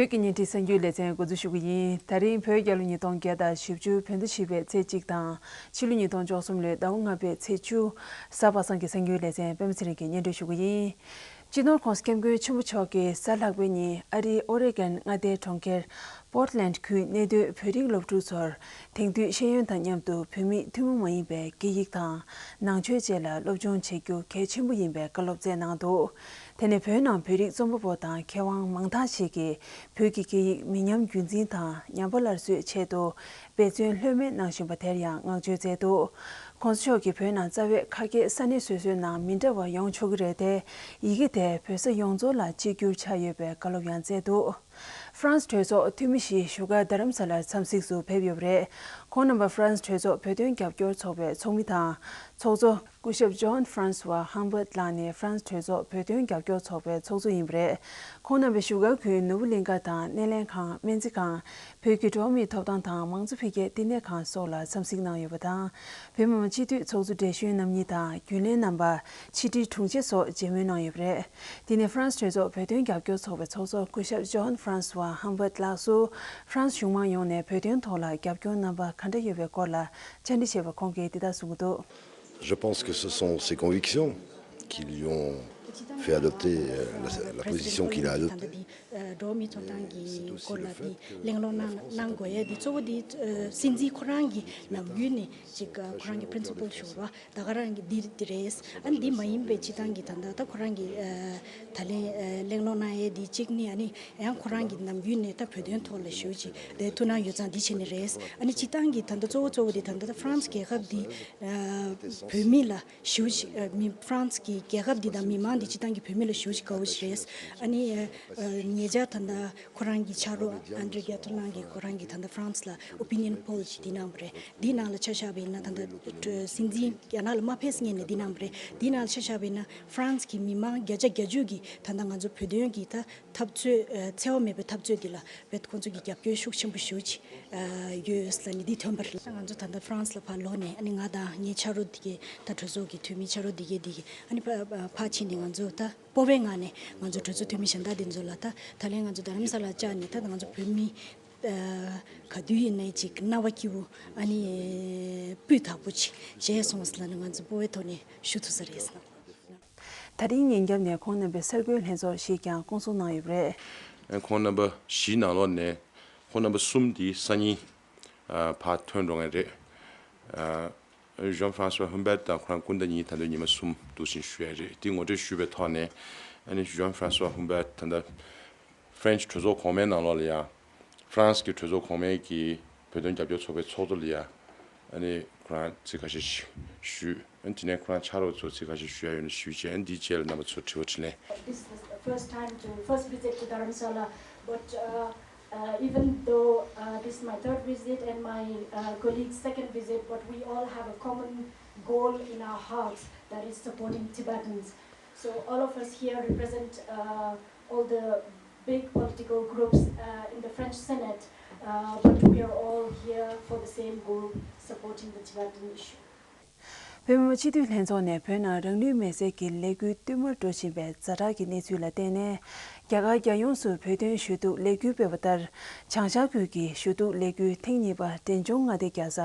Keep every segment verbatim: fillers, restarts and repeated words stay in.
བོད་ཀྱི་བརྙན་འཕྲིན་གསར་འགྱུར་ལེ་ཚན་འགོ་འཛུགས་ཞུ་གི་ཡིན། ད་རིང་བོད་རྒྱལ་ལོ་ཉིས་སྟོང་བརྒྱ་དང་བཞི་བཅུ་བོད་ཟླ་བཞི་པའི་ཚེས་གཅིག་དང་ཕྱི་ལོ་ཉིས་སྟོང་བཅུ་གསུམ་ལོའི་ཟླ་བ་ལྔ་པའི་ཚེས་བཅུ། གཟའ་པ་སངས་ཀྱི་གསར་འགྱུར་ལེ་ཚན་པད་མ་ཚེ་རིང་གིས་སྙན་སྒྲོན་ཞུ་གི་ཡིན། སྤྱི་ནོར་༸གོང་ས་༸སྐྱབས་མགོན་ཆེན་པོ་མཆོག་གིས་གཟའ་ལྷག་པའི་ཉིན་ཨ་རིའི་ཨོ་རེ་གན་མངའ་སྡེའི་གྲོང་ཁྱེར་པོར་ཊི་ལེན་ཌི་ཁུལ་གནས་སྡོད་བོད་རིགས་སློབ་ཕྲུག་ཚོར་དེང་དུས་ཤེས་ཡོན་དང་མཉམ་དུ་བོད་མིའི་ཐུན་མོང་མ་ཡིན་པའི་སྐད་ཡིག་དང་ནང་ཆོས་བཅས་ལ་སློབ་སྦྱོང་བྱེད་རྒྱུ་གལ་ཆེན་པོ་ཡིན་པའི་བཀའ་སློབ་སྩལ་གནང་འདུག་དེ་ནས་བོད་ནང་བོད་རིགས་རྩོམ་པ་པོ་དང་མཁས་དབང་མང་དག་ཞིག་གིས་བོད་ཀྱི་སྐད་ཡིག་མི་ཉམས་རྒྱུན་འཛིན་དང་ཉམས་པ་སླར་གསོའི་ཆེད་དུ་འབད་བརྩོན་ལྷོད་མེད་གནང་བཞིན་པ་དེར་ཡང་བསྔགས་བརྗོད་མཛད་འདུག ༸གོང་ས་མཆོག་གིས་བོད་ནང་རྩ་བའི་ཁ་སྐད་ས་གནས་སོ་སོའི་ནང་མི་འདྲ་བ་ཡོང་ཆོག་གི་རེད་དེ། ཡི་གེ་དེ་བོད་ས་ཡོངས་རྫོགས་ལ་གཅིག་གྱུར་ཆགས་ཡོད་པའི་བཀའ་སློབ་ཡང་སྩལ་འདུག་ཧྥ་རན་སི་གྲོས་ཚོགས་འཐུས་མི་བཞི་བཞུགས་སྒར་རྡ་རམ་ས་ལར་འཚམས་གཟིགས་སུ་ཕེབས་ཡོད་པ་རེད། ཁོང་རྣམ་པ་ཧྥ་རན་སི་གྲོས་ཚོགས་བོད་དོན་རྒྱབ་སྐྱོར་ཚོགས་པའི་ཚོགས་མི་དང་། ཚོགས་གཙོ་སྐུ་ཞབས་ཇོན་ཧྥ་རན་སི་ཝ་ཧམ་བར་ལགས་ནས་ཧྥ་རན་སི་གྲོས་ཚོགས་བོད་དོན་རྒྱབ་སྐྱོར་ཚོགས་པའི་ཚོགས་གཙོ་ཡིན་པ་རེད། ཁོང་རྣམ་པས་བཞུགས་སྒར་ཁུལ་ནོར་བུ་གླིང་ཁ་དང་སྣེ་ལེན་ཁང་། སྨན་རྩིས་ཁང་། བོད་ཀྱི་འགྲོ་བ་མིའི་ཐོབ་ཐང་དང་མང་གཙོ་འཕེལ་རྒྱས་བསྟི་གནས་ཁང་སོགས་ལ་འཚམས་གཟིགས་གནང་ཡོད་པ་དང་། བོད་མི་མང་སྤྱི་འཐུས་ཚོགས་གཙོ་བགྲེས་གཞོན་རྣམ་གཉིས་དང་རྒྱུན་ལས་རྣམ་པ། ཕྱི་དྲིལ་དྲུང་ཆེ་སོགས་མཇལ་མོལ་གནང་ཡོད་པ་རེད། དེ་ནས་ཧྥ་རན་སི་གྲོས་ཚོགས་བོད་དོན་རྒྱབ་སྐྱོར་ཚོགས་པའི་ཚོགས་གཙོ་སྐུ་ཞབས་ཇོན་ཧྥ་རན་སི་ཝ་ཧམ་བར་ལགས་སུ། ཧྥ་རན་སི་གཞུང་མང་ཡོངས་ནས་བོད་དོན་ཐོག་ལ་རྒྱབ་སྐྱོར་རྣམ་པ་ག་འདྲ་ཡོད་པའི་སྐོར་ལ་བཅར་འདྲི་བྱས་པར་ཁོང་གིས་འདི་ལྟར་གསུངས་འདུག Je pense que ce sont ses convictions qui lui ont fait adopter euh, la, la position qu'il a adoptée. འགྲོ་བ་མིའི་ཐོབ་ཐང་གི་སྐོར་ལ་འདི་གླེང་སློང་གནང་གནང་དགོས་ཡ་འདི་གཙོ་བོ་འདི་སྲིད་འཛིན་ཁོ་རང་གི་ནམ་རྒྱུན་ནས་ཅིག་ཁོ་རང་གི་principle་ཞུ་བ་ད་ག་རང་གི་འདི་འདི་རེད། ཨ་འདི་མ་ཡིན་པའི་སྤྱི་བཏང་གི་ད་ལྟ་ད་ཁོ་རང་གི་ད་ལན་གླེང་སློང་གནང་ཡ་འདི་གཅིག་ནི་ཨ་ནི་ཡང་ཁོ་རང་གི་ནམ་རྒྱུན་ནས་ད་བོད་དོན་ཐོག་ལ་ཞུ་ཅིག་དེ་ཐུགས་སྣང་ཡོད་ཙང་འདི་བྱས་ནི་རེད། ཨ་ནི་སྤྱི་བཏང་གི་ད་ལྟ་གཙོ་བོ་གཙོ་བོ་འདི་ད་ལྟ་ཧྥ་རན་སི་རྒྱལ་ཁབ་འདི་བོད་མི་ལ་ཞེ་པོ་ཅིག་ཨ་མི་ཧྥ་རན་སི་གི་རྒྱལ་ཁབ་འདི་དང་མི་མང་འདི་སྤྱི་བཏང་གི་བོད་མི་ལ་ཞེ་པོ་ཅིག་དགའ་བོ་ཞིག་རེད། ཨ་ནི་ཨ་ཉེ་ཆར་ད་ལྟ་ཁོ་རང་གི་ཕྱག་རོགས་ཨན་ཌྲེ་གྷེ་ཏོ་ལང་གིས་ཁོ་རང་གི་ད་ལྟ་ཧྥ་རན་སི་ལ་ཨོ་པི་ནི་ཡན་པོལ་ཅིག་འདི་གནང་བ་རེད། འདི་ནང་ལ་ཆ་བཞག་པ་ཡིན་ན་ད་ལྟ་སྲིད་འཛིན་རྒྱ་ནག་ལ་མ་ཕེབས་སྔོན་ནས་འདི་གནང་བ་རེད། འདི་ནང་ལ་ཆ་བཞག་པ་ཡིན་ན་ཧྥ་རན་སི་གི་མི་མང་བརྒྱ་ཆ་བརྒྱད་ཅུ་གིས་ད་ལྟ་ང་ཚོ་བོད་དོན་གྱི་ད་འཐབ་རྩོད་ཨ་འཚེ་བ་མེད་པའི་འཐབ་རྩོད་འདི་ལ་བེད་ཁོང་ཚོ་གི་རྒྱབ་སྐྱོར་ཤུགས་ཆེན་པོ་ཞེ་པོ་ཅིག་ཨ་ཡོད་ཟེར་ནས་འདི་ཐོན་པ་རེད། ང་ཚོ་ད་ལྟ་ཧྥ་རན་སི་ལ་ཕར་ལོག་ནས་ཨ་ནི་ང་དང་ངའི་ཕྱག་རོགས་འདི་གའི་ད་གྲོས་ཚོགས་ཀྱི་འཐུས་མི་ཕྱག་རོགས་འདི་གའི་འདི་གའི་ཨ་ནི་ཕ་ཕ་ཕར་ཕྱིན་ནས་ང་ཚོ་ད་སྤོབས་པའི་ངང་ནས་ང་ཚོ་གྲོས་ཚོགས་འཐུས་མི་གཞན་དག་འདི་ཚོ་ལ་ད་ད་ལན་ང་ཚོ་རྡ་རམ་ས་ལ་བཅར་ནས་ད་ང་ཚོ་བོད་མི་ཨ་ག་དུས་ཡིན་ནའི་ཅིག་རྣ་བ་སྐྱིད་པོ་ཨ་ནི་སྤུས་དག་པོ་ཅིག་བྱས་སོང་ཟེར་ལབ་ནས་ང་ཚོ་སྤོབས་པའི་ཐོག་ནས་ཞུ་ཐུབ་ས་རེད་ཟེར། ད་རིང་ཉིན་རྒྱབ་ནས་ཁོང་རྣམ་པའི་གསར་འགོད་ལྷན་ཚོགས་ཤིག་ཀྱང་བསྐོང་ཚོགས་གནང་ཡོད་པ་རེད། ཁོང་རྣམ་པ་བཞིའི་ནང་ལོགས་ནས་ཁོང་རྣམ་པ་གསུམ་དེ་སང་ཉིན་ཨ་ཕར་ཐོན་འགྲོ་མཁན་རེད། ཨ་ཇོན་ཧྥ་རན་སུ་ཝ་ཧུམ་བར་དང་ཁོ་རང་སྐུ་ཟླ་གཉིས་ད་ལྟ་ཉི་མ་གསུམ་འདུག་སེ་ཞུ་ཡ་རེད། དེ་ངོ་སྤྲོད་ཞུས་པའི་ཐོག་ནས་ཨ་ནི་ཇོན་ཧྥ་རན་སུ་ཝ་ཧུམ་བར་ད་ལྟ་ཧྥ་རན་སི་གྲོས་ཚོགས་གོང་མའི་ནང་ལོགས་ལ་ཡང་ཧྥ་རན་སི་གི་གྲོས་ཚོགས་གོང་མའི་གི་བོད་དོན་རྒྱབ་སྐྱོར་ཚོགས་པའི་ཚོགས་གཙོ་ལ་ཡང་ཨ་ནི་ཁོ་རང་ཚིག་ཁ་ཤས་ཤིག་ཞུས། ཨ་ནི་དེ་ནས་ཁོ་རང་ཕྱག་རོགས་ཚོ་ཚིག་ཁ་ཤས་ཞུ་ཡ་ཡོད་ན་ཞུས་བྱས། ཨ་ནི་འདིའི་རྗེས་ལ་རྣམ་པ་ཚོར་དྲི་བ་དྲིས་ལན། This is the first time to first visit to Dharamsala, but uh, uh, this is my third visit and my uh, colleague's second visit, but we all have a common goal in our hearts, that is supporting Tibetans. So all of us here represent uh, all the big political groups uh, in the French Senate, uh, but we are all here for the same goal, supporting the Tibetan issue. བོད་མི་མང་སྤྱི་འཐུས་ལྷན་ཚོགས་ནས་བོད་ནང་རང་ལུས་མེར་སྲེག་གི་ལས་འགུལ་བསྟུད་མར་འགྲོ་བཞིན་པའི་ཛ་དྲག་གི་གནས་ཚུལ་ལ་བརྟེན་ནས། རྒྱ་གར་རྒྱལ་ཡོངས་སུ་བོད་དོན་ཞུ་གཏུག་ལས་འགུལ་སྤེལ་བ་ལྟར། བྱང་ཤར་ཁུལ་གྱི་ཞུ་གཏུག་ལས་འགུལ་ཐེངས་གཉིས་པ་འབྲས་ལྗོངས་མངའ་སྡེ་རྒྱལ་ས་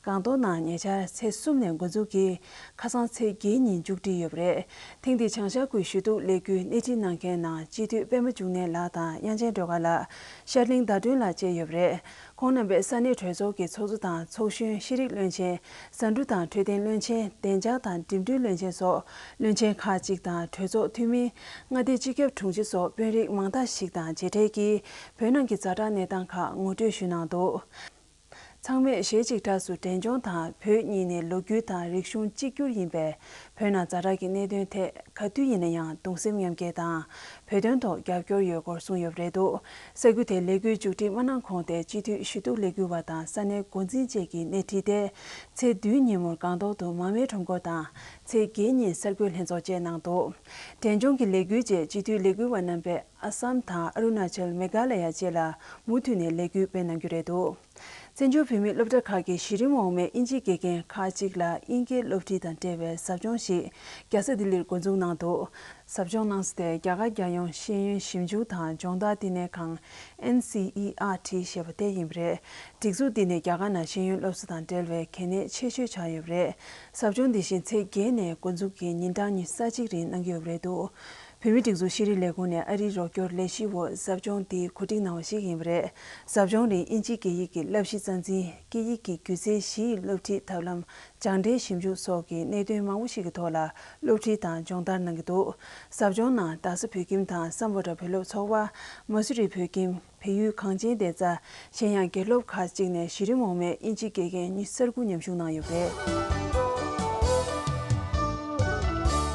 སྒང་ཏོག་ནང་ཉེ་ཆར་ཚེས་གསུམ་ནས་འགོ་འཛུགས་ཀྱིས་ཁ་སང་ཚེས་བརྒྱད་ཉིན་མཇུག་སྒྲིལ་ཡོད་པ་རེད། ཐེངས་འདིའི་བྱང་ཤར་ཁུལ་ཞུ་གཏུག་ལས་འགུལ་སྣེ་ཁྲིད་གནང་མཁན་ནང་སྤྱི་འཐུས་པད་མ་འབྱུང་གནས་ལགས་དང་དབྱངས་ཅན་སྒྲོལ་དཀར་ལགས། ཤར་གླིང་ཟླ་སྒྲོན་ལགས་བཅས་ཡོད་པ་རེད། ཁོང་རྣམ་པས་ས་གནས་གྲོས་ཚོགས་ཀྱི་ཚོགས་གཙོ་དང་ཚོགས་གཞོན། ཤེས་རིག་བློན་ཆེན། ཟ་འབྲུ་དང་འཕྲོད་བསྟེན་བློན་ཆེན། བདེ་འཇགས་དང་འགྲིམ་འགྲུལ་བློན་ཆེན་སོགས་བློན་ཆེན་ཁག་ཅིག་དང་གྲོས་ཚོགས་འཐུས་མི། མངའ་སྡེའི་སྤྱི་ཁྱབ་དྲུང་ཆེ་སོགས་དཔོན་རིགས་མང་དག་ཞིག་དང་མཇལ་འཕྲད་ཀྱིས་བོད་ནང་གི་ཛ་དྲག་གནས་སྟངས་ཁག་ངོ་སྤྲོད་ཞུས་གནང་འདུག་ཚང་མས་གཞས་གཅིག་གྲས་སུ་འབྲས་ལྗོངས་དང་བོད་གཉིས་ནི་ལོ་རྒྱུས་དང་རིག་གཞུང་གཅིག་གྱུར་ཡིན་པས། བོད་ནང་ཛ་དྲག་གི་གནད་དོན་ཐད་ག་དུས་ཡིན་ན་ཡང་གདུང་སེམས་མཉམ་སྐྱེད་དང་། བོད་དོན་ཐོག་རྒྱབ་སྐྱོར་ཡོད་སྐོར་གསུངས་ཡོད་པ་རེད་འདུག་ས་ཁུལ་དེའི་ལས་འགུལ་མཇུག་སྒྲིལ་མ་གནང་གོང་དེ་སྤྱི་འཐུས་ཞུ་གཏུག་ལས་འགུལ་བ་དང་ས་གནས་འགོ་འཛིན་བཅས་ཀྱིས་སྣེ་ཁྲིད་དེ། ཚེས་བདུན་ཉིན་མོར་སྒང་ཏོག་ཏུ་མར་མེའི་ཁྲོམ་སྐོར་དང་། ཚེས་བརྒྱད་ཉིན་གསར་འགོད་ལྷན་ཚོགས་བཅས་གནང་འདུག་འབྲས་ལྗོངས་ཀྱི་ལས་འགུལ་རྗེས་སྤྱི་འཐུས་ལས་འགུལ་བ་རྣམ་པས་ཨ་སམ་དང་ཨ་རུ་ན་ཅལ། མེ་གྷ་ལ་ཡ་བཅས་ལ་མུ་མཐུད་ནས་ལས་འགུལ་སྤེལ་གནང་རྒྱུ་རེད་འདུག་བཙན་བྱོལ་བོད་མིའི་སློབ་གྲྭ་ཁག་གི་གཞི་རིམ་འོག་མའི་དབྱིན་ཇིའི་དགེ་རྒན་ཁག་ཅིག་ལ་དབྱིན་སྐད་སློབ་ཁྲིད་དང་འབྲེལ་བའི་ཟབ་སྦྱོང་ཞིག་རྒྱལ་ས་ལྡི་ལིར་འགོ་འཛུགས་གནང་འདུག། ཟབ་སྦྱོང་གནང་ས་དེ་རྒྱ་གར་རྒྱལ་ཡོངས་ཤེས་ཡོན་ཞིབ་འཇུག་དང་སྦྱོང་བརྡར་བསྟི་གནས་ཁང་། ཨེན་སི་ཨི་ཨར་ཊི་ཞེས་པ་དེ་ཡིན་པ་རེད། སྒྲིག་འཛུགས་འདི་ནི་རྒྱ་གར་ནང་ཤེས་ཡོན་སློབ་གསོ་དང་འབྲེལ་བའི་གལ་གནད་ཆེ་ཤོས་ཆགས་ཡོད་པ་རེད། ཟབ་སྦྱོང་འདི་བཞིན་ཚེས་བརྒྱད་ནས་འགོ་འཛུགས་ཀྱིས་ཉིན་གྲངས་ཉི་ཤུ་རྩ་གཅིག་རིང་གནང་གི་ཡོད་པ་རེད་འདུག། བོད་མིའི་སྒྲིག་འཛུགས་ཤེས་རིག་ལས་ཁུངས་ནས་ཨ་རིའི་རོགས་སྐྱོར་ལས་གཞིའི་འོག་ཟབ་སྦྱོང་འདི་གོ་སྒྲིག་གནང་བ་ཞིག་ཡིན་པ་རེད། ཟབ་སྦྱོང་རིང་དབྱིན་ཇིའི་སྐད་ཡིག་གི་བསླབ་གཞི་རྩ་འཛིན། སྐད་ཡིག་གི་སྒྱུ་རྩལ་བཞིའི་སློབ་ཁྲིད་ཐབས་ལམ། སྦྱངས་འབྲས་ཞིབ་འཇུག་སོགས་ཀྱི་གནད་དོན་མང་པོ་ཞིག་གི་ཐོག་ལ་སློབ་ཁྲིད་དང་སྦྱོང་བརྡར་གནང་གི་འདུག། ཟབ་སྦྱོང་ནང་རྡ་ས་བོད་ཁྱིམ་དང་སམ་བྷོ་ཊ་བོད་སློབ་ཚོགས་པ། མ་སུ་རི་བོད་ཁྱིམ། བལ་ཡུལ་གངས་ཅན་བདེ་རྩ། གཞན་ཡང་དགེ་སློབ་ཁག་ཅིག་ནས་གཞི་རིམ་འོག་མའི་དབྱིན་ཇིའི་དགེ་རྒན་ཉི་ཤུ་རྩ་དགུ་མཉམ་ཞུགས་གནང་ཡོད་པ་རེད།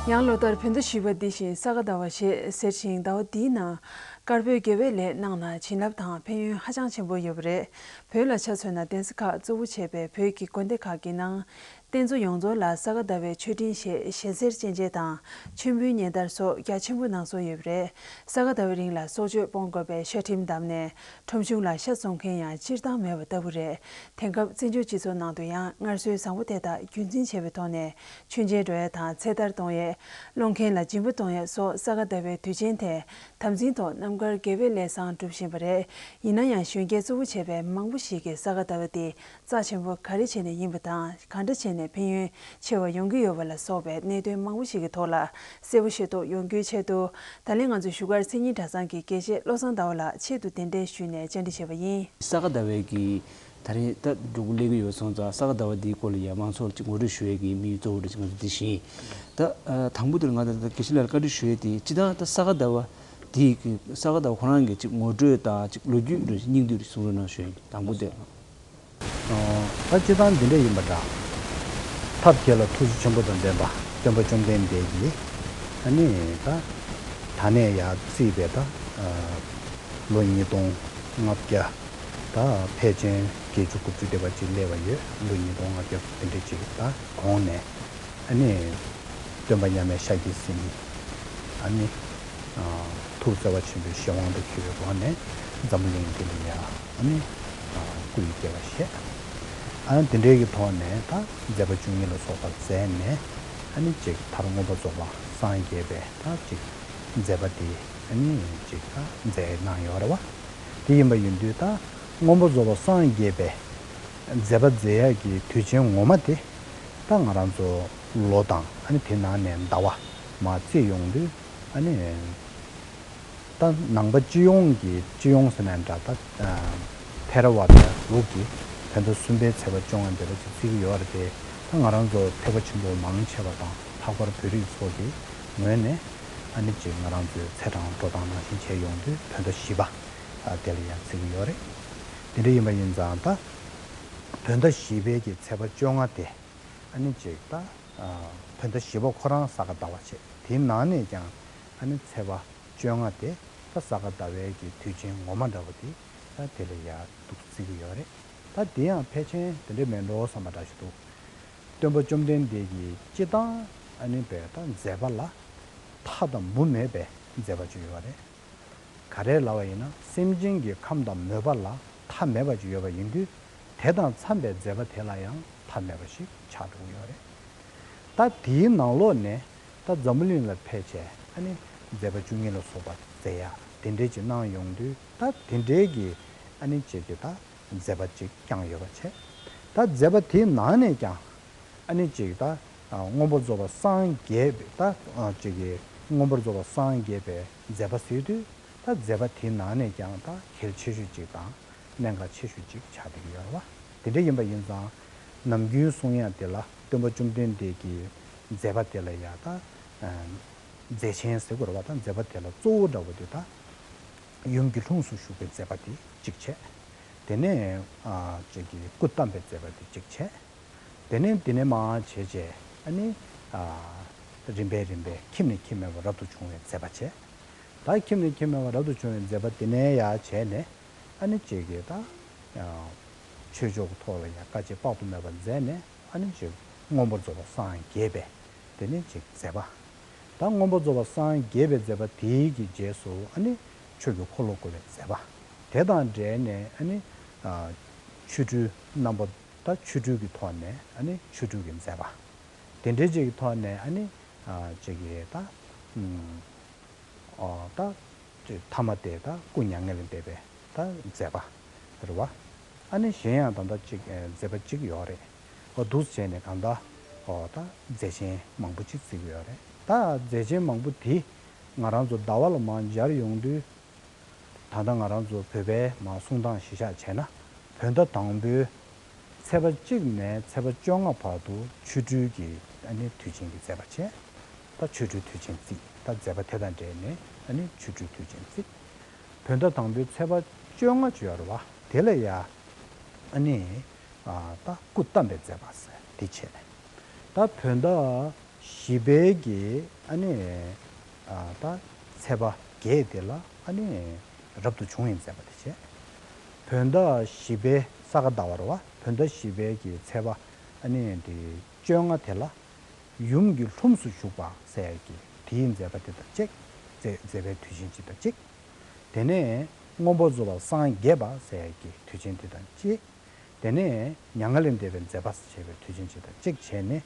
ཡང་ལོ་ལྟར་བོད་ཟླ་བཞི་པ་འདི་བཞིན་ས་ག་ཟླ་བ་ཞེས་ཟེར་ཞིང་། ཟླ་བ་འདིའི་ནང་དཀར་པོའི་དགེ་བའི་ལས་གནང་ན་བྱིན་རླབས་དང་ཕན་ཡོན་ཧ་ཅང་ཆེན་པོ་ཡོད་པ་རེད། བོད་ལ་ཆ་མཚོན་ན་གདན་ས་ཁག་གཙོ་བོ་བྱས་པའི་བོད་ཀྱི་དགོན་སྡེ་ཁག་གི་ནང་། རྟེན་གཙོ་ཡོངས་རྫོགས་ལ་ས་ག་ཟླ་བའི་མཆོད་སྤྲིན་ཞེས་ཞལ་ཟས་སྤྱན་འབྱེད་དང་མཆོད་འབུལ་སྙན་དར་སོགས་རྒྱ་ཆེན་པོ་གནང་སྲོལ་ཡོད་པ་རེད། ས་ག་ཟླ་བའི་རིང་ལ་སྲོག་གཅོད་སྤོང་དགོས་པའི་ཤ་ཁྲིམས་བསྡམས་ནས་ཁྲོམ་གཞུང་ལ་ཤ་བཙོང་མཁན་ཡང་སྤྱིར་བཏང་མེད་པ་ལྟ་བུ་རེད། དེང་སྐབས་བཙན་བྱོལ་སྤྱི་ཚོགས་ནང་དུ་ཡང་སྔར་སྲོལ་བཟང་པོ་དེ་དག་རྒྱུན་འཛིན་བྱས་པའི་ཐོག་ནས་མཆོད་མཇལ་འགྲོ་ཡ་དང་ཚེ་ཐར་གཏོང་ཡས། སློང་མཁན་ལ་སྦྱིན་པ་གཏོང་ཡས་སོགས་ས་ག་ཟླ་བའི་དུས་ཆེན་དེ་དམ་འཛིན་ཐོག་རྣམ་དཀར་དགེ་བའི་ལས་བཟང་སྒྲུབ་བཞིན་པ་རེད། ཡིན་ན་ཡང་གཞོན་སྐྱེས་གཙོ་བོ་བྱས་པའི་མང་པོ་ཞིག་གིས་ས་ག་ཟླ་བ་དེ་རྩ་ཆེན་པོ་ག་རེ་བྱས་ནས་ཡིན་པ་དང་། གང་འདྲ་བྱས་ནས་ཕན་ཡོན་ཆེ་བ་ཡོང་གི་ཡོད་པ་ལ་སོགས་པའི་གནད་དོན་མང་པོ་ཞིག་གི་ཐོག་ལ་གསལ་པོ་ཤེས་རྟོགས་ཡོང་རྒྱུའི་ཆེད་དུ། ད་ལན་ང་ཚོའི་བཞུགས་སྒར་མཚན་ཉིད་གྲྭ་ཚང་གི་དགེ་བཤེས་བློ་བཟང་ཟླ་བ་ལགས་ཆེད་དུ་གདན་འདྲེན་ཞུས་ནས་བཅར་འདྲི་བྱས་པ་ཡིན། ས་ག་ཟླ་བའི་གི་ད་རེས་ད་འགྲོ་གི་སླེབས་ཀྱི་ཡོད་སོང་ཙང་། ས་ག་ཟླ་བ་འདིའི་སྐོར་ལ་ཡང་མང་ཚོགས་ལ་ཅིག་ངོ་སྤྲོད་ཞུ་ཡས་ཀྱི་དམིགས་ཡུལ་གཙོ་བོ་འདྲ་ཅིག་ང་ཚོ་འདི་བཞིན། ད་ཨ་དང་པོ་དེར་ང་ད་ད་དགེ་བཤེས་ལགས་ལ་བཀའ་འདྲི་ཞུ་ཡས་དེ། སྤྱིར་བཏང་ད་ས་ག་ཟླ་བ་འདི་གི་ས་ག་ཟླ་བ་ཁོ་རང་གི་ཅིག་ངོ་སྤྲོད་དང་ཅིག་ལོ་རྒྱུས་འདྲ་ཞིག་སྙིང་བསྡུས་རེ་གསུང་རོགས་གནང་ཞུ་ཡས། དང་པོ་དེ། ཨ་ད་སྤྱིར་བཏང་འདི་འདྲ་ཡིན་པ་འདྲ། ཐབས་མཁས་ལ་ཐུགས་རྗེ་ཆེན་པོ་དང་ལྡན་པ་སྟོན་པ་བཅོམ་ལྡན་འདས་ཀྱིས་ཨ་ནི་ད་ད་ནས་ཡར་བརྩིས་པའི་ད་ཨ་ལོ་ཉིས་སྟོང་ལྔ་བརྒྱ། ད་ཕལ་ཆེར་བརྒྱད་ཅུ་དགུ་བཅུ་དེ་བ་ཅིག་སླེབས་པ་ཡོད། ལོ་ཉིས་སྟོང་ལྔ་བརྒྱ་དེ་འདྲ་ཅིག་ད་གོང་ནས་ཨ་ནི་སྟོན་པ་མཉམ་མེད་ཤཱཀྱ་སེང་གེ་ཨ་ནི་ཨ་ཐུགས་བརྩེ་བ་ཆེན་པོས་གཞན་དབང་དུ་གྱུར་པའི་སྒོ་ནས་འཛམ་བུ་གླིང་འདི་ལ་ཡ་ཨ་ནི་ཨ་སྐུ་ཡི་བསྐྱེད་པ་བཞེས། ཨ་ནི་དེ་འདྲའི་གི་ཐོག་ནས་ད་མཛད་པ་བཅུ་གཉིས་ལ་སོགས་པ་མཛད་ནས་ཨ་ནི་ཅིག་མཐར་མངོན་པར་རྫོགས་པར་སངས་རྒྱས་པའི་ད་ཅིག་མཛད་པ་དེ་ཨ་ནི་ཅིག་ད་མཛད་གནང་ཡོད་རེད་བ། དེ་ཡིན་པ་ཡིན་དུས་ད་མངོན་པར་རྫོགས་པར་སངས་རྒྱས་པའི་མཛད་པ་མཛད་ཡག་གི་དུས་ཆེན་ངོ་མ་དེ་ད་ང་རང་ཚོ་ལོ་དང་ཨ་ནི་དེ་ནང་ནས་ཟླ་བ་མར་བརྩིས་ཡོང་དུས་ཨ་ནི་ད་ནང་པ་སྤྱི་ཡོངས་ཀྱི་སྤྱི་ཡོངས་ཟེར་ན་འདྲ། ད་ཐེ་ར་ཝ་ད་ལུགས་ཀྱི་བོད་ཟླ་གསུམ་པའི་ཚེས་པ་བཅོ་ལྔ་འདི་ལ་ཅིག་བརྩི་གི་ཡོད་རེད་དེ། ད་ང་རང་ཚོ་ཐེག་པ་ཆེན་པོ་མང་ཆེ་བ་དང་ལྷག་པར་བོད་རིགས་ཚོ་གི་ངོས་ནས་ཨ་ནི་ཅིག་ང་རང་ཚོའི་ཚེས་གྲངས་འགྲོ་སྟངས་ནང་བཞིན་བྱས་ཡོང་དུས་བོད་ཟླ་བཞི་པ་ཨ་དེ་ལ་ཡང་བརྩི་གི་ཡོད་རེད། དེ་འདྲ་ཡིན་པ་ཡིན་ཙང་ད་བོད་ཟླ་བཞི་པའི་གི་ཚེས་པ་བཅོ་ལྔ་དེ་ཨ་ནི་ཅིག་ད་ཨ་བོད་ཟླ་བཞི་པ་ཁོ་རང་ས་ག་ཟླ་བ་བྱས། དེའི་ནང་ནས་ཀྱང་ཨ་ནི་ཚེས་པ་བཅོ་ལྔ་དེ་ད་ས་ག་ཟླ་བའི་གི་དུས་ཆེན་ངོ་མ་འདྲ་བོ་དེ་ད་དེ་ལ་ཡ་འདུག་བརྩི་གི་ཡོད་རེད། ད་དེ་ཡང་ཕལ་ཆེར་དེ་འདྲ་མེད་འགྲོ་བསམ་པ་འདྲ་ཞིག་འདུག། སྟོན་པ་བཅོམ་ལྡན་འདས་ཀྱི་སྤྱི་བཏང་ཨ་ནི་བའི་ད་མཛད་པ་ལ་མཐའ་དང་མུ་མེད་པའི་མཛད་པ་ཅིག་ཡོད་རེད། ག་རེ་ལབ་པ་ཡིན་ན་སེམས་ཅན་གྱི་ཁམས་དང་མོས་པ་ལ་མཐའ་མེད་པ་ཅིག་ཡོད་པ་ཡིན་དུས། དེ་དང་འཚམས་པའི་མཛད་པ་དེ་ལ་ཡང་མཐའ་མེད་པ་ཞིག་ཆགས་འགྲོ་གི་ཡོད་རེད། ད་དེའི་ནང་ལོགས་ནས་ད་འཛམ་བུ་གླིང་ལ་ཕལ་ཆེར་ཨ་ནི་མཛད་པ་བཅུ་གཉིས་ལ་སོགས་པ་མཛད་ཡ་དེ་འདྲས་ཅིག་གནང་ཡོང་དུས། ད་དེ་འདྲས་ཀྱི་ཨ་ནི་ཅིག་གི་ད་མཛད་པ་ཅིག་བསྐྱངས་ཡོད་པ་བྱས། ད་མཛད་པ་དེའི་ནང་ནས་ཀྱང་ཨ་ནི་ཅིག་ད་ཨ་མངོན་པར་རྫོགས་པར་སངས་རྒྱས་པའི་ད་ཨ་ཅིག་གི་མངོན་པར་རྫོགས་པར་སངས་རྒྱས་པའི་མཛད་པ་ཟེར་དུས། ད་མཛད་པ་དེའི་ནང་ནས་ཀྱང་ད་གལ་ཆེ་ཤོས་ཅིག་དང་གནད་འགག་ཆེ་ཤོས་ཅིག་ཆགས་བསྡད་ཀྱི་ཡོད་རེད་བ། དེ་འདྲ་ཡིན་པ་ཡིན་ཙང་། ནམ་རྒྱུན་གསུང་ཡ་དེ་ལ་སྟོན་པ་བཅོམ་ལྡན་འདས་ཀྱི་མཛད་པ་དེ་ལ་ཡ་ད་ཨ་མཛད་ཆེན་ཟེར་དགོས་རེད་བ། ད་མཛད་པ་དེ་ལ་གཙོ་བོ་འདྲ་བོ་དེ་ད་ཡུམ་གྱི་ལྷུམས་སུ་ཞུགས་པའི་མཛད་པ་དེ་གཅིག་བྱས། དེ་ནས་ཨ་ཅིག་གི་སྐུ་བལྟམས་པའི་མཛད་པ་དེ་གཅིག་བྱས། དེ་ནས་དེ་ནས་མར་བྱས་བྱས་ཨ་ནི་ཨ་རིམ་པས་རིམ་པས་ཁྱིམ་ནས་ཁྱིམ་མེད་པར་རབ་ཏུ་བྱུང་བའི་མཛད་པ་བྱས། ད་ཁྱིམ་ནས་ཁྱིམ་མེད་པར་རབ་ཏུ་བྱུང་བའི་མཛད་པ་དེ་ནས་ཡར་བྱས་ནས། ཨ་ནི་ཅིག་གིས་ད་ཨ་ཆོས་ཕྱོགས་ཀྱི་ཐོག་ལ་ཡང་དཀའ་སྤྱད་དཔག་ཏུ་མེད་པ་མཛད་ནས། ཨ་ནི་ཅིག་མངོན་པར་རྫོགས་པར་སངས་རྒྱས་པའི་དེ་ནས་ཅིག་མཛད་པ། ད་མངོན་པར་རྫོགས་པར་སངས་རྒྱས་པའི་མཛད་པ་དེའི་གི་རྗེས་སུ་ཨ་ནི་ཆོས་ཀྱི་འཁོར་ལོ་བསྐོར་བའི་མཛད་པ། དེ་དང་འབྲེལ་ནས་ཨ་ནི་ཨ་ ཆོ་འཕྲུལ་རྣམ་པ་ད་ཆོ་འཕྲུལ་གྱི་ཐོག་ནས་ཨ་ནི་ཆོ་འཕྲུལ་གྱི་མཛད་པ། དེ་འདྲའི་ཅིག་གི་ཐོག་ནས་ཨ་ནི་ཨ་ཅིག་གི་ད་ཨུམ། ཨོ་ད་ཅིག་ཐ་མ་དེ་ད་སྐུ་མྱ་ངན་ལས་འདས་པའི་ད་མཛད་པ་རེད་བ། ཨ་ནི་གཞན་ཡང་ད་ལྟ་ཅིག་ཨེ་མཛད་པ་ཅིག་ཡོད་རེད། ཨོ་འདུག་བྱས་ནས་གང་ལྟར་ཨོ་ད་མཛད་ཆེན་མང་པོ་ཅིག་བརྩི་གི་ཡོད་རེད། ད་མཛད་ཆེན་མང་པོ་དེ་ང་རང་ཚོ་ཟླ་བ་ལ་མར་སྦྱར་ཡོང་དུས། ད་ལྟ་ང་རང་ཚོ་བོད་པའི་མར་གསུང་སྟངས་གཞི་བཞག་བྱས་ན། བོད་ཟླ་དང་པོའི་ཚེས་པ་གཅིག་ནས་ཚེས་པ་བཅོ་ལྔ་བར་དུ་ཆོ་འཕྲུལ་གྱི་ཨ་ནི་དུས་ཆེན་གྱི་མཛད་པ་བྱས། ད་ཆོ་འཕྲུལ་དུས་ཆེན་བརྩིས། ད་མཛད་པ་དེ་དང་འབྲེལ་ནས་ཨ་ནི་ཆོ་འཕྲུལ་དུས་ཆེན་བརྩིས། བོད་ཟླ་དང་པོའི་ཚེས་པ་བཅོ་ལྔ་ཅིག་ཡོད་རེད་བ། དེ་ལ་ཡ་ཨ་ནི་ཨ་ད་སྐུ་བལྟམས་པའི་མཛད་པ་ཟེར་དེ་བྱས། ད་བོད་ཟླ་བཞི་པའི་གི་ཨ་ནི་ཨ་ད་ཚེས་པ་བརྒྱད་དེ་ལ་ཨ་ནི་རབ་ཏུ་བྱུང་བའི་མཛད་པ་དེ་བྱས། བོད་ཟླ་བཞི་པའི་ས་ག་ཟླ་བ་རེད་བ། བོད་ཟླ་བཞི་པའི་གི་ཚེས་པ་ཨ་ནི་དེ་བཅོ་ལྔ་དེ་ལ་ཡུམ་གྱི་ལྷུམས་སུ་ཞུགས་པ་ཟེར་ཡ་གི་དེའི་མཛད་པ་དེ་དང་གཅིག་མཛད་མཛད་པའི་དུས་ཆེན་གཅིག་དང་གཅིག་དེ་ནས་མངོན་པར་རྫོགས་པར་སངས་རྒྱས་པ་ཟེར་ཡ་གི་དུས་ཆེན་དེ་དང་གཅིག་དེ་ནས་མྱ་ངན་ལས་འདས་པའི་མཛད་པ་ཞེས་པའི་དུས་ཆེན་གཅིག་དང་གཅིག་བྱས་ནས་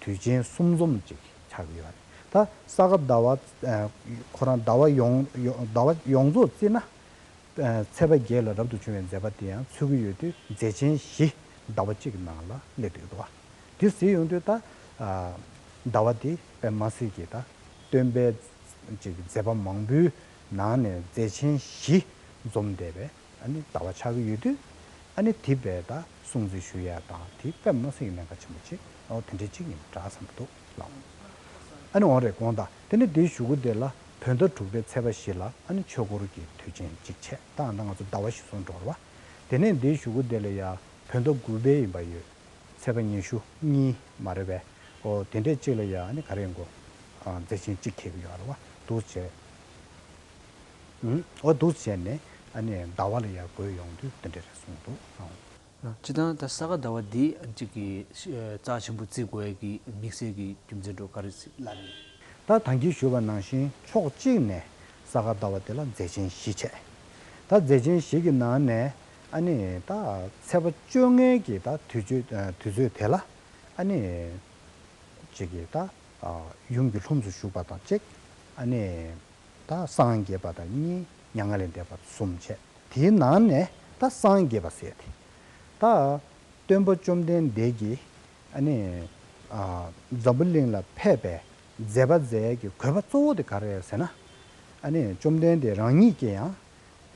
དུས་ཆེན་གསུམ་འཛོམས་ཅིག་ཆགས་ཀྱི་ཡོད་རེད། ད་ས་ག་ཟླ་བ་ཨ་ཁོ་རང་ཟླ་བ་ཡོངས་ཡོ་ཟླ་བ་ཡོངས་རྫོགས་བརྩིས་ན། ཨ་ཚེས་པ་བརྒྱད་ལ་རབ་ཏུ་བྱུང་བའི་མཛད་པ་དེ་ཡང་ཚུད་ཀྱི་ཡོད་དུས་མཛད་ཆེན་བཞི་ཟླ་བ་གཅིག་གི་ནང་ལ་སླེབས་ཡོད་འདུག་བ། དེ་ཟེར་ཡོང་དུས་ད་ཨ་ཟླ་བ་དེ་དཔེ་མ་སྲིད་ཀྱི་ད་སྟོན་པའི་ཅིག་མཛད་པ་མང་པོའི་ནང་ནས་མཛད་ཆེན་བཞི་འཛོམས་བསྡད་པའི་ཨ་ནི་ཟླ་བ་ཆགས་ཀྱི་ཡོད་དུས། ཨ་ནི་དེ་བས་ད་སྲུང་བརྩི་ཞུ་ཡ་དང་དེ་དཔེ་མ་སྲིད་ཀྱི་གནད་འགག་ཆེན་པོ་ཅིག་ཨོ་དེ་འདྲ་ཅིག་ཡིན་འདྲ་བསམ་གྱི་འདུག་ལགས། ཨ་ནི་འོང་རེད་དགོངས་དག་དེ་ནས་དེའི་གཞུག་གུ་དེ་ལ་བོད་ཟླ་དྲུག་པའི་ཚེས་པ་བཞི་ལ་ཨ་ནི་ཆོས་འཁོར་གྱི་དུས་ཆེན་གཅིག་བྱས། ད་ཨ་ད་ང་ཚོ་ཟླ་བ་བཞི་སོང་འགྲོ་རེད་བ། དེ་ནས་དེའི་གཞུག་གུ་དེ་ལ་ཡ་བོད་ཟླ་དགུ་པའི་ཡིན་པ་ཡོད། ཚེས་པ་ཉི་ཤུ་གཉིས་མ་རེད་པས། ཨོ་དེ་འདྲས་གཅིག་ལ་ཡ་ཨ་ནི་ག་རེ་ཡིན་གོ་ཨ་མཛད་ཆེན་གཅིག་འཁེལ་གྱི་ཡོད་རེད་བ། འདུག་བྱས། ཨུམ། ཨོ་འདུག་བྱས་ནས་ཨ་ནི་ཟླ་བ་ལ་ཡ་བགོས་ཡོང་དུས་དེ་འདྲས་རེད་གསུངས་འདུག་ཨང་། སྤྱིར་བཏང་ད་ས་ག་ཟླ་བ་འདི་གཅིག་གི་རྩ་ཆེན་པོ་བརྩི་དགོས་ཡ་གི་དམིགས་བསལ་གྱི་རྒྱུ་མཚན་འདྲ་ག་རེ་ལབ་ཡིན། ད་ད་གིན་ཞུས་པ་ནང་བཞིན་ཕྱོགས་གཅིག་ནས་ས་ག་ཟླ་བ་དེ་ལ་མཛད་ཆེན་བཞི་བྱས། ད་མཛད་ཆེན་བཞི་གི་ནང་ནས་ཨ་ནི་ད་ཚེས་པ་བཅོ་ལྔའི་གི་ད་དུས་ཚོད་དུས་ཚོད་དེ་ལ་ཨ་ནི་གཅིག་གི་ད་ཡུམ་གྱི་ལྷུམས་སུ་ཞུགས་པ་དང་གཅིག་ཨ་ནི་ད་སངས་རྒྱས་པ་དང་གཉིས། མྱ་ངན་ལས་འདས་པ་གསུམ་བྱས། དེའི་ནང་ནས་ད་སངས་རྒྱས་པ་ཟེར་ཏེ། ད་སྟོན་པ་བཅོམ་ལྡན་འདས་ཀྱིས་ཨ་ནི་ཨ་འཛམ་བུ་གླིང་ལ་ཕེབས་པའི་མཛད་པ་མཛད་ཀྱི་དགོས་པ་གཙོ་བོ་དེ་ག་རེ་རེད་ཟེར་ན། ཨ་ནི་བཅོམ་ལྡན་འདས་རང་ཉིད་ཀྱིས་ཡང་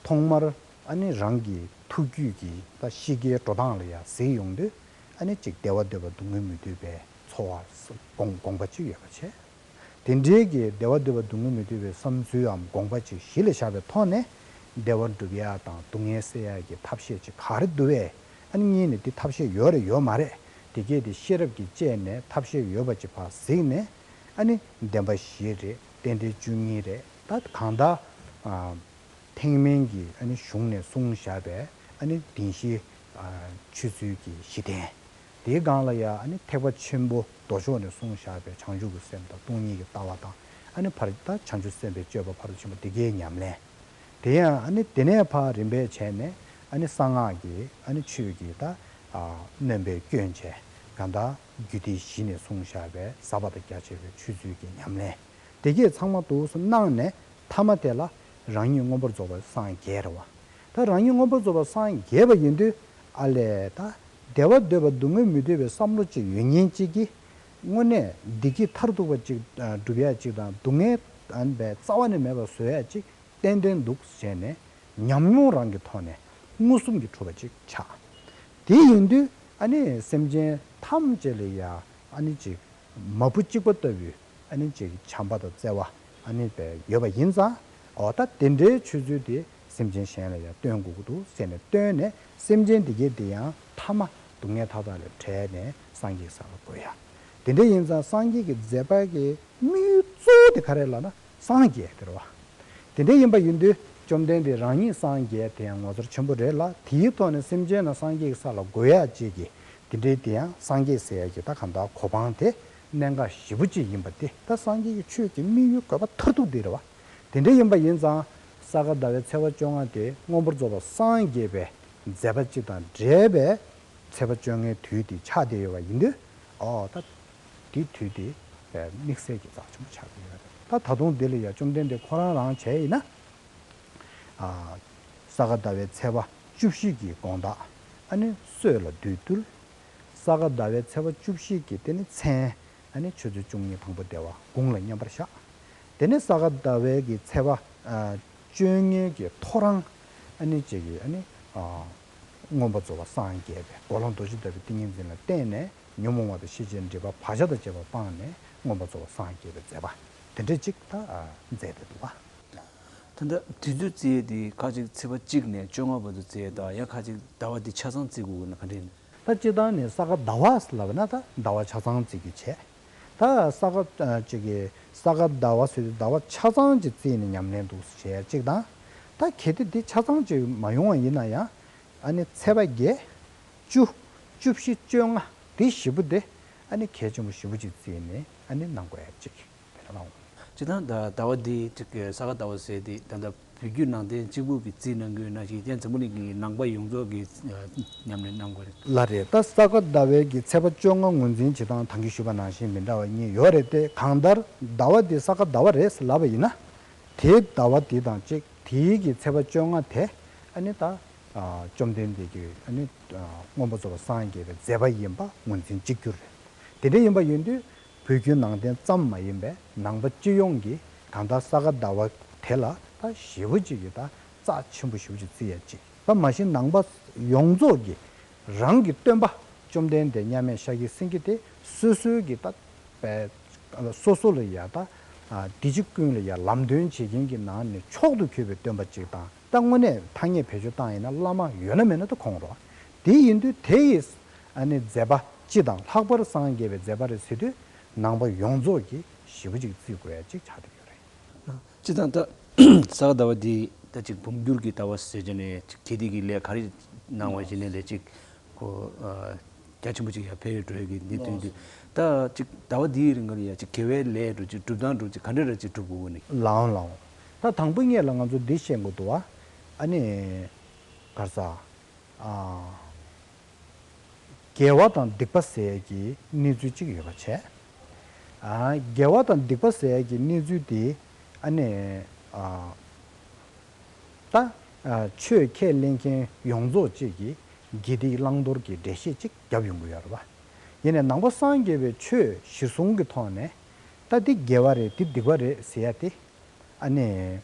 ཐོག་མར་ཨ་ནི་རང་གི་ཐུགས་རྒྱུད་ཀྱི་ད་གཤིས་ཀའི་འགྲོ་སྟངས་ལ་ཡང་གཟིགས་ཡོང་དུས། ཨ་ནི་གཅིག་བདེ་བ་འདོད་པ་སྡུག་བསྔལ་མི་འདོད་པའི་ཚོར་བ་དགོངས་དགོངས་པ་གཅིག་ཡོད་པ་བྱས། དེ་འདྲའི་གི་བདེ་བ་འདོད་པ་སྡུག་བསྔལ་མི་འདོད་པའི་བསམ་ཚུལ་འམ་དགོངས་པ་ཅིག་གཞི་ལ་བཞག་པའི་ཐོག་ནས། བདེ་བ་སྒྲུབ་ཡ་དང་སྡུག་བསྔལ་སེལ་ཡ་གི་ཐབས་ཤེས་ཅིག་ག་རེ་འདུག་བས། ཨ་ནི་གཉིས་ནས་འདི་ཐབས་ཤེས་ཡོད་རེད་ཡོད་མ་རེད། དེ་གས་དེ་ཤེས་རབ་ཀྱིས་དཔྱད་ནས་ཐབས་ཤེས་ཡོད་པ་ཅིག་ཕར་གཟིགས་ནས། ཨ་ནི་བདེན་པ་བཞི་རེད། རྟེན་འབྲེལ་བཅུ་གཉིས་རེད། ད་གང་ལྟར་ཨ་ཐེག་དམན་གྱི་ཨ་ནི་གཞུང་ནས་གསུངས་བཞག་པའི་ཨ་ནི་བདེན་བཞི་ཨ་ཆོས་ཚུལ་གྱི་གཞི་རྟེན། དེའི་སྒང་ལ་ཡང་ཨ་ནི་ཐེག་པ་ཆེན་པོ་མདོ་ཕྱོགས་ནས་གསུངས་བཞག་པའི་བྱང་ཆུབ་ཀྱི་སེམས་དང་སྟོང་ཉིད་ཀྱི་ལྟ་བ་དང་། ཨ་ནི་ཕར་ད་བྱང་ཆུབ་སེམས་དཔའི་སྤྱོད་པ་ཕར་ཕྱིན་པ་དེ་གའི་ཉམས་ལེན། དེ་ཡང་ཨ་ནི་དེ་ནས་ཕར་རིམ་པས་བྱས་ནས་ཨ་ནི་གསང་སྔགས་ཀྱི་ཨ་ནི་ཆོས་ཀྱི་ད་ཨ་སྣོན་པའི་སྐྱོན་བྱས། གང་ལྟར་རྒྱུད་སྡེ་བཞི་ནས་གསུངས་བཞག་པའི་ཟབ་པ་དང་རྒྱ་ཆེ་བའི་ཆོས་ཚུལ་གྱི་ཉམས་ལེན། དེ་གས་ཚང་མ་འདུག་སེ་གནང་ནས་ཐ་མ་དེ་ལ་རང་ཉིད་མངོན་པར་རྫོགས་པར་སངས་རྒྱས་རེད་བ། ད་རང་ཉིད་མངོན་པར་རྫོགས་པར་སངས་རྒྱས་པ་ཡིན་དུས། ཨ་ལས་ད་བདེ་བ་འདོད་པ་སྡུག་བསྔལ་མི་འདོད་པའི་བསམ་བློ་ཅིག་ཡོད་མཁན་ཅིག་གིས། དངོས་གནས་བདེ་སྐྱིད་མཐར་ཐུག་པ་ཅིག་སྒྲུབ་ཡ་ཅིག་དང་སྡུག་བསྔལ་བའི་རྩ་བ་ནས་མེད་པར་བཟོ་ཡ་ཅིག་ཏན་ཏན་འདུག་ཟེར་ནས་ཉམས་མྱོང་རང་གི་ཐོག་ནས་མངོན་སུམ་གྱིས་གྲུབ་པ་ཅིག་ཆགས། དེ་ཡིན་དུས་ཨ་ནི་སེམས་ཅན་ཐམས་ཅད་ལ་ཡ་ཨ་ནི་ཅིག་མ་བུ་གཅིག་པ་ལྟ་བུའི་ཨ་ནི་ཅིག་བྱམས་པ་དང་བརྩེ་བ་ཨ་ནི་བས་ཡོད་པ་ཡིན་ཙང་། འོ་ད་དེ་འདྲའི་ཆོས་ཚུལ་དེ་སེམས་ཅན་གཞན་ལ་ཡང་སྟོན་དགོས་ཀྱི་འདུག་ཟེར་ནས་བཏོན་ནས། སེམས་ཅན་དེ་གས་དེ་ཡང་ཐ་མ་སྡུག་བསྔལ་མཐའ་དག་ལས་བྲལ་ནས་སངས་རྒྱས་ས་ལ་འགོད་ཡ། དེ་འདྲ་ཡིན་ཙང་སངས་རྒྱས་ཀྱི་མཛད་པ་གི་དམིགས་ཡུལ་གཙོ་བོ་དེ་ག་རེ་ལབ་ན་སངས་རྒྱས་དེ་རེད་བ། དེ་འདྲ་ཡིན་པ་ཡིན་དུས་བཅོམ་ལྡན་འདས་རང་ཉིད་སངས་རྒྱས་དེ་ཡང་ངོ་མཚར་ཆེན་པོ་རེད་ལ། དེའི་ཐོག་ནས་སེམས་ཅན་རྣམས་སངས་རྒྱས་ཀྱི་ས་ལ་འགོད་ཡ་ཅིག་གི་དེ་འདྲའི་དེ་ཡང་སངས་རྒྱས་ཟེར་ཡ་གི་ད་གང་ལྟར་གོ་འཕང་དེ་གནད་འགག་ཞེ་པོ་ཅིག་ཡིན་པ་དེ། ད་སངས་རྒྱས་ཀྱི་ཆོས་ཀྱི་དམིགས་ཡུལ་དགོས་པ་མཐར་ཐུག་དེ་རེད་བ། དེ་འདྲ་ཡིན་པ་ཡིན་ཙང་ས་ག་ཟླ་བའི་ཚེས་པ་བཅོ་ལྔ་དེ་མངོན་པར་རྫོགས་པར་སངས་རྒྱས་པའི་ མཛད་པ་གཅིག་དང་འབྲེལ་བའི་ཚེས་པ་བཅོ་ལྔའི་དུས་དེ་ཆགས་བསྡད་ཡོད་པ་ཡིན་དུས། ཨོ་ད་དེ་དུས་དེ་དམིགས་བསལ་གྱི་རྩ་ཆེན་པོ་ཆགས་ཀྱི་ཡོད་རེད། ད་ད་དུང་འདི་ལ་ཡང་བཅོམ་ལྡན་འདས་ཁོ་རང་རང་བྱས་ཡིན་ན། ཨ་ས་ག་ཟླ་བའི་ཚེས་པ་བཅུ་བཞི་གི་དགོང་དག་ཨ་ནི་སྲོད་ལ་བདུད་བཏུལ། ས་ག་ཟླ་བའི་ཚེས་པ་བཅུ་བཞི་གི་དེ་ནི་མཚན་ཨ་ནི་ཆུ་ཚོད་བཅུ་གཉིས་དང་པོ་སྡེ་བ་དགུང་ལ་མཉམ་པར་བཞག་དེ་ནས་ས་ག་ཟླ་བའི་གི་ཚེས་པ་ཨ་བཅོ་ལྔའི་གི་ཐོ་རངས་ཨ་ནི་གཅིག་གི་ཨ་ནི་ཨ་མངོན་པར་རྫོགས་པར་སངས་རྒྱས་པའི་དགེ་སློང་རྡོ་རྗེ་ལྟ་བུའི་ཏིང་ངེ་འཛིན་ལ་བརྟེན་ནས་ཉོན་མོངས་པ་དང་ཤེས་བྱའི་སྒྲིབ་པ་བག་ཆགས་དང་བཅས་པ་སྤངས་ནས་མངོན་པར་རྫོགས་པར་སངས་རྒྱས་པའི་མཛད་པ་དེ་འདྲ་ཅིག་ད་ཨ་མཛད་དེ་འདུག་པ། ད་ལྟ་དུས་ཚོད་བརྩི་ཡས་དེ་ཁ་ཅིག་ཚེས་པ་གཅིག་ནས་བཅོ་ལྔ་བར་དུ་བརྩི་ཡས་དང་ཡང་ཁ་ཅིག་ཟླ་བ་འདི་ཆ་ཚང་བརྩི་དགོས་ན་ག་འདྲ་ཡིན། ད་སྤྱིར་བཏང་ནས་ས་ག་ཟླ་བ་ལབ་ན་ད་ཟླ་བ་ཆ་ཚང་བརྩི་རྒྱུ་བྱས། ད་ས་ག་ཨ་ཅིག་གི་ས་ག་ཟླ་བ་ཟེར་དུས་ཟླ་བ་ཆ་ཚང་ཅིག་བརྩིས་ནས་ཉམས་ལེན་འདུག་བྱས་གཅིག་དང་། ད་གལ་ཏེ་འདི་ཆ་ཚང་ཅིག་མ་ཡོང་བ་ཡིན་ན་ཡང་ཨ་ནི་ཚེས་པ་བརྒྱད། བཅུ། བཅུ་བཞི། བཅོ་ལྔ་འདི་བཞི་པོ་དེ་ཨ་ནི་གལ་ཆེན་པོ་བཞི་པོ་ཅིག་བརྩིས་ནས་ཨ་ནི་གནང་དགོས་ཡ་གཅིག་དེ་འདྲ་གནང་། སྤྱིར་བཏང་ད་ཟླ་བ་འདི་གཅིག་གི་ས་ག་ཟླ་བ་ཟེར་དེ་ད་ལྟ་བོད་བརྒྱུད་ནང་བསྟན་གཅིག་པུ་གི་རྩིས་གནང་གི་ཡོད་ན་ཞིག་ཀྱང་འཛམ་བུ་གླིང་གི་ནང་པ་ཡོངས་རྫོགས་ཀྱི་ཨ་ཉམས་ལེན་གནང་དགོས་རེད། ལ་རེད། ད་ས་ག་ཟླ་བའི་གི་ཚེས་པ་བཅོ་ལྔ་ངོས་འཛིན་བྱེད་སྟངས་ད་གིན་ཞུས་པ་ནང་བཞིན་མི་འདྲ་བ་གཉིས་ཡོད་རེད་དེ། གང་ལྟར་ཟླ་བ་འདི་ས་ག་ཟླ་བ་རེད་ལབ་པ་ཡིན་ན། དེའི་ཟླ་བ་འདི་དང་གཅིག་དེའི་གི་ཚེས་པ་བཅོ་ལྔ་དེ་ཨ་ནི་ད་ཨ་བཅོམ་ལྡན་འདས་ཀྱི་ཨ་ནི་ཨ་མངོན་པར་རྫོགས་པར་སངས་རྒྱས་པའི་མཛད་པ་ཡིན་པ་ངོས་འཛིན་གཅིག་གྱུར་རེད། དེ་འདྲ་ཡིན་པ་ཡིན་དུས། བོད་བརྒྱུད་ནང་བསྟན་ཙམ་མ་ཡིན་པའི་ནང་པ་སྤྱི་ཡོངས་ཀྱིས་གང་ལྟར་ས་ག་ཟླ་བ་དེ་ལ་ད་ཞེ་པོ་ཅིག་གི་ད་རྩ་ཆེན་པོ་ཞེ་པོ་ཅིག་བརྩི་ཡ་ཅིག་ད་མ་གཞི་ནང་པ་ཡོངས་རྫོགས་ཀྱི་རང་གི་སྟོན་པ་བཅོམ་ལྡན་འདས་མཉམ་མེད་ཤཱཀྱའི་སེང་གེ་དེ་སོ་སོའི་གི་ད་པའི་སོ་སོ་ལ་ཡ་ད་ཨ་འདི་ཕྱི་ཀུན་ལ་ཡ་ལམ་སྟོན་བྱེད་མཁན་གྱི་ནང་ནས་མཆོག་ཏུ་གྱུར་པའི་སྟོན་པ་ཅིག་དང་། ད་དངོས་གནས་ཐ་སྙད་བེད་སྤྱོད་བཏང་ཡིན་ན་བླ་མ་ཡོད་ན་མེད་ན་ད་ཁོང་རེད། དེ་ཡིན་དུས་དེ་ཡི་ཨ་ནི་མཛད་པ་སྤྱི་དང་ལྷག་པར་སངས་རྒྱས་པའི་མཛད་པ་རེད་ཟེར་དུས་ནང་པ་ཡོངས་རྫོགས་ཀྱིས་ཞེ་པོ་ཅིག་བརྩི་དགོས་ཡ་ཅིག་ཆགས་བསྡད་ཡོད་རེད། སྤྱི་དང་ད་ས་ག་ཟླ་བ་འདི་ད་ཅིག་འབུམ་འགྱུར་གྱི་ཟླ་བ་ཟེར་བྱས་ནས་ཅིག་དགེ་སྡིག་གི་ལས་ག་རེ་གནང་བ་ཞིག་ནས་ལས་ཅིག་ཁོ་ཨ་རྒྱ་ཆེན་པོ་ཅིག་ཡར་འཕེལ་འགྲོ་ཡ་གི་གནད་དོན་འདི་ད་ཅིག་ཟླ་བ་འདིའི་རིང་ག་ལ་ཡ་ཅིག་དགེ་བའི་ལས་འགྲོ་ཅིག་སྒྲུབ་སྟངས་འགྲོ་ཅིག་ག་འདྲ་ར་ཅིག་སྒྲུབ་དགོས་ནི། ལའང་ལའང་། ད་དང་པོ་ངེད་ལ་ང་ཚོ་འདི་ཤེས་དགོས་འདུག་བ། ཨ་ནི་ག་རེ་ཟ། ཨ། དགེ་བ་དང་སྡིག་པ་ཟེར་ཡས་ཀྱི་གནས་ཚུལ་གཅིག་ཡོད་པ་བྱས། ཨ། དགེ་བ་དང་སྡིག་པ་ཟེར་ཡས་ཀྱི་གནས་ཚུལ་དེ་ཨ་ནི་ཨ། ད་ཨ་ཆོས་ཁས་ལེན་མཁན་ཡོངས་རྫོགས་གཅིག་གིས་དགེ་སྡིག་བླང་དོར་གྱི་འགྲེལ་བཤད་ཅིག་བརྒྱབ་ཡོང་གི་ཡོད་རེད་པ། ཡིན་ནའི་ནང་པ་སངས་རྒྱས་པའི་ཆོས་གཞིར་བཟུང་གི་ཐོག་ནས་ད་འདི་དགེ་བ་རེད་འདི་སྡིག་པ་རེད་ཟེར་ཡ་དེ། ཨ་ནི།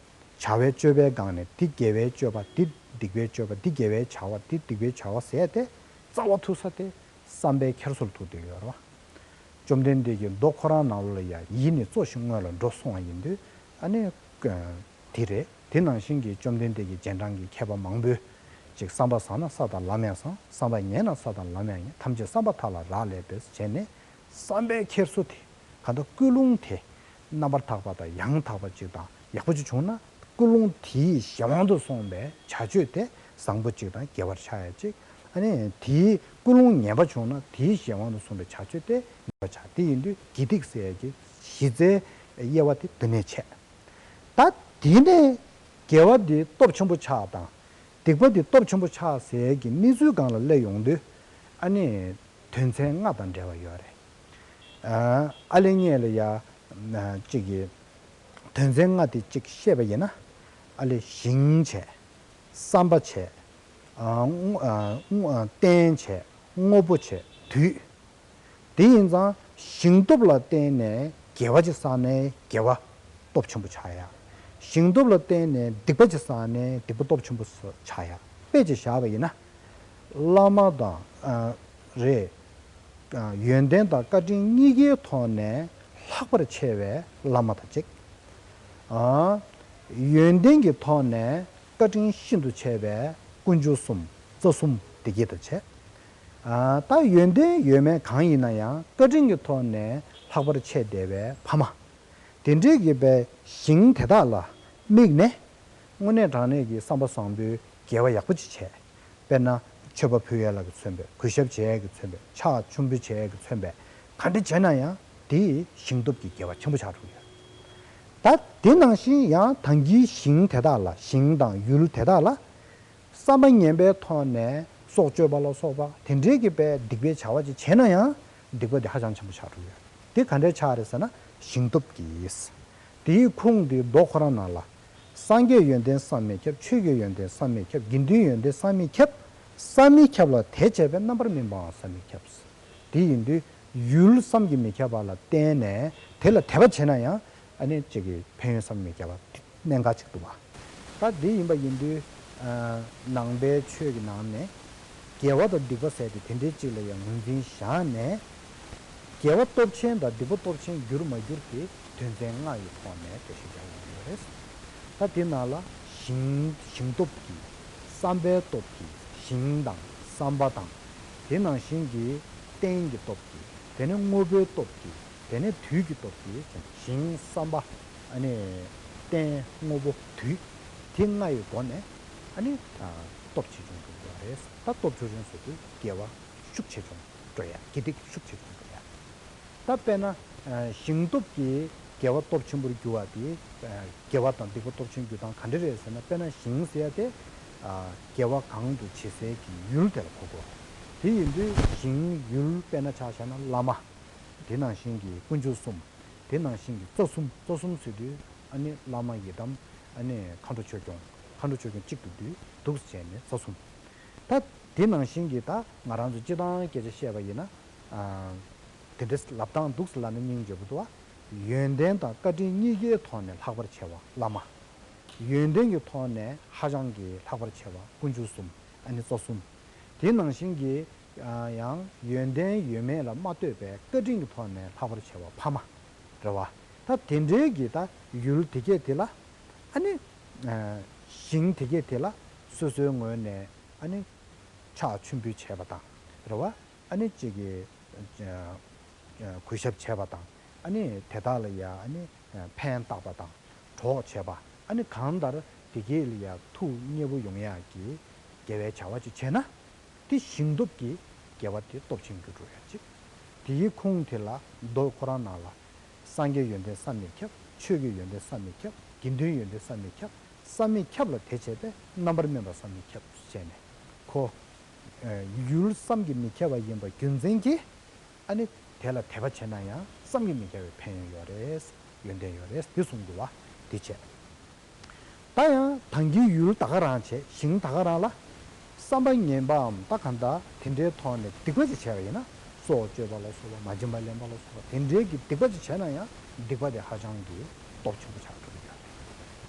བྱ་བའི་སྤྱོད་པའི་སྒང་ནས་འདི་དགེ་བའི་སྤྱོད་པ་འདི་སྡིག་པའི་སྤྱོད་པ་འདི་དགེ་བའི་བྱ་བ་འདི་སྡིག་པའི་བྱ་བ་ཟེར་ཏེ་རྩ་བ་ཐུག་ས་དེ་བསམ་པའི་འཁྱེར་སོར་ཐུག་བསྡད་ཡོད་རེད་བ། བཅོམ་ལྡན་འདས་ཀྱི་མདོ་ཁོ་རང་ནང་ལོགས་ལ་ཡང་ཡིད་ནི་གཙོ་ཞིང་སྔོན་ལ་འགྲོ་གསུངས་པ་ཡིན་དུས་ཨ་ནི། དེ་རེད། དེ་ནང་བཞིན་གྱི་བཅོམ་ལྡན་འདས་ཀྱི་རྗེས་འབྲང་གི་མཁས་པ་མང་པོས་ཅིག་བསམ་པ་བཟང་ན་ས་དང་ལམ་ཡང་བཟང་། བསམ་པ་ངན་ན་ས་དང་ལམ་ཡང་ངན། ཐམས་ཅད་བསམ་པ་ཐག་ལ་རག་ལས་པས་བྱས་ནས། བསམ་པའི་འཁྱེར་སོ་དེ་གང་ལྟར་ཀུན་སློང་དེ་རྣམ་པར་དག་པ་དང་ཡང་དག་པ་ཅིག་དང་ཡག་པོ་ཅིག་བྱུང་ན་ཀུན་སློང་དེའི་གཞན་དབང་དུ་སོང་བའི་བྱ་སྤྱོད་དེ་བཟང་པོ་ཅིག་དང་དགེ་བར་ཆགས་ཡ་ཅིག་ཨ་ནི་དེའི་ཀུན་སློང་ངན་པ་བྱུང་ན་དེའི་གཞན་དབང་དུ་སོང་བའི་བྱ་སྤྱོད་དེ་ངན་པར་ཆགས། དེ་ཡིན་དུས་དགེ་སྡིག་ཟེར་ཡ་གི་གཞི་རྩའི་དབྱེ་བ་དེ་འདི་ནས་ཕྱེ། ད་དེ་ནས་དགེ་བ་འདི་སྟོབས་ཆེན་པོ་ཆགས་དང་། སྡིག་པ་འདི་སྟོབས་ཆེན་པོ་ཆགས་ཟེར་གྱི་གནས་ཚུལ་སྒང་ལ་སླེབས་ཡོང་དུས་ཨ་ནི་དོན་ཚན་ལྔ་དང་འབྲེལ་བ་ཡོད་རེད། ཨ་ཨ་ལེ་ངེད་ལ་ཡ་གཅིག་གི་དོན་ཚན་ལྔ་དེ་གཅིག་བཤད་པ་ཡིན་ན་ཨ་ལེ་ཞིང་བྱས། བསམ་པ་བྱས། ཨ་རྟེན་བྱས། དངོས་པོ་བྱས། དུས། དེ་ཡིན་ཙང་ཞིང་སྟོབས་ལ་བརྟེན་ནས་དགེ་བ་ཅིག་བསགས་ནས་དགེ་བ་སྟོབས་ཆེན་པོ་ཆགས་ཡ། ཞིང་སྟོབས་ལ་བརྟེན་ནས་སྡིག་པ་ཅིག་བསགས་ནས་སྡིག་པ་སྟོབས་ཆེན་པོ་ཆགས་ཡ། དཔེ་ཅིག་བཞག་པ་ཡིན་ན། བླ་མ་དང་ཨ་རེད། ཨ་ཡོན་ཏན་དང་བཀའ་དྲིན་གཉིས་ཀའི་ཐོག་ནས་ལྷག་པར་ཆེ་བའི་བླ་མ་དང་གཅིག་ཨ་ཡོན་ཏན་གྱི་ཐོག་ནས་བཀའ་དྲིན་ཤིན་ཏུ་ཆེ་བའི་དཀོན་མཆོག་གསུམ། རྩ་གསུམ་དེ་གྱད་དང་བྱས། ཨ་ད་ཡོན་ཏན་ཡོད་མེད་གང་ཡིན་ན་ཡང་བཀའ་དྲིན་གྱི་ཐོག་ནས་ལྷག་པར་ཆེ་བསྡད་པའི་ཕ་མ། དེ་འདྲའི་གི་པའི་ཞིང་དེ་དག་ལ་དམིགས་ནས་དངོས་གནས་དྲང་གནས་ཀྱི་བསམ་པ་བཟང་པོའི་དགེ་བ་ཡག་པོ་ཅིག་བྱས། དཔེར་ན་མཆོད་པ་ཕུལ་ཡས་ལ་གི་མཚོན་པའི། གུས་ཞབས་བྱེད་ཡས་ཀྱི་མཚོན་པའི། ཕྱག་མཆོད་འབུལ་བྱེད་ཡས་ཀྱི་མཚོན་པའི། ག་འདྲ་བྱས་ན་ཡང་དེ་ཞིང་སྟོབས་ཀྱི་དགེ་བ་ཆེན་པོ་ཆགས་འགྲོ་གི་ཡོད། ད་དེ་ནང་བཞིན་ཡང་ད་གིན་ཞིང་དེ་དག་ལ། ཞིང་དང་ཡུལ་དེ་དག་ལ། བསམ་པ་ངན་པའི་ཐོག་ནས་སྲོག་གཅོད་པ་ལ་སོགས་པ་དེ་འདྲའི་གི་པའི་སྡིག་པའི་བྱ་བ་ཅིག་བྱས་ན་ཡང་སྡིག་པ་དེ་ཧ་ཅང་ཆེན་པོ་ཆགས་འགྲོ་གི་ཡོད། དེ་ག་འདྲའི་ཆགས་རེད་ཟེར་ན་ཞིང་སྟོབས་ཀྱིས། དེའི་ཁུངས་དེ་མདོ་ཁོ་རང་ནང་ལ། སངས་རྒྱས་ཡོན་ཏན་བསམ་མི་ཁྱབ། ཆོས་ཀྱི་ཡོན་ཏན་བསམ་མི་ཁྱབ། དགེ་འདུན་ཡོན་ཏན་བསམ་མི་ཁྱབ། བསམ་མི་ཁྱབ་ལ་དེ་བྱས་པས་རྣམ་པར་སྨིན་པའང་བསམ་མི་ཁྱབ། དེ་ཡིན་དུས་ཡུལ་བསམ་གྱིས་མི་ཁྱབ་པ་ལ་བརྟེན་ནས་དེ་ལ་དད་པ་བྱས་ན་ཡང་ཨ་ནི་གཅིག་གི་ཕན་ཡོན་བསམ་གྱིས་མི་ཁྱབ་པ་གནད་འགག་ཅིག་འདུག་བ། ད་འདི་ཡིན་པ་ཡིན་དུས། ནང་པའི་ཆོས་ཀྱི་ནང་ནས་དགེ་བ་དང་སྡིག་པ་ཟེར་ཏེ་དེ་འདྲའི་གཅིག་ལ་ཡང་ངོས་འཛིན་བཞག་ནས། དགེ་བ་སྟོབས་ཆེན་དང་སྡིག་པ་སྟོབས་ཆེན་འགྱུར་མ་འགྱུར་དེ་དོན་ཚན་ལྔ་ཡི་ཐོག་ནས་འགྲེལ་བཤད་རྒྱག་དགོས་ཀྱི་ཡོད་རེད། ད་དེ་ནང་ལ་ཞིང་ཞིང་སྟོབས་ཀྱིས། བསམ་པའི་སྟོབས་ཀྱིས་ཞིང་དང་བསམ་པ་དང་། དེ་ནང་བཞིན་གྱི་རྟེན་གྱི་སྟོབས་ཀྱིས། དེ་ནས་དངོས་པོའི་སྟོབས་ཀྱིས། དེ་ནས་དུས་ཀྱི་སྟོབས་ཀྱིས་ཞིང་བསམ་པ། ཨ་ནི་རྟེན་དངོས་པོ་དུས། དེ་ལྔ་ཡི་སྒོ་ནས་ཨ་ནི་སྟོབས་ཆེ་ཆུང་འགྲོ་གི་ཡོད་རེད། ད་སྟོབས་ཆེ་ཆུང་ཟེར་དུས་དགེ་བ་ཤུགས་ཆེ་ཆུང་འགྲོ་ཡ། དགེ་སྡིག་ཤུགས་ཆེ་ཆུང་འགྲོ་ཡ། ད་དཔེར་ན། ཞིང་སྟོབས་ཀྱིས་དགེ་བ་སྟོབས་ཆེན་པོར་འགྱུར་བ་དེ། དགེ་བ་དང་སྡིག་པ་སྟོབས་ཆེན་འགྱུར་སྟངས་ག་འདྲ་རེད་ཟེར་ན། དཔེར་ན་ཞིང་ཟེར་ཡ་དེ། དགེ་བ་གང་དུ་བྱེད་སའི་གི་ཡུལ་དེ་ལ་གོ་དགོས། དེ་ཡིན་དུས་ཞིང་ཡུལ་དཔེར་ན་ཆ་བཞག་ན་བླ་མ། དེ་ནང་བཞིན་གྱི་དཀོན་མཆོག་གསུམ། དེ་ནང་བཞིན་གྱི་རྩ་གསུམ། རྩ་གསུམ་ཟེར་དུས་ཨ་ནི་བླ་མ་ཡི་དམ། ཨ་ནི་མཁའ་འགྲོ་ཆོས་སྐྱོང་། མཁའ་འགྲོ་ཆོས་སྐྱོང་གཅིག་ཏུ་འདུས་འདུག་ཟེར་བྱས་ནས་རྩ་གསུམ། ད་དེ་ནང་བཞིན་གྱི་ད་ང་རང་ཚོ་སྤྱི་བཏང་སྐད་ཆ་བཤད་པ་ཡིན་ན། དེ་འདྲ་ལབ་སྟངས་འདུག་ཟེར་ལབ་ན་སྙིང་རྗེ་པོ་འདུག་བ། ཡོན་ཏན་དང་བཀའ་དྲིན་གཉིས་ཀའི་ཐོག་ནས་ལྷག་པར་ཆེ་བ་བླ་མ། ཡོན་ཏན་གྱི་ཐོག་ནས་ཧ་ཅང་གི་ལྷག་པར་ཆེ་བ་དཀོན་མཆོག་གསུམ། ཨ་ནི་རྩ་གསུམ། དེ་ནང་བཞིན་གྱི་ཡང་ཡོན་ཏན་ཡོད་མེད་ལ་མ་ལྟོས་པའི་བཀའ་དྲིན་གྱི་ཐོག་ནས་ལྷག་པར་ཆེ་བ་ཕ་མ། རེད་བ། ད་དེ་འདྲའི་གི་ད་ཡུལ་དེ་གས་དེ་ལ། ཨ་ནི། ཞིང་དེ་གས་དེ་ལ་སོ་སོའི་ངོས་ནས་ཨ་ནི་ཕྱག་མཆོད་འབུལ་བྱས་པ་དང་། རེད་བ། ཨ་ནི་གཅིག་གི་གུས་ཞབས་བྱས་པ་དང་། ཨ་ནི་དེ་དག་ལ་ཡ་ཨ་ནི་ཕན་བཏགས་པ་དང་། གྲོགས་བྱས་པ། ཨ་ནི་གང་ལྟར་དེ་གས་ལ་ཡ་ཐུགས་མཉེས་པོ་ཡོང་ཡག་གི་དགེ་བའི་བྱ་བ་ཅིག་བྱས་ན། དེ་ཞིང་སྟོབས་ཀྱིས་དགེ་བ་དེ་སྟོབས་ཆེན་འགྱུར་འགྲོ་ཡ་གཅིག་དེའི་ཁུངས་དེ་ལ་མདོ་ཁོ་རང་ནང་ལ། སངས་རྒྱས་ཡོན་ཏན་བསམ་མི་ཁྱབ། ཆོས་ཀྱི་ཡོན་ཏན་བསམ་མི་ཁྱབ། དགེ་འདུན་ཡོན་ཏན་བསམ་མི་ཁྱབ། བསམ་མི་ཁྱབ་ལ་དེ་བྱས་པས་རྣམ་པར་སྨིན་པ་བསམ་མི་ཁྱབ་བྱས་ནས། ཁོ། ཡུལ་བསམ་གྱིས་མི་ཁྱབ་པ་ཡིན་པ་རྒྱུ་མཚན་གྱིས། ཨ་ནི་དེ་ལ་དད་པ་བྱས་ན་ཡང་བསམ་གྱིས་མི་ཁྱབ་པའི་ཕན་ཡོན་ཡོད་རེད། ཡོན་ཏན་ཡོད་རེད། འདི་གསུངས་འདུག་བ། འདི་བྱས། ད་ཡང་ད་གིན་ཡུལ་ད་ག་རང་བྱས། ཞིང་ད་ག་རང་ལ། བསམ་པ་ངན་པའམ་ད་གང་ལྟར་དེ་འདྲའི་ཐོག་ནས་སྡིག་པ་ཅིག་བྱས་པ་ཡིན་ན། སྲོག་གཅོད་པ་ལ་སོགས་པ། མ་བྱིན་པ་ལེན་པ་ལ་སོགས་པ་དེ་འདྲའི་གི་སྡིག་པ་ཅིག་བྱས་ན་ཡང་སྡིག་པ་དེ་ཧ་ཅང་གི་སྟོབས་ཆེན་པོ་ཆགས་འགྲོ་གི་ཡོད་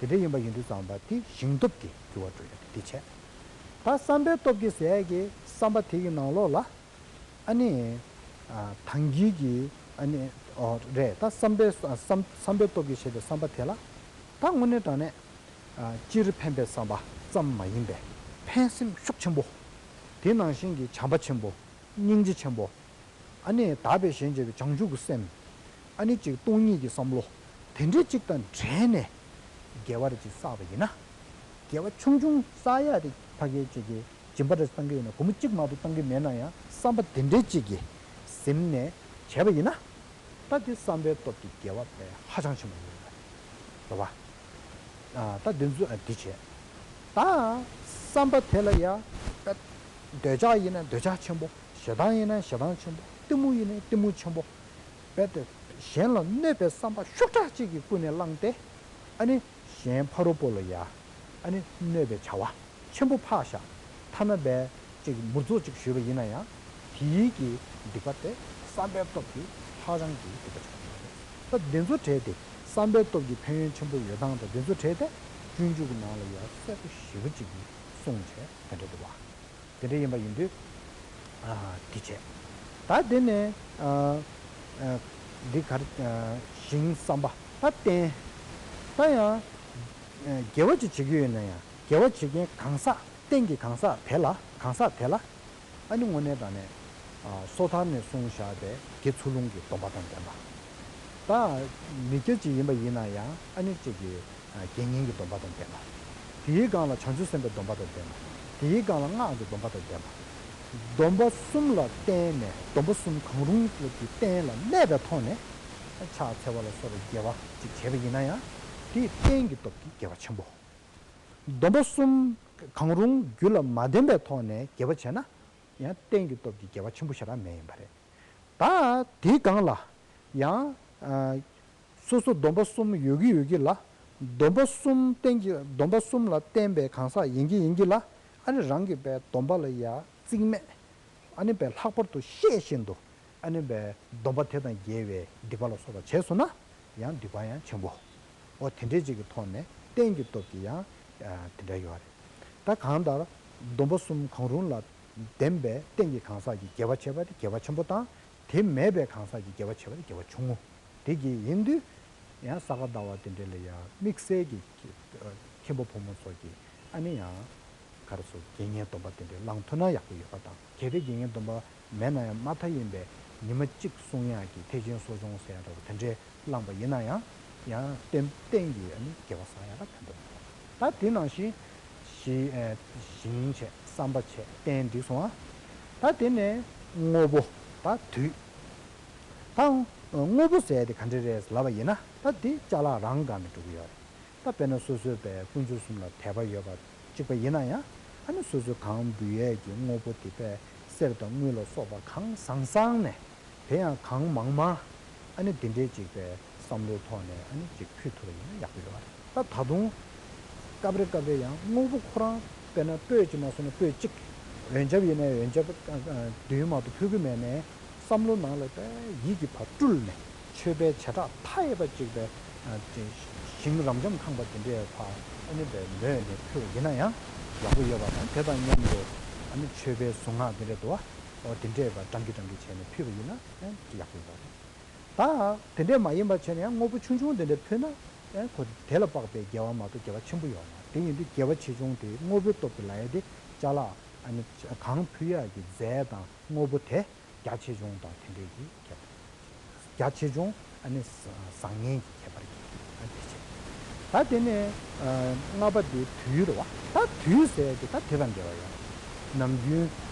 རེད། དེ་འདྲ་ཡིན་པ་ཡིན་དུས་ཙམ་པ་དེ་ཞིང་སྟོབས་ཀྱིས་འགྱུར་བ་འགྲོ་ཡོད་དེ་བྱས། ད་བསམ་པའི་སྟོབས་ཀྱིས་ཟེར་ཡག་གི་བསམ་པ་དེ་གི་ནང་ལོགས་ལ། ཨ་ནི། ཨ། ད་གིན་གྱི། ཨ་ནི། ཨོ། རེད། ད་བསམ་པའི། བསམ་བསམ་པའི་སྟོབས་ཀྱིས་བྱས་པའི་བསམ་པ་དེ་ལ། ད་དངོས་གནས་དྲང་གནས། ཨ། སྤྱིར་ཕན་པའི་བསམ་པ་ཙམ་མ་ཡིན་པའི་ཕན་སེམས་ཤུགས་ཆེན་པོ། དེ་ནང་བཞིན་གྱི་བྱམས་པ་ཆེན་པོ། སྙིང་རྗེ་ཆེན་པོ། ཨ་ནི་དག་པའི་ཞེན་བྱེད་པའི་བྱང་ཆུབ་ཀྱི་སེམས། ཨ་ནི་གཅིག་སྟོང་ཉིད་ཀྱི་བསམ་བློ། དེ་འདྲའི་གཅིག་དང་འབྲེལ་ནས་དགེ་བ་རེ་གཅིག་བསགས་པ་ཡིན་ན། དགེ་བ་ཆུང་ཆུང་བསགས་ཡག་དེ་ཕ་གི་གཅིག་གིས་སྦྱིན་པ་རེ་བཏང་གི་ཡོད་ན། སྒོར་མོ་གཅིག་མ་གཏོགས་བཏང་གི་མེད་ན་ཡང་། བསམ་པ་དེ་འདྲའི་གཅིག་གིས་ཟིན་ནས་བྱས་པ་ཡིན་ན། ད་དེ་བསམ་པའི་སྟོབས་ཀྱིས་དགེ་བ་དཔེ་ཧ་ཅང་ཆེན་པོ་ཡོད་རེད་བ། ཨ། ད་འདི་ཚོ། ཨ། འདི་བྱས། ད་བསམ་པ་དེ་ལ་ཡ། འདོད་ཆགས་ཡིན་ན་འདོད་ཆགས་ཆེན་པོ། ཞེ་སྡང་ཡིན་ན་ཞེ་སྡང་ཆེན་པོ། གཏི་མུག་ཡིན་ན་གཏི་མུག་ཆེན་པོ། རྦད་དེ་གཞན་ལ་གནོད་པའི་བསམ་པ་ཤུགས་དྲག་ཅིག་གིས་ཀུན་ནས་བསླངས་ཏེ། ཨ་ནི་གཞན་ཕ་རོལ་པོ་ལ་ཡ། ཨ་ནི་གནོད་པའི་བྱ་བ་ཆེན་པོ་ཕར་བཞག་ཐ་ན་རྦད་ཅིག་མུར་ཚོགས་ཅིག་ཞུས་པ་ཡིན་ན་ཡང་། དེའི་གི་སྡིག་པ་དེ་བསམ་པའི་སྟོབས་ཀྱིས་ཧ་ཅང་གི་སྡིག་པ་ཆགས་ཡོད་རེད། ད་འདི་ཚོ་བྲལ་ཏེ་བསམ་པའི་སྟོབས་ཀྱི་ཕན་ཡོན་ཆེན་པོ་ཡོད་སྟངས་དང་འདི་ཚོ་བྲལ་ཏེ། སྤྱོད་འཇུག་གི་ནང་ལ་ཡ་གསལ་པོ་ཞེ་པོ་ཅིག་གིས་གསུངས་བྱས་དེ་འདྲ་འདུག་བ། དེ་འདྲ་ཡིན་པ་ཡིན་དུས། ཨ། འདི་བྱས། ད་དེ་ནས། ཨ། ཨ། འདི་གར། ཨ། ཞིང་བསམ་པ། ད་རྟེན། ད་ཡང་། ཨ། དགེ་བ་ཅིག་བྱེད་ཀྱི་ཡོད་ན་ཡང་། དགེ་བ་བྱེད་མཁན་གང་ཟག་རྟེན་གྱི་གང་ཟག་དེ་ལ། གང་ཟག་དེ་ལ། ཨ་ནི་དངོས་གནས་དྲང་གནས། ཨ། སོ་ཐར་ནས་གསུངས་བཞག་པའི་དགེ་ཚུལ་སློང་གི་སྡོམ་པ་དང་ལྡན་པ། ད་མི་སྐྱ་ཅིག་ཡིན་པ་ཡིན་ན་ཡང་། ཨ་ནི་གཅིག་གི། ཨ། དགེ་བསྙེན་གྱི་སྡོམ་པ་དང་ལྡན་པ། དེའི་སྒང་ལ་བྱང་ཆུབ་སེམས་དཔའི་སྡོམ་པ་དང་ལྡན་པ། དེའི་སྒང་ལ་སྔགས་ཀྱི་སྡོམ་པ་དང་ལྡན་པ། སྡོམ་པ་གསུམ་ལ་བརྟེན་ནས། སྡོམ་པ་གསུམ་གང་རུང་གི་རྟེན་ལ་གནས་པའི་ཐོག་ནས་ཕྱག་འཚལ་བ་ལ་སོགས་པའི་དགེ་བ་ཅིག་བྱས་པ་ཡིན་ན་ཡང་། དེའི་རྟེན་གྱི་སྟོབས་ཀྱིས་དགེ་བ་ཆེན་པོ། སྡོམ་པ་གསུམ། གང་རུང་རྒྱུད་ལ་མ་ལྡན་པའི་ཐོག་ནས་དགེ་བ་བྱས་ན་ཡང་རྟེན་གྱི་སྟོབས་ཀྱིས་དགེ་བ་ཆེན་པོ་ཞེ་དྲག་མེད་ཡིན་པ་རེད། ད་དེའི་སྒང་ལ་ཡང་ཨ་སོ་སོ་སྡོམ་པ་གསུམ་ཡོད་ཀྱི་ཡོད་ཀྱི་ལ། སྡོམ་པ་གསུམ་བསྟེན་གྱི་སྡོམ་པ་གསུམ་ལ་བརྟེན་པའི་གང་ཟག་ཡིན་གྱི་ཡིན་གྱི་ལ། ཨ་ནི་རང་གི་པའི་སྡོམ་པ་ལ་ཡ་རྩིས་མེད། ཨ་ནི་པའི་ལྷག་པར་དུ་ཤེས་བཞིན་དུ་ཨ་ནི་པའི་སྡོམ་པ་དེ་དང་འགལ་བའི་སྡིག་པ་ལ་སོགས་པ་བྱས་སོང་ན་ཡང་སྡིག་པ་ཡང་ཆེན་པོ། འོ་དེ་འདྲའི་ཅིག་གི་ཐོག་ནས་རྟེན་གྱི་སྟོབས་ཀྱིས་ཡང་ཨ་དེ་འདྲ་ཡོད་རེད། ད་གང་ལྟར་སྡོམ་པ་གསུམ་གང་རུང་ལ་ལྡན་པའི་རྟེན་གྱི་གང་ཟག་གིས་དགེ་བ་བྱས་པ་དེ་དགེ་བ་ཆེན་པོ་དང་། དེ་མེད་པའི་གང་ཟག་གིས་དགེ་བ་བྱས་པ་དེ་དགེ་བ་ཆུང་ངུ། དེ་གི་ཡིན་དུས་ཡང་ས་ག་ཟླ་བ་དེ་འདྲ་ལ་ཡང་དམིགས་བསལ་གྱི་མཁན་པོ་ཕོ་མོ་ཚོ་གིས་ཨ་ནི་ཡང་ག་རེ་ཟེར་དགེ་བསྙེན་སྡོམ་པ་དེ་འདྲ་བླང་ཐུབ་ན་ཡག་པོ་ཡོད་པ་དང་། གལ་ཏེ་དགེ་བསྙེན་སྡོམ་པ་མེད་ན་ཡང་མ་མཐའ་ཡིན་པའི་ཉི་མ་གཅིག་བསྲུང་ཡག་གི་ཐེག་ཆེན་གསོ་སྦྱོང་ཟེར་ཡག་འདྲ་བོ་དེ་འདྲའི་བླངས་པ་ཡིན་ན་ཡང་ཡང་རྟེན་རྟེན་གྱི་ཨ་ནི་དགེ་བ་བསགས་ཡག་ལ་ཕན་ཐོགས་མེད་པ། ད་དེ་ནང་བཞིན་ཞི་ཨ་ཞིང་བྱས། བསམ་པ་བྱས། རྟེན་འགྲིག་སོང་ཨ། ད་དེ་ནས་དངོས་པོ། ད་དུས། ད་དངོས་པོ་ཟེར་དེ་ག་འདྲ་རེད་ལབ་པ་ཡིན་ན། ད་དེ་ཅ་ལག་རང་སྒང་ནས་འགྲོ་གི་ཡོད་རེད། ད་དཔེར་ན་སོ་སོའི་པའི་དཀོན་མཆོག་གསུམ་ལ་དད་པ་ཡོད་པ་གཅིག་པ་ཡིན་ན་ཡང་། ཨ་ནི་སོ་སོའི་གང་འབུལ་ཡས་ཀྱི་དངོས་པོ་དེ་པའི་གསེར་དང་དངུལ་ལ་སོགས་པ་གང་བཟང་བཟང་ནས། དེ་ཡང་གང་མང་མང་། ཨ་ནི་དེ་འདྲའི་ཅིག་པའི་བསམ་བློའི་ཐོག་ནས་ཨ་ནི་ཅིག་ཕུལ་ཐུབ་པ་ཡིན་ན་ཡག་པོ་ཡོད་རེད། ད་ད་དུང་སྐབས་རེ་སྐབས་རེ་ཡང་དངོས་པོ་ཁོ་རང་དཔེར་ན་སྤོས་ཅིག་མ་བཟོ་ན་སྤོས་གཅིག་འོན་ཆབ་ཡིན་ན་འོན་ཆབ་བདུན་མ་གཏོགས་ཕུལ་གི་མེད་ནའི་བསམ་བློ་ནང་ལ་པའི་ཡིད་ཀྱི་བ་སྤྲུལ་ནས་མཆོད་པའི་བྱེ་བྲག་མཐའ་ཡས་པ་ཅིག་པའི་ཞིང་རབ་འབྱམས་ཁང་པ་དེ་འདྲའི་བ་ཨ་ནི་པའི་མོས་ནས་ཕུལ་བ་ཡིན་ན་ཡང་ཡག་པོ་ཡོད་པ་དང་། དེ་དང་མཉམ་དུ་ཨ་ནི་མཆོད་པའི་གཟུངས་སྔགས་དེ་འདྲ་འདུག་བ། འོ་དེ་འདྲའི་བ་བགྲང་གིན་བགྲང་གིན་བྱས་ནས་ཕུལ་བ་ཡིན་ན་ཡང་ཡག་པོ་ཡོད་པ་རེད། ད་དེ་འདྲས་མ་ཡིན་པ་བྱས་ན་ཡང་དངོས་པོ་ཆུང་ཆུང་དེ་འདྲས་ཕུལ་ན་ཡང་ཁོ་དེ་ལ་དཔག་པའི་དགེ་བ་མ་གཏོགས་དགེ་བ་ཆེན་པོ་ཡོད་མ་རེད། དེ་ཡིན་དུས་དགེ་བ་ཆེ་ཆུང་དེ་དངོས་པོའི་སྟོབས་ཀྱིས་ལ་ཡ་དེ་ཅ་ལག་ཨ་ནི་གང་ཕུལ་ཡག་གི་རྫས་དང་དངོས་པོ་དེ་རྒྱ་ཆེ་ཆུང་དང་དེ་འདྲས་ཀྱི་ཁྱད་པར། རྒྱ་ཆེ་ཆུང་ཨ་ནི་བཟང་ངན་གྱི་ཁྱད་པར་གྱི་ཨ་དེ་བྱས། ད་དེ་ནས་ལྔ་པ་དེ་དུས་རེད་བ། ད་དུས་ཟེར་དེ་ད་དེ་དང་འབྲེལ་བ་ཡོད། ནམ་རྒྱུན་